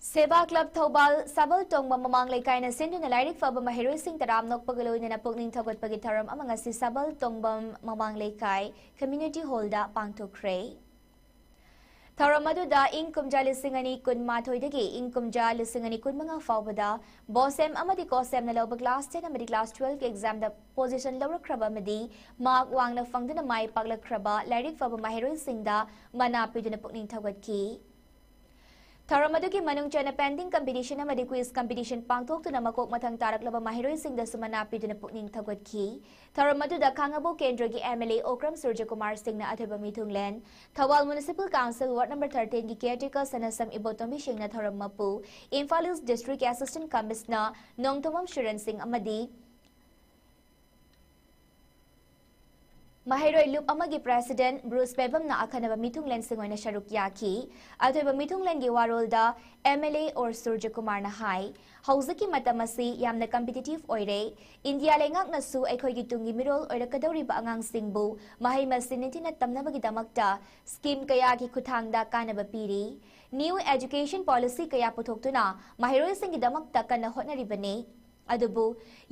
ꯁꯦꯕꯥ ꯀ꯭ꯂꯕ ꯊꯧꯕꯥꯜ ꯁꯥꯕꯜ ꯇꯣꯡꯕꯝ ꯃꯃꯥꯡ ꯂꯩꯀꯥꯏꯅ ꯁꯤꯟꯗꯨꯅ ꯂꯥꯏꯔꯤꯛ ꯐꯕ ꯃꯍꯩꯔꯣꯏꯁꯤꯡ ꯇꯔꯥꯝꯅ ꯑꯣꯛꯄꯒ ꯂꯣꯏꯅꯅ ꯄꯨꯛꯅꯤꯡ ꯊꯧꯒꯠꯄꯒꯤ ꯊꯧꯔꯝ ꯑꯃ ꯉꯁꯤ ꯁꯥꯕꯜ ꯇꯣꯡꯕꯝ ꯃꯃꯥꯡ ꯂꯩꯀꯥꯏ Community Hallꯗ ꯄꯥꯡꯊꯣꯛꯈ꯭ꯔꯦ꯫ ꯊꯧꯔꯝ ꯑꯗꯨꯗ ꯏꯪ ꯀꯨꯝꯖꯥ ꯂꯤꯁꯤꯡ ꯑꯅꯤ ꯀꯨꯟꯃꯥꯊꯣꯏꯗꯒꯤ ꯏꯪ ꯀꯨꯝꯖꯥ ꯂꯤꯁꯤꯡ ꯑꯅꯤ ꯀꯨꯟꯃꯉꯥ ꯐꯥꯎꯕꯗ BOSEM ꯑꯃꯗꯤ COSEMꯅ ꯂꯧꯕ class ten ꯑꯃꯗꯤ class twelveꯀꯤ examꯗ position ꯂꯧꯔꯛꯈ꯭ꯔꯕ ꯑꯃꯗꯤ mark ꯋꯥꯡꯅ ꯐꯪꯗꯨꯅ ꯃꯥꯏ ꯄꯥꯛꯂꯛꯈ꯭ꯔꯕ ꯂꯥꯏꯔꯤꯛ ꯐꯕ ꯃꯍꯩꯔꯣꯏꯁꯤꯡꯗ ꯃꯅꯥ ꯄꯤꯗꯨꯅ ꯄꯨꯛꯅꯤꯡ ꯊꯧꯒꯠꯈꯤ꯫ ꯊꯧꯔꯝ ꯑꯗꯨꯒꯤ ꯃꯅꯨꯡ ꯆꯟꯅ painting competition ꯑꯃꯗꯤ quiz competition ꯄꯥꯡꯊꯣꯛꯇꯨꯅ ꯃꯀꯣꯛ ꯃꯊꯪ ꯇꯥꯔꯛꯂꯕ ꯃꯍꯩꯔꯣꯏꯁꯤꯡꯗꯁꯨ ꯃꯅꯥ ꯄꯤꯗꯨꯅ ꯄꯨꯛꯅꯤꯡ ꯊꯧꯒꯠꯈꯤ꯫ ꯊꯧꯔꯝ ꯑꯗꯨꯗ ꯈꯥꯉꯕꯣꯛ ꯀꯦꯟꯗ꯭ꯔꯒꯤ MLA ꯑꯣꯀ꯭ꯔꯝ ꯁꯨꯔꯖꯀꯨꯃꯥꯔ ꯁꯤꯡꯅ ꯑꯊꯣꯏꯕ ꯃꯤꯊꯨꯡꯂꯦꯟ, Thoubal Municipal Council Ward number thirteenꯒꯤ caretaker ꯁꯅꯥꯁꯝ ꯏꯕꯣꯇꯣꯝꯕꯤ ꯁꯤꯡꯅ ꯊꯧꯔꯝ ꯃꯄꯨ, Imphal East District Assistant Commissioner Nongthombam ꯁꯨꯔꯟ ꯁꯤꯡ ꯑꯃꯗꯤ ꯃꯍꯩꯔꯣꯏ ꯂꯨꯞ ꯑꯃꯒꯤ president ꯕ꯭ꯔꯨꯁ ꯄꯦꯕꯝꯅ ꯑꯈꯟꯅꯕ ꯃꯤꯊꯨꯡꯂꯦꯟꯁꯤꯡ ꯑꯣꯏꯅ ꯁꯔꯨꯛ ꯌꯥꯈꯤ꯫ ꯑꯊꯣꯏꯕ ꯃꯤꯊꯨꯡꯂꯦꯟꯒꯤ ꯋꯥꯔꯣꯜꯗ MLA ꯑꯣꯔ ꯁꯨꯔꯖꯀꯨꯃꯥꯔꯅ ꯍꯥꯏ, ꯍꯧꯖꯤꯛꯀꯤ ꯃꯇꯝ ꯑꯁꯤ ꯌꯥꯝꯅ competitive ꯑꯣꯏꯔꯦ꯫ ꯏꯟꯗꯤꯌꯥ ꯂꯩꯉꯥꯛꯅꯁꯨ ꯑꯩꯈꯣꯏꯒꯤ ꯇꯨꯡꯒꯤ ꯃꯤꯔꯣꯜ ꯑꯣꯏꯔꯛꯀꯗꯧꯔꯤꯕ ꯑꯉꯥꯡꯁꯤꯡꯕꯨ ꯃꯍꯩ ꯃꯁꯤꯡ ꯅꯤꯡꯊꯤꯅ ꯇꯝꯅꯕꯒꯤꯗꯃꯛꯇ scheme ꯀꯌꯥꯒꯤ ꯈꯨꯠꯊꯥꯡꯗ ꯀꯥꯟꯅꯕ ꯄꯤꯔꯤ꯫ New Education Policy ꯀꯌꯥ ꯄꯨꯊꯣꯛꯇꯨꯅ ꯃꯍꯩꯔꯣꯏꯁꯤꯡꯒꯤꯗꯃꯛꯇ ꯀꯟꯅ ꯍꯣꯠꯅꯔꯤꯕꯅꯤ꯫ ꯑꯗꯨꯕꯨ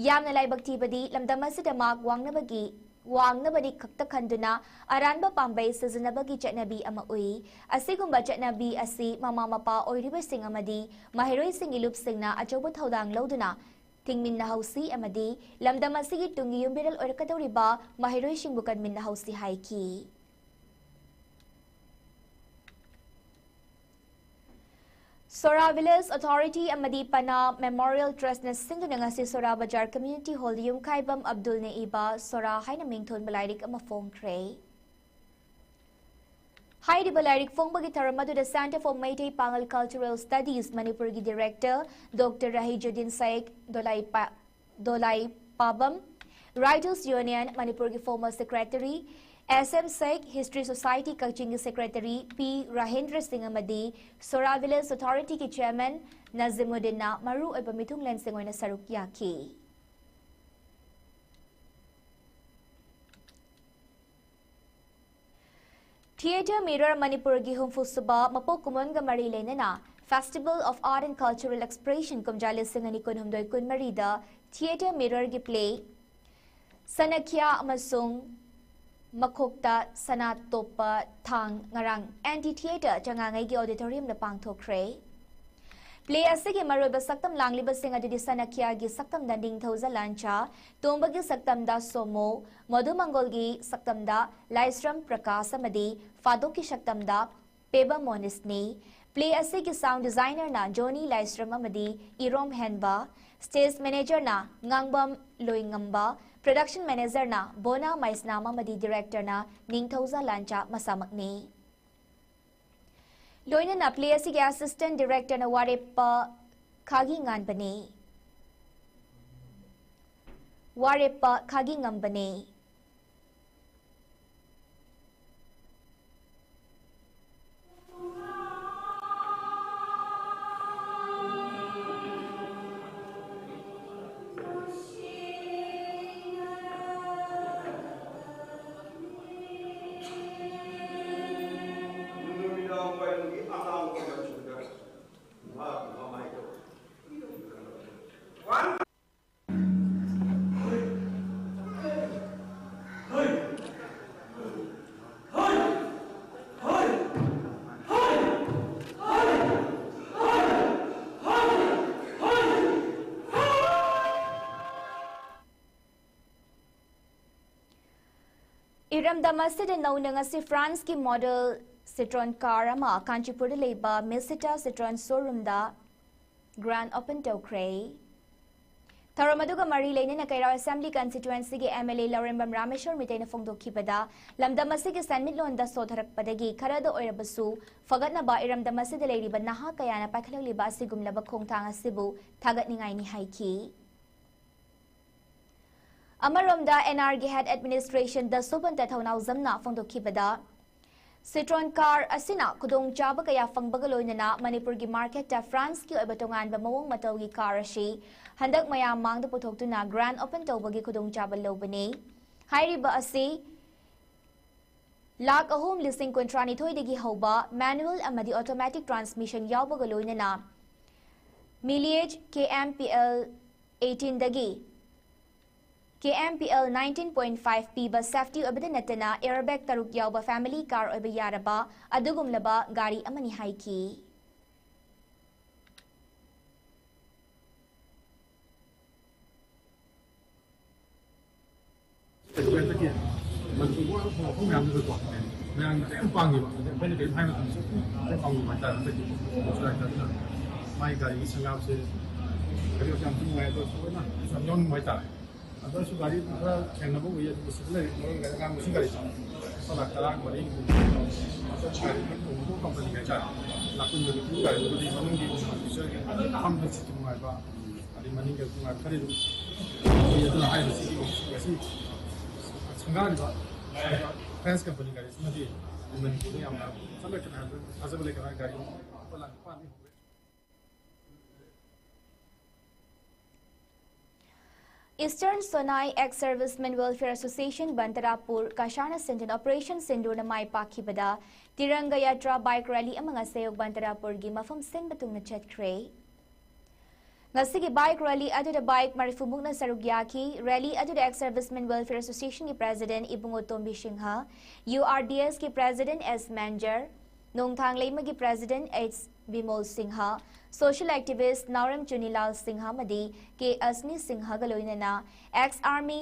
ꯌꯥꯝꯅ ꯂꯥꯏꯕꯛ ꯊꯤꯕꯗꯤ ꯂꯝꯗꯝ ꯑꯁꯤꯗ mark ꯋꯥꯡꯅꯕꯒꯤ, ꯋꯥꯡꯅꯕꯅꯤ ꯈꯛꯇ ꯈꯟꯗꯨꯅ ꯑꯔꯥꯟꯕ ꯄꯥꯝꯕꯩ ꯁꯤꯖꯤꯟꯅꯕꯒꯤ ꯆꯠꯅꯕꯤ ꯑꯃ ꯎꯏ꯫ ꯑꯁꯤꯒꯨꯝꯕ ꯆꯠꯅꯕꯤ ꯑꯁꯤ ꯃꯃꯥ ꯃꯄꯥ ꯑꯣꯏꯔꯤꯕꯁꯤꯡ ꯑꯃꯗꯤ ꯃꯍꯩꯔꯣꯏꯁꯤꯡꯒꯤ ꯂꯨꯞꯁꯤꯡꯅ ꯑꯆꯧꯕ ꯊꯧꯗꯥꯡ ꯂꯧꯗꯨꯅ ꯊꯤꯡꯃꯤꯟꯅꯍꯧꯁꯤ ꯑꯃꯗꯤ ꯂꯝꯗꯝ ꯑꯁꯤꯒꯤ ꯇꯨꯡꯒꯤ ꯌꯨꯝꯕꯤꯔꯦꯜ ꯑꯣꯏꯔꯛꯀꯗꯧꯔꯤꯕ ꯃꯍꯩꯔꯣꯏꯁꯤꯡꯕꯨ ꯀꯟꯃꯤꯟꯅꯍꯧꯁꯤ ꯍꯥꯏꯈꯤ꯫ ꯁꯣꯔꯥ Village Authority ꯑꯃꯗꯤ ꯄꯅꯥ Memorial Trustꯅ ꯁꯤꯟꯗꯨꯅ ꯉꯁꯤ ꯁꯣꯔꯥ ꯕꯖꯥꯔ Community Hall ꯌꯨꯝꯈꯥꯏꯕꯝ ꯑꯕꯗꯨꯜꯅ ꯏꯕ ꯁꯣꯔꯥ ꯍꯥꯏꯅ ꯃꯤꯡꯊꯣꯟꯕ ꯂꯥꯏꯔꯤꯛ ꯑꯃ ꯐꯣꯡꯈ꯭ꯔꯦ꯫ ꯍꯥꯏꯔꯤꯕ ꯂꯥꯏꯔꯤꯛ ꯐꯣꯡꯕꯒꯤ ꯊꯧꯔꯝ ꯑꯗꯨꯗ Centre for Meitei Pangal Cultural Studies ꯃꯅꯤꯄꯨꯔꯒꯤ director Doctor ꯔꯍꯤꯖꯨꯗꯤꯟ ꯁꯥꯏꯛ, ꯗꯣꯂꯥꯏ ꯄꯥ-, ꯗꯣꯂꯥꯏ ꯄꯥꯕꯝ, Writers Union ꯃꯅꯤꯄꯨꯔꯒꯤ former secretary S M ꯁꯥꯏꯛ, History Society ꯀꯛꯆꯤꯡꯒꯤ secretary P ꯔꯥꯍꯦꯟꯗ꯭ꯔ ꯁꯤꯡ ꯑꯃꯗꯤ ꯁꯣꯔꯥ Village Authorityꯒꯤ chairman ꯅꯖꯤꯃꯨꯗꯤꯟꯅ ꯃꯔꯨꯑꯣꯏꯕ ꯃꯤꯊꯨꯡꯂꯦꯟꯁꯤꯡ ꯑꯣꯏꯅ ꯁꯔꯨꯛ ꯌꯥꯈꯤ꯫ Theatre Mirror ꯃꯅꯤꯄꯨꯔꯒꯤ ꯍꯨꯝꯐꯨ ꯁꯨꯕ ꯃꯄꯣꯛ ꯀꯨꯝꯑꯣꯟꯒ ꯃꯔꯤ ꯂꯩꯅꯅ Festival of Art and Cultural Expression ꯀꯨꯝꯖꯥ ꯂꯤꯁꯤꯡ ꯑꯅꯤ ꯀꯨꯟꯍꯨꯝꯗꯣꯏ ꯀꯨꯟꯃꯔꯤꯗ Theatre Mirrorꯒꯤ play ꯁꯅꯈ꯭ꯌꯥ ꯑꯃꯁꯨꯡ ꯃꯈꯣꯛꯇ ꯁꯅꯥ ꯇꯣꯞꯄ ꯊꯥꯡ ꯉꯔꯥꯡ ꯑꯦꯟꯇꯤ ꯊꯤꯌꯦꯇꯔ ꯆꯉꯥꯉꯩꯒꯤ ꯑꯣꯗꯤꯇꯣꯔꯤꯌꯝꯗ ꯄꯥꯡꯊꯣꯛꯈ꯭ꯔꯦ꯫ ꯄ꯭ꯂꯦ ꯑꯁꯤꯒꯤ ꯃꯔꯨꯑꯣꯏꯕ ꯁꯛꯇꯝ ꯂꯥꯡꯂꯤꯕꯁꯤꯡ ꯑꯗꯨꯗꯤ ꯁꯅꯈ꯭ꯌꯥꯒꯤ ꯁꯛꯇꯝꯗ ꯅꯤꯡꯊꯧꯖ ꯂꯥꯟꯆꯥ, ꯇꯣꯝꯕꯒꯤ ꯁꯛꯇꯝꯗ ꯁꯣꯃꯣ, ꯃꯙꯨꯃꯪꯒꯣꯜꯒꯤ ꯁꯛꯇꯝꯗ ꯂꯥꯏꯁ꯭ꯔꯝ ꯄ꯭ꯔꯀꯥꯁ ꯑꯃꯗꯤ ꯐꯥꯗꯣꯛꯀꯤ ꯁꯛꯇꯝꯗ ꯄꯦꯕ ꯃꯣꯅꯤꯁꯅꯤ꯫ ꯄ꯭ꯂꯦ ꯑꯁꯤꯒꯤ ꯁꯥꯎꯟ ꯗꯤꯖꯥꯏꯅꯔꯅ ꯖꯣꯅꯤ ꯂꯥꯏꯁ꯭ꯔꯝ ꯑꯃꯗꯤ ꯏꯔꯣꯝ ꯍꯦꯟꯕ, ꯁ꯭ꯇꯦꯖ ꯃꯦꯅꯦꯖꯔꯅ ꯉꯥꯡꯕꯝ ꯂꯣꯏꯉꯝꯕ, ꯄ꯭ꯔꯗꯛꯁꯟ ꯃꯦꯅꯦꯖꯔꯅ ꯕꯣꯅꯥ ꯃꯩꯁꯅꯥꯝ ꯑꯃꯗꯤ ꯗꯤꯔꯦꯛꯇꯔꯅ ꯅꯤꯡꯊꯧꯖ ꯂꯥꯟꯆꯥ ꯃꯁꯥꯃꯛꯅꯤ꯫ ꯂꯣꯏꯅꯅ ꯄ꯭ꯂꯦ ꯑꯁꯤꯒꯤ ꯑꯦꯁꯤꯁꯇꯦꯟ ꯗꯤꯔꯦꯛꯇꯔꯅ ꯋꯥꯔꯦꯞꯄ ꯈꯥꯒꯤ ꯉꯥꯟꯕꯅꯤ꯫ ꯋꯥꯔꯦꯞꯄ ꯈꯥꯒꯤ ꯉꯝꯕꯅꯤ꯫ ꯏꯔꯝꯗꯝ ꯑꯁꯤꯗ ꯅꯧꯅ ꯉꯁꯤ ꯐ꯭ꯔꯥꯟꯁꯀꯤ ꯃꯣꯗꯦꯜ ꯁꯤꯇ꯭ꯔꯣꯟ ꯀꯥꯔ ꯑꯃ ꯀꯥꯟꯆꯤꯄꯨꯔꯗ ꯂꯩꯕ ꯃꯤꯁꯤꯇꯥ ꯁꯤꯇ꯭ꯔꯣꯟ ꯁꯣꯔꯨꯝꯗ ꯒ꯭ꯔꯥꯟ ꯑꯣꯄꯟ ꯇꯧꯈ꯭ꯔꯦ꯫ ꯊꯧꯔꯝ ꯑꯗꯨꯒ ꯃꯔꯤ ꯂꯩꯅꯅ ꯀꯩꯔꯥꯎ ꯑꯦꯁꯦꯝꯕ꯭ꯂꯤ ꯀꯟꯁꯇꯤꯇ꯭ꯋꯦꯟꯁꯤꯒꯤ ꯑꯦꯝ ꯑꯦꯜ ꯑꯦ ꯂꯧꯔꯦꯝꯕꯝ ꯔꯥꯃꯦꯁꯣꯔ ꯃꯤꯇꯩꯅ ꯐꯣꯡꯗꯣꯛꯈꯤꯕꯗ, ꯂꯝꯗꯝ ꯑꯁꯤꯒꯤ ꯁꯦꯟꯃꯤꯠꯂꯣꯟꯗ ꯁꯣꯊꯔꯛꯄꯗꯒꯤ ꯈꯔꯗ ꯑꯣꯏꯔꯕꯁꯨ ꯐꯒꯠꯅꯕ ꯏꯔꯝꯗꯝ ꯑꯁꯤꯗ ꯂꯩꯔꯤꯕ ꯅꯍꯥ ꯀꯌꯥꯅ ꯄꯥꯏꯈꯠꯂꯛꯂꯤꯕ ꯑꯁꯤꯒꯨꯝꯂꯕ ꯈꯣꯡꯊꯥꯡ ꯑꯁꯤꯕꯨ ꯊꯥꯒꯠꯅꯤꯡꯉꯥꯏꯅꯤ ꯍꯥꯏꯈꯤ꯫ ꯑꯃꯔꯣꯝꯗ, ꯑꯦꯟ ꯑꯥꯔꯒꯤ ꯍꯦꯗ ꯑꯦꯗꯃꯤꯅꯤꯁꯇ꯭ꯔꯦꯁꯟ ꯗꯁꯣꯄꯟꯇ ꯊꯧꯅꯥꯎꯖꯝꯅ ꯐꯣꯡꯗꯣꯛꯈꯤꯕꯗ, ꯁꯤꯇ꯭ꯔꯣꯟ ꯀꯥꯔ ꯑꯁꯤꯅ ꯈꯨꯗꯣꯡꯆꯥꯕ ꯀꯌꯥ ꯐꯪꯕꯒ ꯂꯣꯏꯅꯅ ꯃꯅꯤꯄꯨꯔꯒꯤ ꯃꯥꯔꯀꯦꯠꯇ ꯐ꯭ꯔꯥꯟꯁꯀꯤ ꯑꯣꯏꯕ ꯇꯣꯉꯥꯟꯕ ꯃꯑꯣꯡ ꯃꯇꯧꯒꯤ ꯀꯥꯔ ꯑꯁꯤ ꯍꯟꯗꯛ ꯃꯌꯥꯝ ꯃꯥꯡꯗ ꯄꯨꯊꯣꯛꯇꯨꯅ ꯒ꯭ꯔꯥꯟ ꯑꯣꯄꯟ ꯇꯧꯕꯒꯤ ꯈꯨꯗꯣꯡꯆꯥꯕ ꯂꯧꯕꯅꯤ꯫ ꯍꯥꯏꯔꯤꯕ ꯑꯁꯤ ꯂꯥꯈ ꯑꯍꯨꯝ ꯂꯤꯁꯤꯡ ꯀꯨꯟꯊ꯭ꯔꯥꯅꯤꯊꯣꯏꯗꯒꯤ ꯍꯧꯕ ꯃꯦꯅꯨꯑꯦꯜ ꯑꯃꯗꯤ ꯑꯣꯇꯣꯃꯦꯇꯤꯛ ꯇ꯭ꯔꯥꯟꯁꯃꯤꯁꯟ ꯌꯥꯎꯕꯒ ꯂꯣꯏꯅꯅ mileage K M P L ꯑꯩꯠꯇꯤꯟꯗꯒꯤ K M P L nineteen point five ꯄꯤꯕ safety ꯑꯣꯏꯕꯗ ꯅꯠꯇꯅ airbag ꯇꯔꯨꯛ ꯌꯥꯎꯕ family car ꯑꯣꯏꯕ ꯌꯥꯔꯕ ꯑꯗꯨꯒꯨꯝꯂꯕ ꯒꯥꯔꯤ ꯑꯃꯅꯤ ꯍꯥꯏꯈꯤ꯫ ꯃꯅꯤꯄꯨꯔꯒꯤ ꯃꯐꯝ ꯃꯌꯥꯝꯗꯨꯗꯀꯣ ꯃꯌꯥꯝꯅ ꯃꯌꯥꯝ ꯄꯥꯡꯉꯦꯕ꯫ ꯑꯗꯩ ꯑꯩꯈꯣꯏꯅ ꯀꯔꯤꯝ ꯍꯥꯏꯕ ꯃꯇꯝꯗ ꯃꯌꯥꯝ ꯄꯥꯡꯕ ꯍꯥꯏꯇꯥꯔꯦ꯫ ꯍꯟꯗꯛꯀꯤ ꯁꯣꯁꯥꯏꯇꯤꯗ ꯃꯥꯒꯤ ꯒꯥꯔꯤꯒꯤ ꯁꯪꯒꯥꯕꯁꯦ ꯒꯥꯔꯤ ꯌꯥꯝ ꯊꯤ ꯅꯨꯡꯉꯥꯏ꯫ ꯑꯗꯣ ꯂꯣꯏꯅ ꯌꯥꯝ ꯌꯥꯎꯅꯤꯡꯕ ꯍꯥꯏꯇꯥꯔꯦ꯫ ꯑꯗꯨꯁꯨ ꯒꯥꯔꯤ ꯈꯔ ꯊꯦꯡꯅꯕ ꯎꯏ꯫ ꯑꯗꯨꯕꯨ ꯁꯤꯗ ꯂꯩꯔꯤꯕ ꯃꯔꯣꯏ ꯒꯥꯔꯤ ꯑꯉꯥꯡꯕꯁꯤ ꯒꯥꯔꯤ ꯂꯨꯄꯥ ꯂꯥꯛ ꯇꯔꯥ ꯃꯔꯤ ꯒꯥꯔꯤ ꯇꯣꯡꯕ ꯀꯝꯄꯅꯤ ꯍꯥꯏꯇꯥꯔꯦ꯫ ꯂꯥꯛ ꯀꯨꯟ ꯃꯔꯤ ꯒꯥꯔꯤ ꯃꯅꯨꯡꯒꯤ ꯐꯝꯕꯁꯤ ꯅꯨꯡꯉꯥꯏꯕ, ꯑꯗꯩ ꯃꯅꯤꯡꯗ ꯅꯨꯡꯉꯥꯏꯕ ꯈꯔ ꯑꯗꯨꯝ ꯎꯏ꯫ ꯑꯗꯨꯅ ꯍꯥꯏꯔꯤꯕꯁꯤ ꯉꯁꯤ ꯁꯪꯒꯥꯔꯤꯕ ꯐ꯭ꯔꯦꯟꯁ ꯀꯝꯄꯅꯤ ꯒꯥꯔꯤꯁꯤꯃꯗꯤ ꯃꯅꯤꯄꯨꯔꯗ ꯌꯥꯝꯅ ꯆꯠꯅꯔꯛꯀꯅꯤ ꯍꯥꯏꯕ ꯊꯥꯖꯕ ꯂꯩ꯫ ꯀꯅꯥ ꯒꯥꯔꯤ ꯂꯨꯄꯥ ꯂꯥꯛ ꯅꯤꯄꯥꯟꯗꯤ ꯍꯧꯔꯦ꯫ Eastern Sonai Ex Servicemen Welfare Association ꯕꯟꯇꯔꯥꯄꯨꯔ ꯀꯁꯥꯅ ꯁꯤꯟꯗꯨꯅ Operation ꯁꯤꯟꯗꯨꯔꯅ ꯃꯥꯏ ꯄꯥꯛꯈꯤꯕꯗ ꯇꯤꯔꯪꯒ ꯌꯥꯇ꯭ꯔꯥ bike rally ꯑꯃ ꯉꯁꯥꯏ ꯑꯌꯨꯛ ꯕꯟꯇꯔꯥꯄꯨꯔꯒꯤ ꯃꯐꯝ ꯁꯤꯟꯕ ꯇꯨꯡꯅ ꯆꯠꯈ꯭ꯔꯦ꯫ ꯉꯁꯤꯒꯤ bike rally ꯑꯗꯨꯗ bike ꯃꯔꯤꯐꯨ ꯃꯨꯛꯅ ꯁꯔꯨꯛ ꯌꯥꯈꯤ꯫ Rally ꯑꯗꯨꯗ Ex Servicemen Welfare Association ꯒꯤ President ꯏꯕꯨꯡꯉꯣ ꯇꯣꯝꯕꯤ Singh, U R D S ꯀꯤ President S ꯃꯦꯟꯖꯔ, ꯅꯣꯡꯊꯥꯡ ꯂꯩꯃꯒꯤ President H Bimol Singh, social activist ꯅꯥꯎꯔꯦꯝ ꯆꯨꯅꯤꯂꯥꯜ ꯁꯤꯡꯍ ꯑꯃꯗꯤ K ꯑꯁꯅꯤ ꯁꯤꯡꯍꯒ ꯂꯣꯏꯅꯅ ex army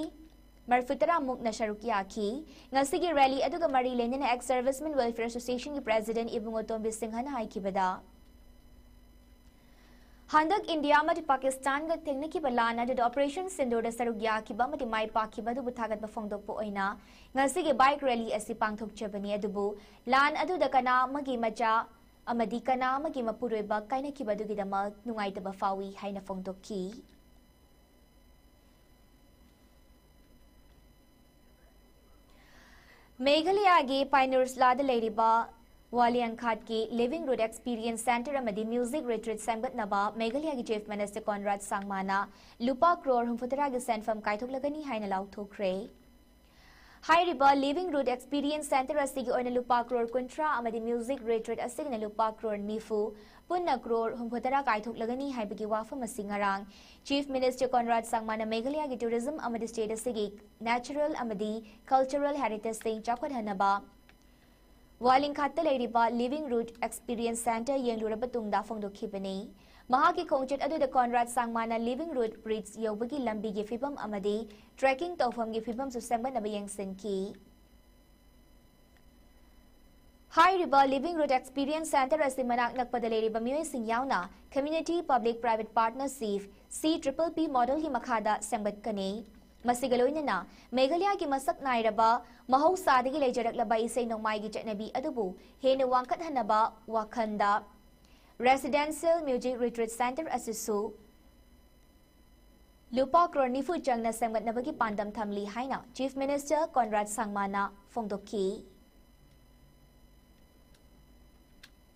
ꯃꯔꯤꯐꯨ ꯇꯔꯥ ꯃꯨꯛꯅ ꯁꯔꯨꯛ ꯌꯥꯈꯤ꯫ ꯉꯁꯤꯒꯤ rally ꯑꯗꯨꯒ ꯃꯔꯤ ꯂꯩꯅꯅ Ex Servicemen Welfare Association ꯒꯤ President ꯏꯕꯨꯡꯉꯣ ꯇꯣꯝꯕꯤ ꯁꯤꯡꯍꯅ ꯍꯥꯏꯈꯤꯕꯗ, ꯍꯟꯗꯛ ꯏꯟꯗꯤꯌꯥ ꯑꯃꯗꯤ ꯄꯥꯀꯤꯁꯇꯥꯟꯒ ꯊꯦꯡꯅꯈꯤꯕ ꯂꯥꯟ ꯑꯗꯨꯗ Operation ꯁꯤꯟꯗꯨꯔꯗ ꯁꯔꯨꯛ ꯌꯥꯈꯤꯕ ꯑꯃꯗꯤ ꯃꯥꯏ ꯄꯥꯛꯈꯤꯕ ꯑꯗꯨꯕꯨ ꯊꯥꯒꯠꯄ ꯐꯣꯡꯗꯣꯛꯄ ꯑꯣꯏꯅ ꯉꯁꯤꯒꯤ bike rally ꯑꯁꯤ ꯄꯥꯡꯊꯣꯛꯆꯕꯅꯤ꯫ ꯑꯗꯨꯕꯨ ꯂꯥꯟ ꯑꯗꯨꯗ ꯀꯅꯥ ꯑꯃꯒꯤ ꯃꯆꯥ ꯑꯃꯗꯤ ꯀꯅꯥ ꯑꯃꯒꯤ ꯃꯄꯨꯔꯣꯏꯕ ꯀꯥꯏꯅꯈꯤꯕ ꯑꯗꯨꯒꯤꯗꯃꯛ ꯅꯨꯡꯉꯥꯏꯇꯕ ꯐꯥꯎꯏ ꯍꯥꯏꯅ ꯐꯣꯡꯗꯣꯛꯈꯤ꯫ ꯃꯦꯘꯥꯂꯌꯥꯒꯤ ꯄꯥꯏꯅꯨꯔꯁꯂꯥꯗ ꯂꯩꯔꯤꯕ ꯋꯥꯂꯤꯌꯥꯡꯈꯥꯠꯀꯤ Living Root Experience Center ꯑꯃꯗꯤ Music Retreat ꯁꯦꯝꯒꯠꯅꯕ ꯃꯦꯘꯥꯂꯌꯥꯒꯤ Chief Minister ꯀꯣꯟꯔꯥꯗ ꯁꯥꯡꯃꯥꯅ ꯂꯨꯄꯥ ꯀ꯭ꯔꯣꯔ ꯍꯨꯝꯐꯨꯇꯔꯥꯒꯤ ꯁꯦꯟꯐꯝ ꯀꯥꯏꯊꯣꯛꯂꯒꯅꯤ ꯍꯥꯏꯅ ꯂꯥꯎꯊꯣꯛꯈ꯭ꯔꯦ꯫ ꯍꯥꯏꯔꯤꯕ Living Root Experience Center ꯑꯁꯤꯒꯤ ꯑꯣꯏꯅ ꯂꯨꯄꯥ ꯀ꯭ꯔꯣꯔ ꯀꯨꯟꯊ꯭ꯔꯥ ꯑꯃꯗꯤ Music Retreat ꯑꯁꯤꯒꯤꯅ ꯂꯨꯄꯥ ꯀ꯭ꯔꯣꯔ ꯅꯤꯐꯨ, ꯄꯨꯟꯅ ꯀ꯭ꯔꯣꯔ ꯍꯨꯝꯐꯨꯇꯔꯥ ꯀꯥꯏꯊꯣꯛꯂꯒꯅꯤ ꯍꯥꯏꯕꯒꯤ ꯋꯥꯐꯝ ꯑꯁꯤ ꯉꯔꯥꯡ Chief Minister Conrad Sangma ꯅ ꯃꯦꯘꯥꯂꯌꯥꯒꯤ tourism ꯑꯃꯗꯤ state ꯑꯁꯤꯒꯤ natural ꯑꯃꯗꯤ cultural heritage ꯁꯤꯡ ꯆꯥꯎꯈꯠꯍꯟꯅꯕ ꯋꯥꯂꯤꯡꯈꯥꯠꯇ ꯂꯩꯔꯤꯕ Living Root Experience Center ꯌꯦꯡꯂꯨꯔꯕ ꯇꯨꯡꯗ ꯐꯣꯡꯗꯣꯛꯈꯤꯕꯅꯤ꯫ ꯃꯍꯥꯛꯀꯤ ꯈꯣꯡꯆꯠ ꯑꯗꯨꯗ Conrad Sangma ꯅ Living Root Bridge ꯌꯧꯕꯒꯤ ꯂꯝꯕꯤꯒꯤ ꯐꯤꯕꯝ ꯑꯃꯗꯤ trekking ꯇꯧꯐꯝꯒꯤ ꯐꯤꯕꯝꯁꯨ ꯁꯦꯝꯒꯠꯅꯕ ꯌꯦꯡꯁꯤꯟꯈꯤ꯫ ꯍꯥꯏꯔꯤꯕ Living Root Experience Center ꯑꯁꯤ ꯃꯅꯥꯛ ꯅꯛꯄꯗ ꯂꯩꯔꯤꯕ ꯃꯤꯑꯣꯏꯁꯤꯡ ꯌꯥꯎꯅ Community Public Private Partnership, C triple P model ꯒꯤ ꯃꯈꯥꯗ ꯁꯦꯝꯒꯠꯀꯅꯤ꯫ ꯃꯁꯤꯒ ꯂꯣꯏꯅꯅ ꯃꯦꯘꯥꯂꯌꯥꯒꯤ ꯃꯁꯛ ꯅꯥꯏꯔꯕ ꯃꯍꯧꯁꯥꯗꯒꯤ ꯂꯩꯖꯔꯛꯂꯕ ꯏꯁꯩ ꯅꯣꯡꯃꯥꯏꯒꯤ ꯆꯠꯅꯕꯤ ꯑꯗꯨꯕꯨ ꯍꯦꯟꯅ ꯋꯥꯡꯈꯠꯍꯟꯅꯕ ꯋꯥꯈꯜꯗ Residential Music Retreat Center ꯑꯁꯤꯁꯨ ꯂꯨꯄꯥ ꯀ꯭ꯔꯣꯔ ꯅꯤꯐꯨ ꯆꯪꯅ ꯁꯦꯝꯒꯠꯅꯕꯒꯤ ꯄꯥꯟꯗꯝ ꯊꯝꯂꯤ ꯍꯥꯏꯅ Chief Minister Conrad Sangma ꯅ ꯐꯣꯡꯗꯣꯛꯈꯤ꯫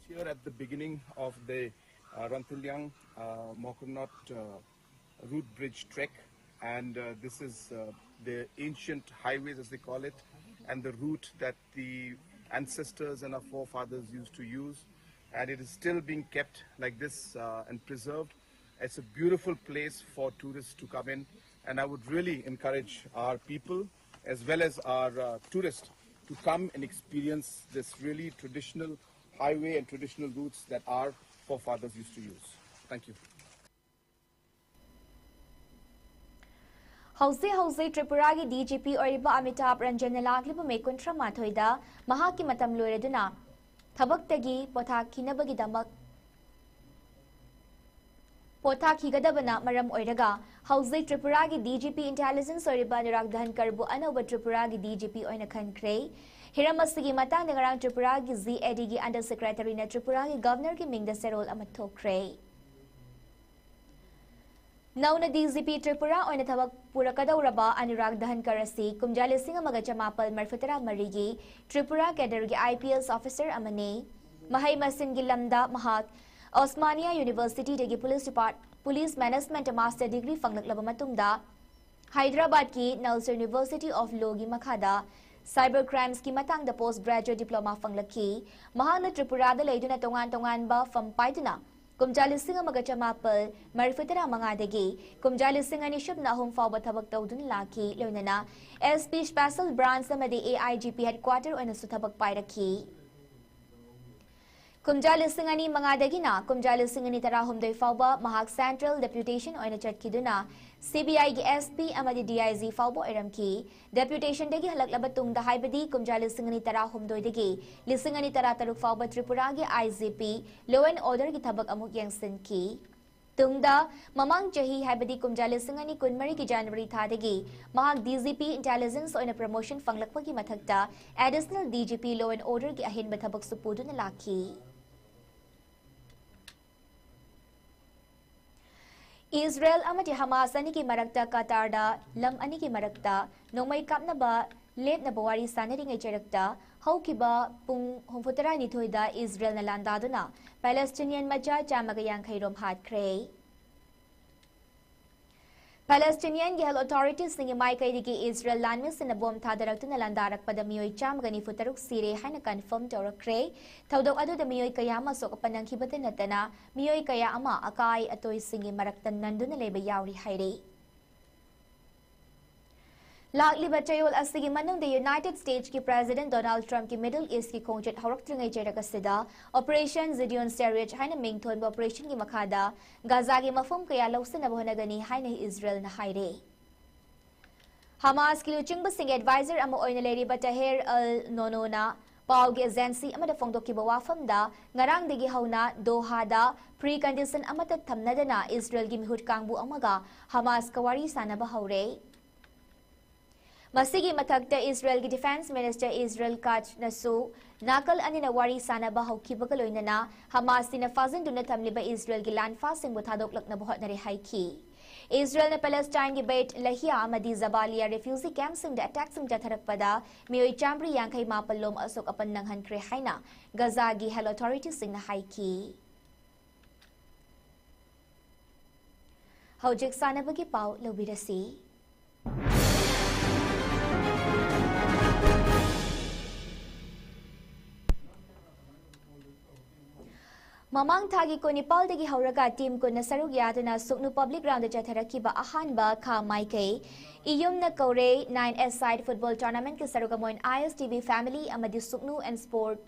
Here at the beginning of the uh, Rantuliang uh, Mawkyrnot uh, root bridge trek, and uh, this is uh, the ancient highways, as they call it, and the route that the ancestors and our forefathers used to use, and it is still being kept like this uh, and preserved. It's a beautiful place for tourists to come in, and I would really encourage our people as well as our uh, tourists to come and experience this really traditional highway and traditional routes that our forefathers used to use. Thank you. ꯍꯧꯖꯤꯛ ꯍꯧꯖꯤꯛ ꯇ꯭ꯔꯤꯄꯨꯔꯥꯒꯤ DGP ꯑꯣꯏꯔꯤꯕ ꯑꯃꯤꯇꯥꯚ ꯔꯟꯖꯟꯅ ꯂꯥꯛꯂꯤꯕ ꯃꯦ ꯀꯨꯟꯊ꯭ꯔꯥ ꯃꯥꯊꯣꯏꯗ ꯃꯍꯥꯛꯀꯤ ꯃꯇꯝ ꯂꯣꯏꯔꯗꯨꯅ ꯊꯕꯛꯇꯒꯤ ꯄꯣꯊꯥꯈꯤꯅꯕꯒꯤꯗꯃꯛ ꯄꯣꯊꯥꯈꯤꯒꯗꯕꯅ ꯃꯔꯝ ꯑꯣꯏꯔꯒ ꯍꯧꯖꯤꯛ ꯇ꯭ꯔꯤꯄꯨꯔꯥꯒꯤ DGP Intelligence ꯑꯣꯏꯔꯤꯕ ꯑꯅꯨꯔꯥꯒ ꯙꯟꯀꯔꯕꯨ ꯑꯅꯧꯕ ꯇ꯭ꯔꯤꯄꯨꯔꯥꯒꯤ DGP ꯑꯣꯏꯅ ꯈꯟꯈ꯭ꯔꯦ꯫ ꯍꯤꯔꯝ ꯑꯁꯤꯒꯤ ꯃꯇꯥꯡꯗ ꯉꯔꯥꯡ ꯇ꯭ꯔꯤꯄꯨꯔꯥꯒꯤ ZAD ꯒꯤ under secretary ꯅ ꯇ꯭ꯔꯤꯄꯨꯔꯥꯒꯤ Governor ꯒꯤ ꯃꯤꯡꯗ ꯆꯦꯔꯣꯜ ꯑꯃ ꯊꯣꯛꯈ꯭ꯔꯦ꯫ ꯅꯧꯅ DGP ꯇ꯭ꯔꯤꯄꯨꯔꯥ ꯑꯣꯏꯅ ꯊꯕꯛ ꯄꯨꯔꯛꯀꯗꯧꯔꯕ ꯑꯅꯨꯔꯥꯒ ꯙꯟꯀꯔ ꯑꯁꯤ ꯀꯨꯝꯖꯥ ꯂꯤꯁꯤꯡ ꯑꯃꯒ ꯆꯃꯥꯄꯜ ꯃꯔꯤꯐꯨꯇꯔꯥ ꯃꯔꯤꯒꯤ ꯇ꯭ꯔꯤꯄꯨꯔꯥ cadre ꯒꯤ IPS officer ꯑꯃꯅꯤ꯫ ꯃꯍꯩ ꯃꯁꯤꯡꯒꯤ ꯂꯝꯗ ꯃꯍꯥꯛ Osmania University ꯗꯒꯤ police depart-, police management master degree ꯐꯪꯂꯛꯂꯕ ꯃꯇꯨꯡꯗ ꯍꯥꯏꯗ꯭ꯔꯕꯥꯗꯀꯤ Nalsar University of Law ꯒꯤ ꯃꯈꯥꯗ Cyber Crimesꯀꯤ ꯃꯇꯥꯡꯗ Post Graduate Diploma ꯐꯪꯂꯛꯈꯤ꯫ ꯃꯍꯥꯛꯅ ꯇ꯭ꯔꯤꯄꯨꯔꯥꯗ ꯂꯩꯗꯨꯅ ꯇꯣꯉꯥꯟ ꯇꯣꯉꯥꯟꯕ ꯐꯝ ꯄꯥꯏꯗꯨꯅ ꯀꯨꯝꯖꯥ ꯂꯤꯁꯤꯡ ꯑꯃꯒ ꯆꯃꯥꯄꯜ ꯃꯔꯤꯐꯨ ꯇꯔꯥ ꯃꯉꯥꯗꯒꯤ ꯀꯨꯝꯖꯥ ꯂꯤꯁꯤꯡ ꯑꯅꯤ ꯁꯨꯞꯅ ꯑꯍꯨꯝ ꯐꯥꯎꯕ ꯊꯕꯛ ꯇꯧꯗꯨꯅ ꯂꯥꯛꯈꯤ꯫ ꯂꯣꯏꯅꯅ S P Special Branch ꯑꯃꯗꯤ A I G P Headquarter ꯑꯣꯏꯅꯁꯨ ꯊꯕꯛ ꯄꯥꯏꯔꯛꯈꯤ꯫ ꯀꯨꯝꯖꯥ ꯂꯤꯁꯤꯡ ꯑꯅꯤ ꯃꯉꯥꯗꯒꯤꯅ ꯀꯨꯝꯖꯥ ꯂꯤꯁꯤꯡ ꯑꯅꯤ ꯇꯔꯥꯍꯨꯝꯗꯣꯏ ꯐꯥꯎꯕ ꯃꯍꯥꯛ Central Deputation ꯑꯣꯏꯅ ꯆꯠꯈꯤꯗꯨꯅ C B I ꯒꯤ S P ꯑꯃꯗꯤ D I G ꯐꯥꯎꯕ ꯑꯣꯏꯔꯝꯈꯤ꯫ Deputationꯗꯒꯤ ꯍꯜꯂꯛꯂꯕ ꯇꯨꯡꯗ, ꯍꯥꯏꯕꯗꯤ ꯀꯨꯝꯖꯥ ꯂꯤꯁꯤꯡ ꯑꯅꯤ ꯇꯔꯥꯍꯨꯝꯗꯣꯏꯗꯒꯤ ꯂꯤꯁꯤꯡ ꯑꯅꯤ ꯇꯔꯥꯇꯔꯨꯛ ꯐꯥꯎꯕ ꯇ꯭ꯔꯤꯄꯨꯔꯥꯒꯤ I G P, Law and Orderꯒꯤ ꯊꯕꯛ ꯑꯃꯨꯛ ꯌꯦꯡꯁꯤꯟꯈꯤ꯫ ꯇꯨꯡꯗ, ꯃꯃꯥꯡ ꯆꯍꯤ, ꯍꯥꯏꯕꯗꯤ ꯀꯨꯝꯖꯥ ꯂꯤꯁꯤꯡ ꯑꯅꯤ ꯀꯨꯟꯃꯔꯤꯒꯤ January ꯊꯥꯗꯒꯤ ꯃꯍꯥꯛ D G P Intelligence ꯑꯣꯏꯅ promotion ꯐꯪꯂꯛꯄꯒꯤ ꯃꯊꯛꯇ Additional D G P Law and Orderꯒꯤ ꯑꯍꯦꯟꯕ ꯊꯕꯛꯁꯨ ꯄꯨꯗꯨꯅ ꯂꯥꯛꯈꯤ꯫ ꯏꯁꯔꯦꯜ ꯑꯃꯗꯤ ꯍꯃꯥꯁ ꯑꯅꯤꯒꯤ ꯃꯔꯛꯇ ꯀꯇꯥꯔꯗ ꯂꯝ ꯑꯅꯤꯒꯤ ꯃꯔꯛꯇ ꯅꯣꯡꯃꯩ ꯀꯥꯞꯅꯕ ꯂꯦꯞꯅꯕ ꯋꯥꯔꯤ ꯁꯥꯟꯅꯔꯤꯉꯩ ꯆꯩꯔꯛꯇ ꯍꯧꯈꯤꯕ ꯄꯨꯡ ꯍꯨꯝꯐꯨꯇꯔꯥꯅꯤꯊꯣꯏꯗ ꯏꯁꯔꯦꯜꯅ ꯂꯥꯟꯗꯥꯗꯨꯅ Palestinian ꯃꯆꯥ ꯆꯥꯝꯃꯒ ꯌꯥꯡꯈꯩ ꯔꯣꯝ ꯍꯥꯠꯈ꯭ꯔꯦ꯫ Palestinianꯒꯤ health authoritiesꯁꯤꯡꯒꯤ ꯃꯥꯏꯀꯩꯗꯒꯤ ꯏꯁꯔꯦꯜ ꯂꯥꯟꯃꯤꯁꯤꯡꯅ ꯕꯣꯝ ꯊꯥꯗꯔꯛꯇꯨꯅ ꯂꯥꯟꯗꯥꯔꯛꯄꯗ ꯃꯤꯑꯣꯏ ꯆꯥꯝꯃꯒ ꯅꯤꯐꯨ ꯇꯔꯨꯛ ꯁꯤꯔꯦ ꯍꯥꯏꯅ confirm ꯇꯧꯔꯛꯈ꯭ꯔꯦ꯫ ꯊꯧꯗꯣꯛ ꯑꯗꯨꯗ ꯃꯤꯑꯣꯏ ꯀꯌꯥ ꯑꯃ ꯑꯁꯣꯛ ꯑꯄꯟ ꯅꯪꯈꯤꯕꯇ ꯅꯠꯇꯅ ꯃꯤꯑꯣꯏ ꯀꯌꯥ ꯑꯃ ꯑꯀꯥꯏ ꯑꯇꯣꯏꯁꯤꯡꯒꯤ ꯃꯔꯛꯇ ꯅꯟꯗꯨꯅ ꯂꯩꯕ ꯌꯥꯎꯔꯤ ꯍꯥꯏꯔꯤ꯫ ꯂꯥꯛꯂꯤꯕ ꯆꯌꯣꯜ ꯑꯁꯤꯒꯤ ꯃꯅꯨꯡꯗ United Statesꯀꯤ President Donald Trumpꯀꯤ Middle Eastꯀꯤ ꯈꯣꯡꯆꯠ ꯍꯧꯔꯛꯇ꯭ꯔꯤꯉꯩ ꯆꯩꯔꯛ ꯑꯁꯤꯗ Operation Gideon Chariot ꯍꯥꯏꯅ ꯃꯤꯡ ꯊꯣꯟꯕ operationꯒꯤ ꯃꯈꯥꯗ ꯒꯥꯖꯥꯒꯤ ꯃꯐꯝ ꯀꯌꯥ ꯂꯧꯁꯤꯟꯅꯕ ꯍꯣꯠꯅꯒꯅꯤ ꯍꯥꯏꯅ ꯏꯁꯔꯦꯜꯅ ꯍꯥꯏꯔꯦ꯫ ꯍꯃꯥꯁꯀꯤ ꯂꯨꯆꯤꯡꯕꯁꯤꯡꯒꯤ advisor ꯑꯃ ꯑꯣꯏꯅ ꯂꯩꯔꯤꯕ ꯇꯍꯦꯔ ꯑꯜ ꯅꯣꯅꯣꯅ ꯄꯥꯎꯒꯤ agency ꯑꯃꯗ ꯐꯣꯡꯗꯣꯛꯈꯤꯕ ꯋꯥꯐꯝꯗ, ꯉꯔꯥꯡꯗꯒꯤ ꯍꯧꯅ ꯗꯣꯍꯥꯗ precondition ꯑꯃꯠꯇ ꯊꯝꯅꯗꯅ ꯏꯁꯔꯦꯜꯒꯤ ꯃꯤꯍꯨꯠ ꯀꯥꯡꯕꯨ ꯑꯃꯒ ꯍꯃꯥꯁꯀ ꯋꯥꯔꯤ ꯁꯥꯟꯅꯕ ꯍꯧꯔꯦ꯫ ꯃꯁꯤꯒꯤ ꯃꯊꯛꯇ, ꯏꯁꯔꯦꯜꯒꯤ Defence Minister ꯏꯁꯔꯦꯜ ꯀꯥꯠꯖꯅꯁꯨ ꯅꯥꯀꯜ ꯑꯅꯤꯅ ꯋꯥꯔꯤ ꯁꯥꯟꯅꯕ ꯍꯧꯈꯤꯕꯒ ꯂꯣꯏꯅꯅ ꯍꯃꯥꯁꯁꯤꯅ ꯐꯥꯖꯤꯟꯗꯨꯅ ꯊꯝꯂꯤꯕ ꯏꯁꯔꯦꯜꯒꯤ ꯂꯥꯟꯐꯥꯁꯤꯡꯕꯨ ꯊꯥꯗꯣꯛꯂꯛꯅꯕ ꯍꯣꯠꯅꯔꯦ ꯍꯥꯏꯈꯤ꯫ ꯏꯁꯔꯦꯜꯅ Palestineꯒꯤ ꯕꯦꯠ ꯂꯍꯤꯌꯥ ꯑꯃꯗꯤ ꯖꯕꯥꯂꯤꯌꯥ refugee campꯁꯤꯡꯗ attackꯁꯤꯡ ꯆꯠꯊꯔꯛꯄꯗ ꯃꯤꯑꯣꯏ ꯆꯥꯝꯃꯔꯤ ꯌꯥꯡꯈꯩ ꯃꯥꯄꯜ ꯂꯣꯝ ꯑꯁꯣꯛ ꯑꯄꯟ ꯅꯪꯍꯟꯈ꯭ꯔꯦ ꯍꯥꯏꯅ ꯒꯖꯥꯒꯤ health authoritiesꯁꯤꯡꯅ ꯍꯥꯏꯈꯤ꯫ ꯍꯧꯖꯤꯛ ꯁꯥꯟꯅꯕꯒꯤ ꯄꯥꯎ ꯂꯧꯕꯤꯔꯁꯤ꯫ ꯃꯃꯥꯡ ꯊꯥꯒꯤ ꯀꯨꯟꯅꯤꯄꯥꯜꯗꯒꯤ ꯍꯧꯔꯒ ꯇꯤꯝ ꯀꯨꯟꯅ ꯁꯔꯨꯛ ꯌꯥꯗꯨꯅ ꯁꯨꯛꯅꯨ ꯄꯕ꯭ꯂꯤꯛ ꯒ꯭ꯔꯥꯎꯟꯗ ꯆꯠꯊꯔꯛꯈꯤꯕ ꯑꯍꯥꯟꯕ ꯈꯥ ꯃꯥꯏꯀꯩ ꯏꯌꯨꯝꯅ ꯀꯧꯔꯦ ꯅꯥꯏꯟ ꯑꯦꯁ ꯁꯥꯏꯠ ꯐꯨꯠꯕꯣꯜ ꯇꯣꯔꯅꯥꯃꯦꯟꯠꯀꯤ ꯁꯔꯨꯛ ꯑꯃ ꯑꯣꯏꯅ I S T V family ꯑꯃꯗꯤ ꯁꯨꯛꯅꯨ ꯑꯦꯟ ꯁ꯭ꯄꯣꯔꯠ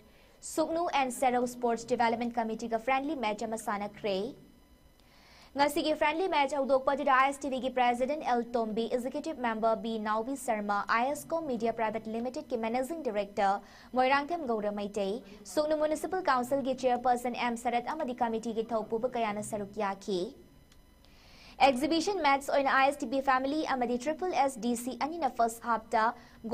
ꯁꯨꯛꯅꯨ ꯑꯦꯟ ꯁꯦꯔꯧ ꯁ꯭ꯄꯣꯔꯠꯁ ꯗꯤꯚꯦꯂꯞꯃꯦꯟꯠ ꯀꯃꯤꯇꯤꯒ ꯐ꯭ꯔꯦꯟꯗꯂꯤ ꯃꯦꯆ ꯑꯃ ꯁꯥꯟꯅꯈ꯭ꯔꯦ꯫ ꯉꯁꯤꯒꯤ ꯐ꯭ꯔꯦꯟꯗꯂꯤ ꯃꯦꯆ ꯍꯧꯗꯣꯛꯄ ꯑꯗꯨꯗ ꯑꯥꯏ ꯑꯦꯁ ꯇꯤ ꯚꯤꯒꯤ president L Tombi, executive member B Naobi Sharma, I S com media private ꯂꯤꯃꯤꯇꯦꯗꯀꯤ ꯃꯦꯅꯦꯖꯤꯡ ꯗꯥꯏꯔꯦꯛꯇꯔ ꯃꯣꯏꯔꯥꯡꯊꯦꯝ ꯒꯧꯔ ꯃꯩꯇꯩ, ꯁꯨꯛꯅꯨ ꯃ꯭ꯌꯨꯅꯤꯁꯤꯄꯥꯜ ꯀꯥꯎꯟꯁꯤꯜꯒꯤ ꯆꯦꯌꯔꯄꯔꯁꯟ ꯑꯦꯝ ꯁꯔꯠ ꯑꯃꯗꯤ ꯀꯃꯤꯇꯤꯒꯤ ꯊꯧꯄꯨꯕ ꯀꯌꯥꯅ ꯁꯔꯨꯛ ꯌꯥꯈꯤ꯫ ꯑꯦꯛꯖꯤꯕꯤꯁꯟ ꯃꯦꯆ ꯑꯣꯏꯅ I S T V family ꯑꯃꯗꯤ ꯇ꯭ꯔꯤꯄꯜ ꯑꯦꯁ ꯗꯤ ꯁꯤ ꯑꯅꯤꯅ ꯐꯥꯔꯁꯠ ꯍꯥꯐꯇ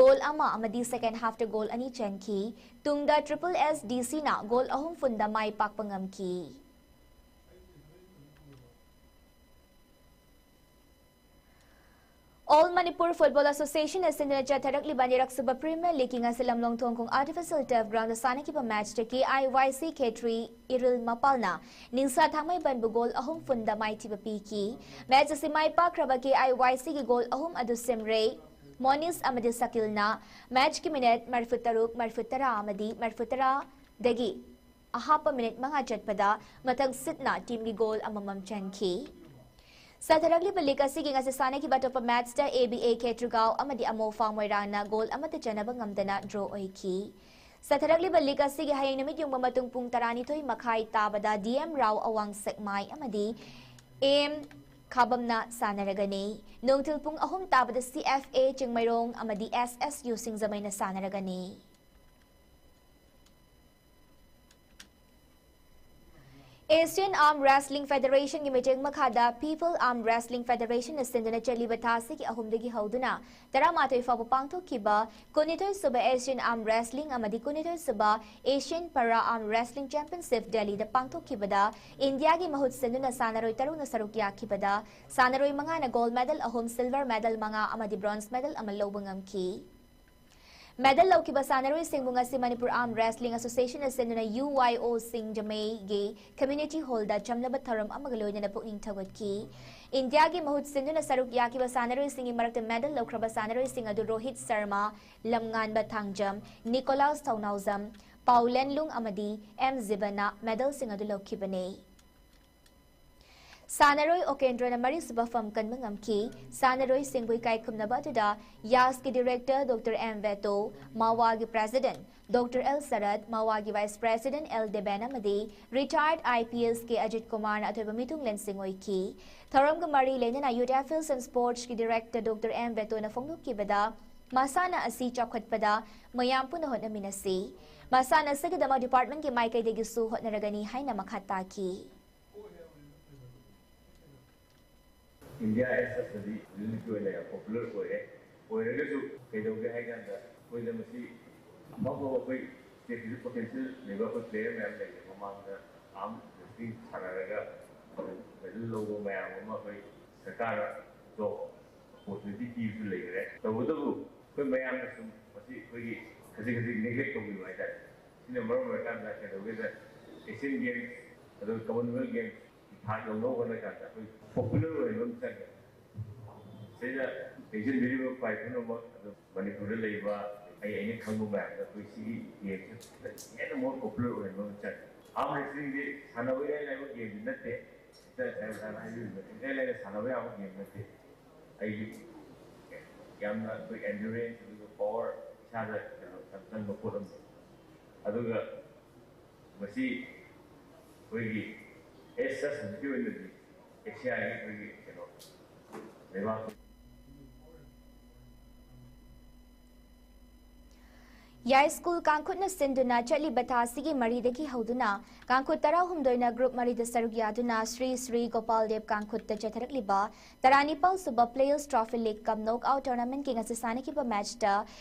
ꯒꯣꯜ ꯑꯃ ꯑꯃꯗꯤ ꯁꯦꯀꯦꯟꯗ ꯍꯥꯐꯇ ꯒꯣꯜ ꯑꯅꯤ ꯆꯟꯈꯤ꯫ ꯇꯨꯡꯗ ꯇ꯭ꯔꯤꯄꯜ ꯑꯦꯁ ꯗꯤ ꯁꯤꯅ ꯒꯣꯜ ꯑꯍꯨꯝ ꯐꯨꯟꯗ ꯃꯥꯏ ꯄꯥꯛꯄ ꯉꯝꯈꯤ꯫ ꯑꯣꯜ ꯃꯅꯤꯄꯨꯔ ꯐꯨꯠꯕꯣꯜ ꯑꯦꯁꯣꯁꯤꯌꯦꯁꯟꯅ ꯁꯤꯟꯗꯨꯅ ꯆꯠꯊꯔꯛꯂꯤꯕ ꯑꯅꯤꯔꯛꯁꯨꯕ ꯄ꯭ꯔꯤꯃꯤꯌꯔ ꯂꯤꯒꯀꯤ ꯉꯁꯤ ꯂꯝꯂꯣꯡ ꯊꯣꯡꯈꯣꯡ ꯑꯥꯔꯇꯤꯐꯤꯁꯤꯌꯦꯜ ꯇꯔꯐ ꯒ꯭ꯔꯥꯎꯟꯗ ꯁꯥꯟꯅꯈꯤꯕ ꯃꯦꯆꯇ ꯀꯦ ꯑꯥꯏ ꯋꯥꯏ ꯁꯤ ꯈꯦꯇ꯭ꯔꯤ ꯏꯔꯤꯜ ꯃꯄꯥꯜꯅ ꯅꯤꯡꯁꯥ ꯊꯥꯡꯃꯩꯕꯟꯕꯨ ꯒꯣꯜ ꯑꯍꯨꯝ ꯐꯨꯟꯗ ꯃꯥꯏꯊꯤꯕ ꯄꯤꯈꯤ꯫ ꯃꯦꯆ ꯑꯁꯤ ꯃꯥꯏ ꯄꯥꯛꯈ꯭ꯔꯕ ꯀꯦ ꯑꯥꯏ ꯋꯥꯏ ꯁꯤꯒꯤ ꯒꯣꯜ ꯑꯍꯨꯝ ꯑꯗꯨ ꯁꯤꯝꯔꯩ ꯃꯣꯅꯤꯁ ꯑꯃꯗꯤ ꯁꯀꯤꯜꯅ ꯃꯦꯆꯀꯤ ꯃꯤꯅꯤꯠ ꯃꯔꯤꯐꯨ ꯇꯔꯨꯛ, ꯃꯔꯤꯐꯨ ꯇꯔꯥ ꯑꯃꯗꯤ ꯃꯔꯤꯐꯨ ꯇꯔꯥꯗꯒꯤ ꯑꯍꯥꯞꯄ ꯃꯤꯅꯤꯠ ꯃꯉꯥ ꯆꯠꯄꯗ ꯃꯊꯪ ꯁꯤꯠꯅ ꯇꯤꯝꯒꯤ ꯒꯣꯜ ꯑꯃꯃꯝ ꯆꯟꯈꯤ꯫ ꯆꯠꯊꯔꯛꯂꯤꯕ ꯂꯤꯒ ꯑꯁꯤꯒꯤ ꯉꯁꯤ ꯁꯥꯟꯅꯈꯤꯕ ꯑꯇꯣꯞꯄ ꯃꯦꯆꯇ ꯑꯦ ꯕꯤ ꯑꯦ ꯈꯦꯇ꯭ꯔꯤꯒꯥꯎ ꯑꯃꯗꯤ ꯑꯃꯣꯐꯥ ꯃꯣꯏꯔꯥꯡꯅ ꯒꯣꯜ ꯑꯃꯠꯇ ꯆꯟꯅꯕ ꯉꯝꯗꯅ ꯗ꯭ꯔꯣ ꯑꯣꯏꯈꯤ꯫ ꯆꯠꯊꯔꯛꯂꯤꯕ ꯂꯤꯒ ꯑꯁꯤꯒꯤ ꯍꯌꯦꯡ ꯅꯨꯃꯤꯠ ꯌꯨꯡꯕ ꯃꯇꯨꯡ ꯄꯨꯡ ꯇꯔꯥꯅꯤꯊꯣꯏ ꯃꯈꯥꯏ ꯇꯥꯕꯗ ꯗꯤ ꯑꯦꯝ ꯔꯥꯎ ꯑꯋꯥꯡ ꯁꯦꯛꯃꯥꯏ ꯑꯃꯗꯤ ꯑꯦꯝ ꯈꯥꯕꯝꯅ ꯁꯥꯟꯅꯔꯒꯅꯤ꯫ ꯅꯨꯡꯊꯤꯜ ꯄꯨꯡ ꯑꯍꯨꯝ ꯇꯥꯕꯗ ꯁꯤ ꯑꯦꯐ ꯑꯦ ꯆꯤꯡꯃꯩꯔꯣꯡ ꯑꯃꯗꯤ ꯑꯦꯁ ꯑꯦꯁ ꯌꯨ ꯁꯤꯡꯖꯃꯩꯅ ꯁꯥꯟꯅꯔꯒꯅꯤ꯫ ꯑꯦꯁꯤꯌꯥꯟ ꯑꯥꯔꯝ ꯔꯦꯁꯂꯤꯡ ꯐꯦꯗꯔꯦꯁꯟꯒꯤ ꯃꯤꯠꯌꯦꯡ ꯃꯈꯥꯗ ꯄꯤꯄꯜ ꯑꯥꯔꯝ ꯔꯦꯁꯂꯤꯡ ꯐꯦꯗꯔꯦꯁꯟꯅ ꯁꯤꯟꯗꯨꯅ ꯆꯠꯂꯤꯕ ꯊꯥ ꯑꯁꯤꯒꯤ ꯑꯍꯨꯝꯗꯒꯤ ꯍꯧꯗꯨꯅ ꯇꯔꯥꯃꯥꯊꯣꯏ ꯐꯥꯎꯕ ꯄꯥꯡꯊꯣꯛꯈꯤꯕ ꯀꯨꯟꯅꯤꯊꯣꯏ ꯁꯨꯕ ꯑꯦꯁꯤꯌꯥꯟ ꯑꯥꯔꯝ ꯔꯦꯁꯂꯤꯡ ꯑꯃꯗꯤ ꯀꯨꯟꯅꯤꯊꯣꯏ ꯁꯨꯕ ꯑꯦꯁꯤꯌꯥꯟ ꯄꯔꯥ ꯑꯥꯔꯝ ꯔꯦꯁꯂꯤꯡ ꯆꯦꯝꯄꯤꯌꯟꯁꯤꯞ ꯗꯦꯜꯂꯤꯗ ꯄꯥꯡꯊꯣꯛꯈꯤꯕꯗ ꯏꯟꯗꯤꯌꯥꯒꯤ ꯃꯍꯨꯠ ꯁꯤꯟꯗꯨꯅ ꯁꯥꯟꯅꯔꯣꯏ ꯇꯔꯨꯛꯅ ꯁꯔꯨꯛ ꯌꯥꯈꯤꯕꯗ ꯁꯥꯟꯅꯔꯣꯏ ꯃꯉꯥꯅ ꯒꯣꯜꯗ ꯃꯦꯗꯜ ꯑꯍꯨꯝ, ꯁꯤꯜꯚꯔ ꯃꯦꯗꯜ ꯃꯉꯥ ꯑꯃꯗꯤ ꯕ꯭ꯔꯣꯟꯖ ꯃꯦꯗꯜ ꯑꯃ ꯂꯧꯕ ꯉꯝꯈꯤ꯫ ꯃꯦꯗꯜ ꯂꯧꯈꯤꯕ ꯁꯥꯟꯅꯔꯣꯏꯁꯤꯡꯕꯨ ꯉꯁꯤ ꯃꯅꯤꯄꯨꯔ ꯑꯥꯔꯝ ꯔꯦꯁꯂꯤꯡ ꯑꯦꯁꯣꯁꯤꯌꯦꯁꯟꯅ ꯁꯤꯟꯗꯨꯅ ꯌꯨ ꯋꯥꯏ ꯑꯣ ꯁꯤꯡꯖꯃꯩꯒꯤ ꯀꯝꯃ꯭ꯌꯨꯅꯤꯇꯤ ꯍꯣꯜꯗ ꯆꯝꯂꯕ ꯊꯧꯔꯝ ꯑꯃꯒ ꯂꯣꯏꯅꯅ ꯄꯨꯛꯅꯤꯡ ꯊꯧꯒꯠꯈꯤ꯫ ꯏꯟꯗꯤꯌꯥꯒꯤ ꯃꯍꯨꯠ ꯁꯤꯟꯗꯨꯅ ꯁꯔꯨꯛ ꯌꯥꯈꯤꯕ ꯁꯥꯟꯅꯔꯣꯏꯁꯤꯡꯒꯤ ꯃꯔꯛꯇ ꯃꯦꯗꯜ ꯂꯧꯈ꯭ꯔꯕ ꯁꯥꯟꯅꯔꯣꯏꯁꯤꯡ ꯑꯗꯨ ꯔꯣꯍꯤꯠ ꯁꯔꯃ, ꯂꯝꯉꯥꯟꯕ ꯊꯥꯡꯖꯝ, ꯅꯤꯀꯣꯂꯥꯁ ꯊꯧꯅꯥꯎꯖꯝ, ꯄꯥꯎ ꯂꯦꯟꯂꯨꯡ ꯑꯃꯗꯤ ꯑꯦꯝ ꯖꯤꯕꯟꯅ medalꯁꯤꯡ ꯑꯗꯨ ꯂꯧꯈꯤꯕꯅꯤ꯫ ꯁꯥꯟꯅꯔꯣꯏ ꯑꯣꯀꯦꯟꯗ꯭ꯔꯣꯅ ꯃꯔꯤꯁꯨꯕ ꯐꯝ ꯀꯟꯕ ꯉꯝꯈꯤ꯫ ꯁꯥꯟꯅꯔꯣꯏꯁꯤꯡꯕꯨ ꯏꯀꯥꯏ ꯈꯨꯝꯅꯕ ꯑꯗꯨꯗ ꯌꯥꯁꯀꯤ director Doctor M ꯕꯦꯇꯣ, ꯃꯥꯋꯥꯒꯤ president Doctor L ꯁꯔꯠ, ꯃꯥꯋꯥꯒꯤ vice president L ꯗꯦꯕꯦꯟ ꯑꯃꯗꯤ retired I P S ꯀꯤ ꯑꯖꯤꯠ ꯀꯨꯃꯥꯔꯅ ꯑꯊꯣꯏꯕ ꯃꯤꯊꯨꯡꯂꯦꯟꯁꯤꯡ ꯑꯣꯏꯈꯤ꯫ ꯊꯧꯔꯝꯒ ꯃꯔꯤ ꯂꯩꯅꯅ Youth Affairs and Sportsꯀꯤ director Doctor M ꯕꯦꯇꯣꯅ ꯐꯣꯡꯗꯣꯛꯈꯤꯕꯗ, ꯃꯁꯥꯟꯅ ꯑꯁꯤ ꯆꯥꯎꯈꯠꯄꯗ ꯃꯌꯥꯝ ꯄꯨꯟꯅ ꯍꯣꯠꯅꯃꯤꯟꯅꯁꯤ꯫ ꯃꯁꯥꯟꯅ ꯑꯁꯤꯒꯤꯗꯃꯛ departmentꯀꯤ ꯃꯥꯏꯀꯩꯗꯒꯤꯁꯨ ꯍꯣꯠꯅꯔꯒꯅꯤ ꯍꯥꯏꯅ ꯃꯈꯥ ꯇꯥꯈꯤ꯫ India as such ꯗꯤ ꯍꯧꯖꯤꯛ ꯍꯧꯖꯤꯛꯀꯤ ꯑꯣꯏꯅ ꯌꯥꯝ popular ꯑꯣꯏꯔꯦ꯫ ꯑꯣꯏꯔꯒꯁꯨ ꯀꯩꯗꯧꯒꯦ ꯍꯥꯏ ꯀꯥꯟꯗ ꯑꯩꯈꯣꯏꯗ ꯃꯁꯤ ꯑꯐ ꯑꯐꯕ ꯑꯩꯈꯣꯏ stateꯁꯤꯁꯨ potential ꯂꯩꯕ ꯑꯩꯈꯣꯏ player ꯃꯌꯥꯝ ꯂꯩꯔꯦ꯫ ꯃꯃꯥꯡꯗ arm wrestling ꯁꯥꯟꯅꯔꯒ medal ꯂꯧꯕ ꯃꯌꯥꯝ ꯑꯃ ꯑꯩꯈꯣꯏ ꯁꯔꯀꯥꯔꯅ job opportunity ꯄꯤꯕꯁꯨ ꯂꯩꯈ꯭ꯔꯦ꯫ ꯇꯧꯕꯇꯕꯨ ꯑꯩꯈꯣꯏ ꯃꯌꯥꯝꯅ ꯁꯨꯝ ꯃꯁꯤ ꯑꯩꯈꯣꯏꯒꯤ ꯈꯖꯤꯛ ꯈꯖꯤꯛ neglect ꯇꯧꯕꯤꯕ ꯍꯥꯏꯇꯥꯔꯦ꯫ ꯁꯤꯅ ꯃꯔꯝ ꯑꯣꯏꯔꯀꯥꯟꯗ ꯀꯩꯗꯧꯒꯦꯗ Asian Games ꯑꯗꯨꯒ Commonwealth Games ꯊꯥꯛ ꯌꯧꯅꯕ ꯍꯣꯠꯅ ꯀꯥꯟꯗ ꯑꯩꯈꯣꯏ popular ꯑꯣꯏꯍꯟꯕ ꯑꯃ ꯆꯪꯉꯦ꯫ ꯁꯤꯗ ꯂꯦꯡꯁꯤꯟꯕꯤꯔꯤꯕ ꯈ꯭ꯋꯥꯏ ꯄꯨꯝꯅꯃꯛ ꯑꯗꯨ ꯃꯅꯤꯄꯨꯔꯗ ꯂꯩꯕ ꯑꯩ ꯑꯩꯅ ꯈꯪꯕ ꯃꯌꯥꯝꯗ ꯑꯩꯈꯣꯏ ꯁꯤꯒꯤ gameꯁꯦ ꯍꯦꯟꯅ more popular ꯑꯣꯏꯍꯟꯕ ꯑꯃ ꯆꯪꯉꯦ꯫ Arm wrestlingꯁꯦ ꯁꯥꯟꯅꯕ ꯏꯔꯥꯏ ꯂꯥꯏꯕ gameꯗꯤ ꯅꯠꯇꯦ꯫ ꯉꯁꯥꯏ ꯁꯥꯔ ꯁꯥꯔꯅ ꯍꯥꯏꯕꯤꯔꯤꯕ ꯏꯔꯥꯏ ꯂꯥꯏꯅ ꯁꯥꯟꯅꯕ ꯌꯥꯕ game ꯅꯠꯇꯦ꯫ ꯑꯩꯒꯤ ꯌꯥꯝꯅ ꯑꯩꯈꯣꯏ endurance ꯑꯗꯨꯒ power ꯏꯁꯥꯗ ꯀꯩꯅꯣ ꯌꯥꯝ ꯆꯪꯕ ꯄꯣꯠ ꯑꯃꯅꯤ꯫ ꯑꯗꯨꯒ ꯃꯁꯤ ꯑꯩꯈꯣꯏꯒꯤ as such ꯍꯧꯖꯤꯛꯀꯤ ꯑꯣꯏꯅꯗꯤ ꯑꯦꯁꯤꯌꯥꯒꯤ ꯑꯩꯈꯣꯏꯒꯤ ꯀꯩꯅꯣ ꯂꯩꯕꯥꯛ ꯌꯥꯏꯁ꯭ꯀꯨꯜ ꯀꯥꯡꯈꯨꯠꯅ ꯁꯤꯟꯗꯨꯅ ꯆꯠꯂꯤꯕ ꯊꯥ ꯑꯁꯤꯒꯤ ꯃꯔꯤꯗꯒꯤ ꯍꯧꯗꯨꯅ ꯀꯥꯡꯈꯨꯠ ꯇꯔꯥꯍꯨꯝꯗꯣꯏꯅ group ꯃꯔꯤꯗ ꯁꯔꯨꯛ ꯌꯥꯗꯨꯅ ꯁ꯭ꯔꯤ ꯁ꯭ꯔꯤ ꯒꯣꯄꯥꯜ ꯗꯦꯕ ꯀꯥꯡꯈꯨꯠꯇ ꯆꯠꯊꯔꯛꯂꯤꯕ ꯇꯔꯥꯅꯤꯄꯥꯜ ꯁꯨꯕ Players Trophy League cum knockout tournamentꯀꯤ ꯉꯁꯤ ꯁꯥꯟꯅꯈꯤꯕ matchꯇ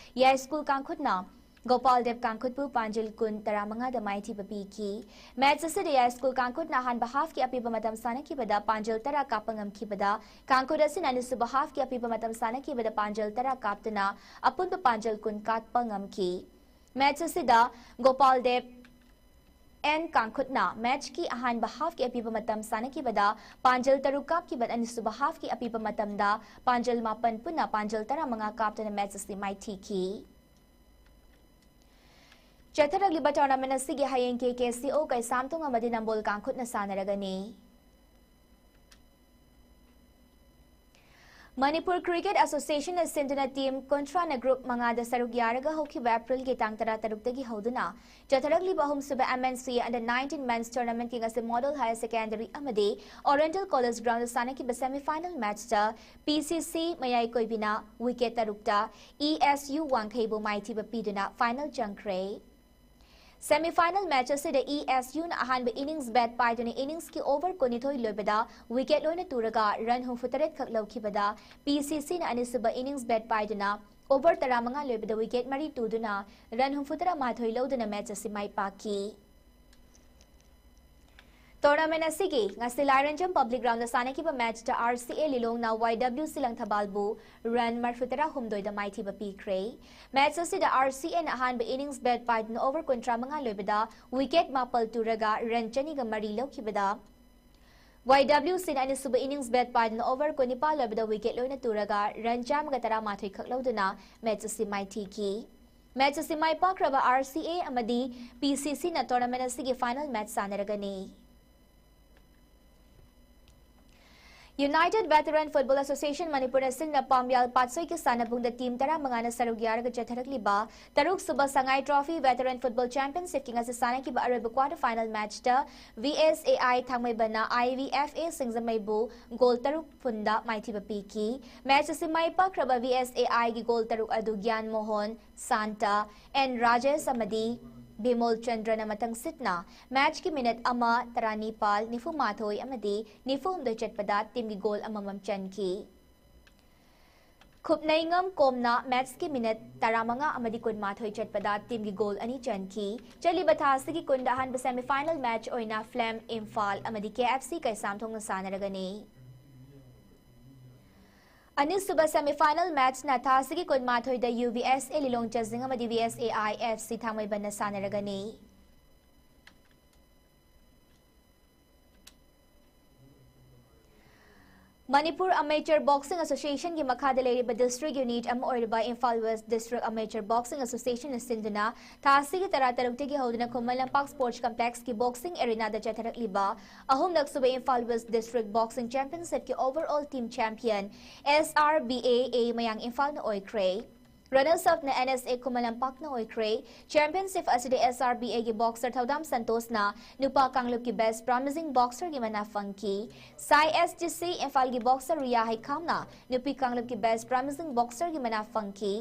ꯌꯥꯏꯁ꯭ꯀꯨꯜ ꯀꯥꯡꯈꯨꯠꯅ ꯒꯣꯄꯥꯜ ꯗꯦꯕ ꯀꯥꯡꯈꯨꯠꯄꯨ ꯄꯥꯟꯖꯤꯜ ꯀꯨꯟ, ꯇꯔꯥꯃꯉꯥꯗ ꯃꯥꯏꯊꯤꯕ ꯄꯤꯈꯤ꯫ Match ꯑꯁꯤꯗ ꯌꯥꯏꯁ꯭ꯀꯨꯜ ꯀꯥꯡꯈꯨꯠꯅ ꯑꯍꯥꯟꯕ halfꯀꯤ ꯑꯄꯤꯕ ꯃꯇꯝ ꯁꯥꯟꯅꯈꯤꯕꯗ ꯄꯥꯟꯖꯤꯜ ꯇꯔꯥ ꯀꯥꯞꯄ ꯉꯝꯈꯤꯕꯗ, ꯀꯥꯡꯈꯨꯠ ꯑꯁꯤꯅ ꯑꯅꯤꯁꯨꯕ halfꯀꯤ ꯑꯄꯤꯕ ꯃꯇꯝ ꯁꯥꯟꯅꯈꯤꯕꯗ ꯄꯥꯟꯖꯤꯜ ꯇꯔꯥ ꯀꯥꯞꯇꯨꯅ ꯑꯄꯨꯟꯕ ꯄꯥꯟꯖꯤꯜ ꯀꯨꯟ ꯀꯥꯞꯄ ꯉꯝꯈꯤ꯫ Match ꯑꯁꯤꯗ ꯒꯣꯄꯥꯜ ꯗꯦꯕ ꯑꯦꯟ ꯀꯥꯡꯈꯨꯠꯅ matchꯀꯤ ꯑꯍꯥꯟꯕ halfꯀꯤ ꯑꯄꯤꯕ ꯃꯇꯝ ꯁꯥꯟꯅꯈꯤꯕꯗ ꯄꯥꯟꯖꯤꯜ ꯇꯔꯨꯛ ꯀꯥꯞꯈꯤꯕ, ꯑꯅꯤꯁꯨꯕ halfꯀꯤ ꯑꯄꯤꯕ ꯃꯇꯝꯗ ꯄꯥꯟꯖꯤꯜ ꯃꯥꯄꯟ ꯄꯨꯟꯅ ꯄꯥꯟꯖꯤꯜ ꯇꯔꯥꯃꯉꯥ ꯀꯥꯞꯇꯨꯅ match ꯑꯁꯤ ꯃꯥꯏꯊꯤꯈꯤ꯫ ꯆꯠꯊꯔꯛꯂꯤꯕ tournament ꯑꯁꯤꯒꯤ ꯍꯌꯦꯡ KKCO ꯀꯩꯁꯥꯝꯊꯣꯡ ꯑꯃꯗꯤ ꯅꯝꯕꯣꯜ ꯀꯥꯡꯈꯨꯠꯅ ꯁꯥꯟꯅꯔꯒꯅꯤ꯫ Manipur Cricket Association ꯅ ꯁꯤꯟꯗꯨꯅ team ꯀꯨꯟꯊ꯭ꯔꯥꯅ group ꯃꯉꯥꯗ ꯁꯔꯨꯛ ꯌꯥꯔꯒ ꯍꯧꯈꯤꯕ April ꯒꯤ ꯇꯥꯡ ꯇꯔꯥꯇꯔꯨꯛꯇꯒꯤ ꯍꯧꯗꯨꯅ ꯆꯠꯊꯔꯛꯂꯤꯕ ꯑꯍꯨꯝꯁꯨꯕ MNCA under nineteen men's tournament ꯀꯤ ꯉꯁꯤ Model Higher Secondary ꯑꯃꯗꯤ Oriental College ground ꯗ ꯁꯥꯟꯅꯈꯤꯕ semi final match ꯇ PCC ꯃꯌꯥꯏ ꯀꯣꯏꯕꯤꯅ wicket ꯇꯔꯨꯛꯇ ESU ꯋꯥꯡꯈꯩꯕꯨ ꯃꯥꯏꯊꯤꯕ ꯄꯤꯗꯨꯅ final ꯆꯪꯈ꯭ꯔꯦ꯫ Semi final match ꯑꯁꯤꯗ ESU ꯅ ꯑꯍꯥꯟꯕ innings bat ꯄꯥꯏꯗꯨꯅ innings ꯀꯤ over ꯀꯨꯟꯅꯤꯊꯣꯏ ꯂꯣꯏꯕꯗ wicket ꯂꯣꯏꯅ ꯇꯨꯔꯒ run ꯍꯨꯝꯐꯨꯇꯔꯦꯠ ꯈꯛ ꯂꯧꯈꯤꯕꯗ, PCC ꯅ ꯑꯅꯤꯁꯨꯕ innings bat ꯄꯥꯏꯗꯨꯅ over ꯇꯔꯥꯃꯉꯥ ꯂꯣꯏꯕꯗ wicket ꯃꯔꯤ ꯇꯨꯗꯨꯅ run ꯍꯨꯝꯐꯨꯇꯔꯥ ꯃꯥꯊꯣꯏ ꯂꯧꯗꯨꯅ match ꯑꯁꯤ ꯃꯥꯏ ꯄꯥꯛꯈꯤ꯫ Tournament ꯑꯁꯤꯒꯤ ꯉꯁꯤ ꯂꯥꯏꯔꯦꯟꯖꯝ public ground ꯗ ꯁꯥꯟꯅꯈꯤꯕ match ꯇ RCA ꯂꯤꯂꯣꯡꯅ YWC ꯂꯪꯊꯕꯥꯜꯕꯨ run ꯃꯔꯐꯨꯇꯔꯥ ꯍꯨꯝꯗꯣꯏꯗ ꯃꯥꯏꯊꯤꯕ ꯄꯤꯈ꯭ꯔꯦ꯫ Match ꯑꯁꯤꯗ RCA ꯅ ꯑꯍꯥꯟꯕ innings bat ꯄꯥꯏꯗꯨꯅ over ꯀꯨꯟꯊ꯭ꯔꯥ ꯃꯉꯥ ꯂꯣꯏꯕꯗ wicket ꯃꯥꯄꯜ ꯇꯨꯔꯒ run ꯆꯅꯤꯒ ꯃꯔꯤ ꯂꯧꯈꯤꯕꯗ, YWC ꯅ ꯑꯅꯤꯁꯨꯕ innings bat ꯄꯥꯏꯗꯨꯅ over ꯀꯨꯟꯅꯤꯄꯥꯜ ꯂꯣꯏꯕꯗ wicket ꯂꯣꯏꯅ ꯇꯨꯔꯒ run ꯆꯥꯝꯃꯒ ꯇꯔꯥꯃꯥꯊꯣꯏ ꯈꯛ ꯂꯧꯗꯨꯅ match ꯑꯁꯤ ꯃꯥꯏꯊꯤꯈꯤ꯫ Match ꯑꯁꯤ ꯃꯥꯏ ꯄꯥꯛꯈ꯭ꯔꯕ RCA ꯑꯃꯗꯤ PCC ꯅ tournament ꯑꯁꯤꯒꯤ final match ꯁꯥꯟꯅꯔꯒꯅꯤ꯫ United Veteran Football Association ꯃꯅꯤꯄꯨꯔꯅ ꯁꯤꯟꯕ ꯄꯥꯝꯌꯥꯜ ꯄꯥꯠꯁꯣꯏꯒꯤ ꯁꯥꯟꯅꯄꯨꯡꯗ team ꯇꯔꯥꯃꯉꯥꯅ ꯁꯔꯨꯛ ꯌꯥꯔꯒ ꯆꯠꯊꯔꯛꯂꯤꯕ ꯇꯔꯨꯛꯁꯨꯕ ꯁꯉꯥꯏ Trophy Veteran Football Championship ꯀꯤ ꯉꯁꯤ ꯁꯥꯟꯅꯈꯤꯕ ꯑꯔꯣꯏꯕ quarter final match ꯇ VSAI ꯊꯥꯡꯃꯩꯕꯟꯅ IVFA ꯁꯤꯡꯖꯃꯩꯕꯨ goal ꯇꯔꯨꯛ ꯐꯨꯟꯗ ꯃꯥꯏꯊꯤꯕ ꯄꯤꯈꯤ꯫ Match ꯑꯁꯤ ꯃꯥꯏ ꯄꯥꯛꯈ꯭ꯔꯕ VSAI ꯒꯤ goal ꯇꯔꯨꯛ ꯑꯗꯨ ꯒ꯭ꯌꯥꯟ ꯃꯣꯍꯟ, ꯁꯥꯟꯇ, ꯑꯦꯟ ꯔꯥꯖꯦꯁ ꯑꯃꯗꯤ ꯕꯤꯃꯣꯜ ꯆꯟꯗ꯭ꯔꯅ ꯃꯊꯪꯁꯤꯠꯅ match ꯀꯤ minute ꯑꯃ, ꯇꯔꯥꯅꯤꯄꯥꯜ, ꯅꯤꯐꯨꯃꯥꯊꯣꯏ ꯑꯃꯗꯤ ꯅꯤꯐꯨꯍꯨꯝꯗꯣꯏ ꯆꯠꯄꯗ team ꯒꯤ goal ꯑꯃꯃꯝ ꯆꯟꯈꯤ꯫ ꯈꯨꯞꯅꯩꯉꯝ ꯀꯣꯝꯅ match ꯀꯤ minute ꯇꯔꯥꯃꯉꯥ ꯑꯃꯗꯤ ꯀꯨꯟꯃꯥꯊꯣꯏ ꯆꯠꯄꯗ team ꯒꯤ goal ꯑꯅꯤ ꯆꯟꯈꯤ꯫ ꯆꯠꯂꯤꯕ ꯊꯥ ꯑꯁꯤꯒꯤ ꯀꯨꯟꯗ ꯑꯍꯥꯟꯕ semi final match ꯑꯣꯏꯅ Flame ꯏꯝꯐꯥꯜ ꯑꯃꯗꯤ KFC ꯀꯩꯁꯥꯝꯊꯣꯡꯅ ꯁꯥꯟꯅꯔꯒꯅꯤ꯫ ꯑꯅꯤꯁꯨꯕ semi final match ꯅ ꯊꯥ ꯑꯁꯤꯒꯤ ꯀꯨꯟꯃꯥꯊꯣꯏꯗ UVSA ꯂꯤꯂꯣꯡ ꯆꯥꯖꯤꯡ ꯑꯃꯗꯤ VSAI FC ꯊꯥꯡꯃꯩꯕꯟꯅ ꯁꯥꯟꯅꯔꯒꯅꯤ꯫ Manipur Amateur Boxing Association ꯒꯤ ꯃꯈꯥꯗ ꯂꯩꯔꯤꯕ district unit ꯑꯃ ꯑꯣꯏꯔꯤꯕ Imphal West District Amateur Boxing Association ꯅ ꯁꯤꯟꯗꯨꯅ ꯊꯥ ꯑꯁꯤꯒꯤ ꯇꯔꯥ ꯇꯔꯨꯛꯇꯒꯤ ꯍꯧꯗꯨꯅ ꯈꯨꯃꯟ ꯂꯝꯄꯥꯛ Sports Complex ꯀꯤ boxing arena ꯗ ꯆꯠꯊꯔꯛꯂꯤꯕ ꯑꯍꯨꯝꯂꯛ ꯁꯨꯕ Imphal West District Boxing Championship ꯀꯤ overall team champion S R B A A ꯃꯌꯥꯡ ꯏꯝꯐꯥꯜꯅ ꯑꯣꯏꯈ꯭ꯔꯦ꯫ Runners up ꯅ N S A ꯈꯨꯃꯟ ꯂꯝꯄꯥꯛꯅ ꯑꯣꯏꯈ꯭ꯔꯦ꯫ Championship ꯑꯁꯤꯗ S R B A ꯒꯤ boxer ꯊꯧꯗꯥꯝ ꯁꯟꯇꯣꯁꯅ ꯅꯨꯄꯥ ꯀꯥꯡꯂꯨꯞꯀꯤ best promising boxer ꯒꯤ ꯃꯅꯥ ꯐꯪꯈꯤ꯫ Sai S T C ꯏꯝꯐꯥꯜꯒꯤ boxer ꯔꯤꯌꯥ ꯍꯩꯈꯥꯝꯅ ꯅꯨꯄꯤ ꯀꯥꯡꯂꯨꯞꯀꯤ best promising boxer ꯒꯤ ꯃꯅꯥ ꯐꯪꯈꯤ꯫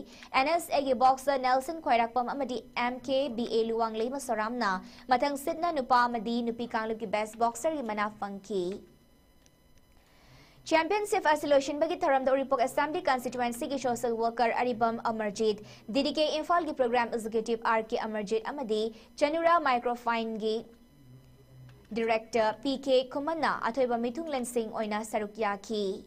N S A ꯒꯤ boxer ꯅꯦꯜꯁꯟ ꯈ꯭ꯋꯥꯏꯔꯥꯛꯄꯝ ꯑꯃꯗꯤ M K B A ꯂꯨꯋꯥꯡꯂꯩꯃ ꯁꯣꯔꯥꯝꯅ ꯃꯊꯪ ꯁꯤꯠꯅ ꯅꯨꯄꯥ ꯑꯃꯗꯤ ꯅꯨꯄꯤ ꯀꯥꯡꯂꯨꯞꯀꯤ best boxer ꯒꯤ ꯃꯅꯥ ꯐꯪꯈꯤ꯫ Championship ꯑꯁꯤ ꯂꯣꯏꯁꯤꯟꯕꯒꯤ ꯊꯧꯔꯝꯗ ꯎꯔꯤꯄꯣꯛ Assembly Constituency ꯒꯤ social worker ꯑꯔꯤꯕꯝ ꯑꯃꯔꯖꯤꯠ, D D K ꯏꯝꯐꯥꯜꯒꯤ program executive R K Amarjeet ꯑꯃꯗꯤ ꯆꯅꯨꯔꯥ Microfine ꯒꯤ director P K ꯈꯨꯃꯟꯅ ꯑꯊꯣꯏꯕ ꯃꯤꯊꯨꯡꯂꯦꯟꯁꯤꯡ ꯑꯣꯏꯅ ꯁꯔꯨꯛ ꯌꯥꯈꯤ꯫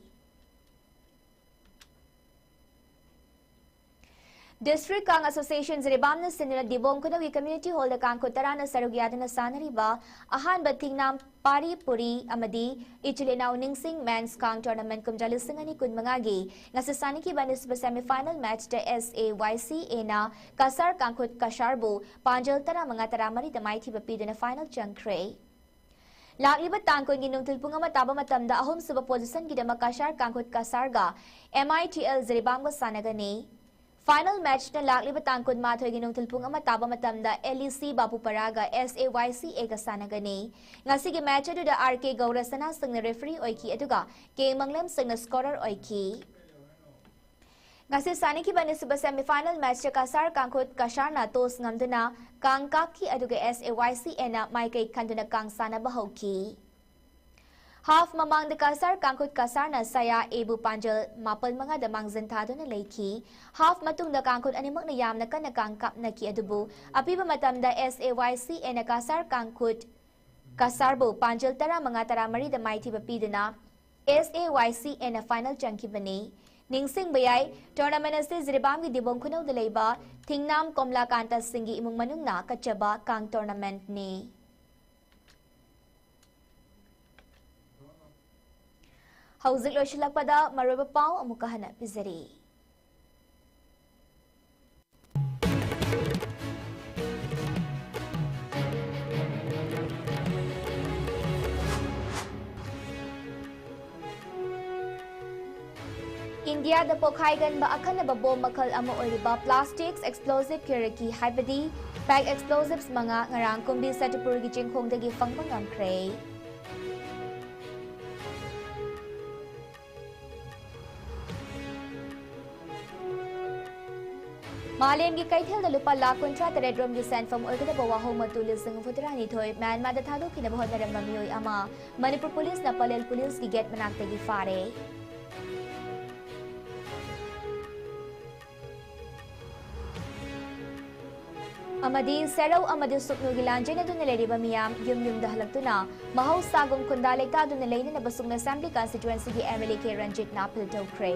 District Kang Association ꯖꯤꯔꯤꯕꯥꯝꯅ ꯁꯤꯟꯗꯨꯅ ꯗꯤꯕꯣꯡ ꯈꯨꯅꯧꯒꯤ community hall ꯗ ꯀꯥꯡꯈꯨꯠ ꯇꯔꯥꯅ ꯁꯔꯨꯛ ꯌꯥꯗꯨꯅ ꯁꯥꯟꯅꯔꯤꯕ ꯑꯍꯥꯟꯕ ꯊꯤꯡꯅꯥꯝ ꯄꯥꯔꯤ ꯄꯨꯔꯤ ꯑꯃꯗꯤ ꯏꯆꯤꯜ ꯏꯅꯥꯎ ꯅꯤꯡꯁꯤꯡ men's kang tournament ꯀꯨꯝꯖꯥ ꯂꯤꯁꯤꯡ ꯑꯅꯤ ꯀꯨꯟꯃꯉꯥꯒꯤ ꯉꯁꯤ ꯁꯥꯟꯅꯈꯤꯕ ꯑꯅꯤꯁꯨꯕ semi final match ꯇ S A Y C A ꯅ ꯀꯁꯥꯔ ꯀꯥꯡꯈꯨꯠ ꯀꯁꯥꯔꯕꯨ ꯄꯥꯟꯖꯜ ꯇꯔꯥꯃꯉꯥ ꯇꯔꯥꯃꯔꯤꯗ ꯃꯥꯏꯊꯤꯕ ꯄꯤꯗꯨꯅ final ꯆꯪꯈ꯭ꯔꯦ꯫ ꯂꯥꯛꯂꯤꯕ ꯇꯥꯡ ꯀꯨꯟꯒꯤ ꯅꯨꯡꯊꯤꯜ ꯄꯨꯡ ꯑꯃ ꯇꯥꯕ ꯃꯇꯝꯗ ꯑꯍꯨꯝꯁꯨꯕ position ꯒꯤꯗꯃꯛ Cachar ꯀꯥꯡꯈꯨꯠ ꯀꯁꯥꯔꯒ M I T L ꯖꯤꯔꯤꯕꯥꯝꯒ ꯁꯥꯟꯅꯒꯅꯤ꯫ Final match ꯅ ꯂꯥꯛꯂꯤꯕ ꯇꯥꯡ ꯀꯨꯟꯃꯥꯊꯣꯏꯒꯤ ꯅꯨꯡꯊꯤꯜ ꯄꯨꯡ ꯑꯃ ꯇꯥꯕ ꯃꯇꯝꯗ L E C ꯕꯥꯄꯨꯄꯔꯥꯒ S A Y C A ꯒ ꯁꯥꯟꯅꯒꯅꯤ꯫ ꯉꯁꯤꯒꯤ match ꯑꯗꯨꯗ R K ꯒꯧꯔꯁꯅꯥ ꯁꯤꯡꯅ referee ꯑꯣꯏꯈꯤ, ꯑꯗꯨꯒ K ꯃꯪꯂꯦꯝ ꯁꯤꯡꯅ scorer ꯑꯣꯏꯈꯤ꯫ ꯉꯁꯤ ꯁꯥꯟꯅꯈꯤꯕ ꯑꯅꯤꯁꯨꯕ semi final match ꯇ ꯀꯁꯥꯔ ꯀꯥꯡꯈꯨꯠ ꯀꯁꯥꯔꯅ toss ꯉꯝꯗꯨꯅ ꯀꯥꯡ ꯀꯥꯞꯈꯤ, ꯑꯗꯨꯒ S A Y C A ꯅ ꯃꯥꯏꯀꯩ ꯈꯟꯗꯨꯅ ꯀꯥꯡ ꯁꯥꯟꯅꯕ ꯍꯧꯈꯤ꯫ Half ꯃꯃꯥꯡꯗ ꯀꯁꯥꯔ ꯀꯥꯡꯈꯨꯠ ꯀꯁꯥꯔꯅ ꯁꯌꯥ A ꯕꯨ ꯄꯥꯟꯖꯜ ꯃꯥꯄꯜ ꯃꯉꯥꯗ ꯃꯥꯡꯖꯤꯟ ꯊꯥꯗꯨꯅ ꯂꯩꯈꯤ꯫ Half ꯃꯇꯨꯡꯗ ꯀꯥꯡꯈꯨꯠ ꯑꯅꯤꯃꯛꯅ ꯌꯥꯝꯅ ꯀꯟꯅ ꯀꯥꯡ ꯀꯥꯞꯅꯈꯤ, ꯑꯗꯨꯕꯨ ꯑꯄꯤꯕ ꯃꯇꯝꯗ S A Y C A ꯅ ꯀꯁꯥꯔ ꯀꯥꯡꯈꯨꯠ ꯀꯁꯥꯔꯕꯨ ꯄꯥꯟꯖꯜ ꯇꯔꯥꯃꯉꯥ ꯇꯔꯥꯃꯔꯤꯗ ꯃꯥꯏꯊꯤꯕ ꯄꯤꯗꯨꯅ S A Y C A ꯅ final ꯆꯪꯈꯤꯕꯅꯤ꯫ ꯅꯤꯡꯁꯤꯡꯕ ꯌꯥꯏ, tournament ꯑꯁꯤ ꯖꯤꯔꯤꯕꯥꯝꯒꯤ ꯗꯤꯕꯣꯡ ꯈꯨꯅꯧꯗ ꯂꯩꯕ ꯊꯤꯡꯅꯥꯝ ꯀꯣꯝꯂꯥꯀꯥꯟꯇ ꯁꯤꯡꯒꯤ ꯏꯃꯨꯡ ꯃꯅꯨꯡꯅ ꯀꯠꯆꯕ ꯀꯥꯡ tournament ꯅꯤ꯫ ꯍꯧꯖꯤꯛ ꯂꯣꯏꯁꯤꯜꯂꯛꯄꯗ ꯃꯔꯨꯑꯣꯏꯕ ꯄꯥꯎ ꯑꯃꯨꯛꯀ ꯍꯟꯅ ꯄꯤꯖꯔꯤ꯫ ꯏꯟꯗꯤꯌꯥꯗ ꯄꯣꯈꯥꯏꯒꯟꯕ ꯑꯈꯟꯅꯕ ꯕꯣꯝ ꯃꯈꯜ ꯑꯃ ꯑꯣꯏꯔꯤꯕ ꯄ꯭ꯂꯥꯁꯇꯤꯛꯁ ꯑꯦꯛꯁꯄ꯭ꯂꯣꯖꯤꯚ ꯀꯤꯔꯀꯤ ꯍꯥꯏꯕꯗꯤ ꯄꯦꯛ ꯑꯦꯛꯁꯄ꯭ꯂꯣꯖꯤꯚꯁ ꯃꯉꯥ ꯉꯔꯥꯡ ꯀꯨꯝꯕꯤ ꯁꯇꯄꯨꯔꯒꯤ ꯆꯤꯡꯈꯣꯡꯗꯒꯤ ꯐꯪꯕ ꯉꯝꯈ꯭ꯔꯦ꯫ ꯃꯥꯂꯦꯝꯒꯤ ꯀꯩꯊꯦꯜꯗ ꯂꯨꯄꯥ ꯂꯥꯈ ꯀꯨꯟꯊ꯭ꯔꯥ ꯇꯔꯦꯠ ꯔꯣꯝꯒꯤ ꯁꯦꯟꯐꯝ ꯑꯣꯏꯒꯗꯕ ꯋꯥꯍꯧ ꯃꯇꯨ ꯂꯤꯁꯤꯡ ꯍꯨꯝꯐꯨꯇꯔꯥꯅꯤꯊꯣꯏ ꯃ꯭ꯌꯥꯟꯃꯥꯔꯗ ꯊꯥꯗꯣꯛꯈꯤꯅꯕ ꯍꯣꯠꯅꯔꯝꯕ ꯃꯤꯑꯣꯏ ꯑꯃ ꯃꯅꯤꯄꯨꯔ ꯄꯨꯂꯤꯁꯅ ꯄꯂꯦꯜ ꯄꯨꯂꯤꯁꯀꯤ ꯒꯦꯠ ꯃꯅꯥꯛꯇꯒꯤ ꯐꯥꯔꯦ꯫ ꯑꯃꯗꯤ ꯁꯦꯔꯧ ꯑꯃꯗꯤ ꯁꯨꯞꯅꯨꯒꯤ ꯂꯥꯟꯖꯦꯟꯅꯗꯨꯅ ꯂꯩꯔꯤꯕ ꯃꯤꯌꯥꯝ ꯌꯨꯝ ꯌꯨꯝꯗ ꯍꯜꯂꯛꯇꯨꯅ ꯃꯍꯧꯁꯥꯒꯨꯝ ꯈꯨꯟꯗꯥ ꯂꯩꯇꯥꯗꯨꯅ ꯂꯩꯅꯅꯕ ꯁꯨꯞꯅꯨ ꯑꯦꯁꯦꯝꯕ꯭ꯂꯤ ꯀꯟꯁꯇꯤꯇ꯭ꯋꯦꯟꯁꯤꯒꯤ ꯑꯦꯝ ꯑꯦꯜ ꯑꯦ ꯀꯦ ꯔꯟꯖꯤꯠꯅ ꯑꯥꯄꯤꯜ ꯇꯧꯈ꯭ꯔꯦ꯫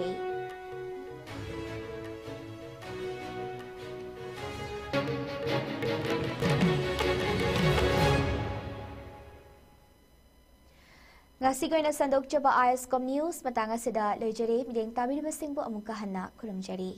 ꯉꯁꯤꯒꯤ ꯑꯣꯏꯅ ꯁꯟꯗꯣꯛꯆꯕ ꯑꯥꯏ ꯑꯦꯁ ꯀꯣꯝ ꯅ꯭ꯌꯨꯁ ꯃꯇꯥꯡ ꯑꯁꯤꯗ ꯂꯣꯏꯖꯔꯦ꯫ ꯃꯤꯠꯌꯦꯡ ꯇꯥꯕꯤꯔꯤꯕꯁꯤꯡꯕꯨ ꯑꯃꯨꯛꯀ ꯍꯟꯅ ꯈꯨꯔꯨꯝꯖꯔꯤ꯫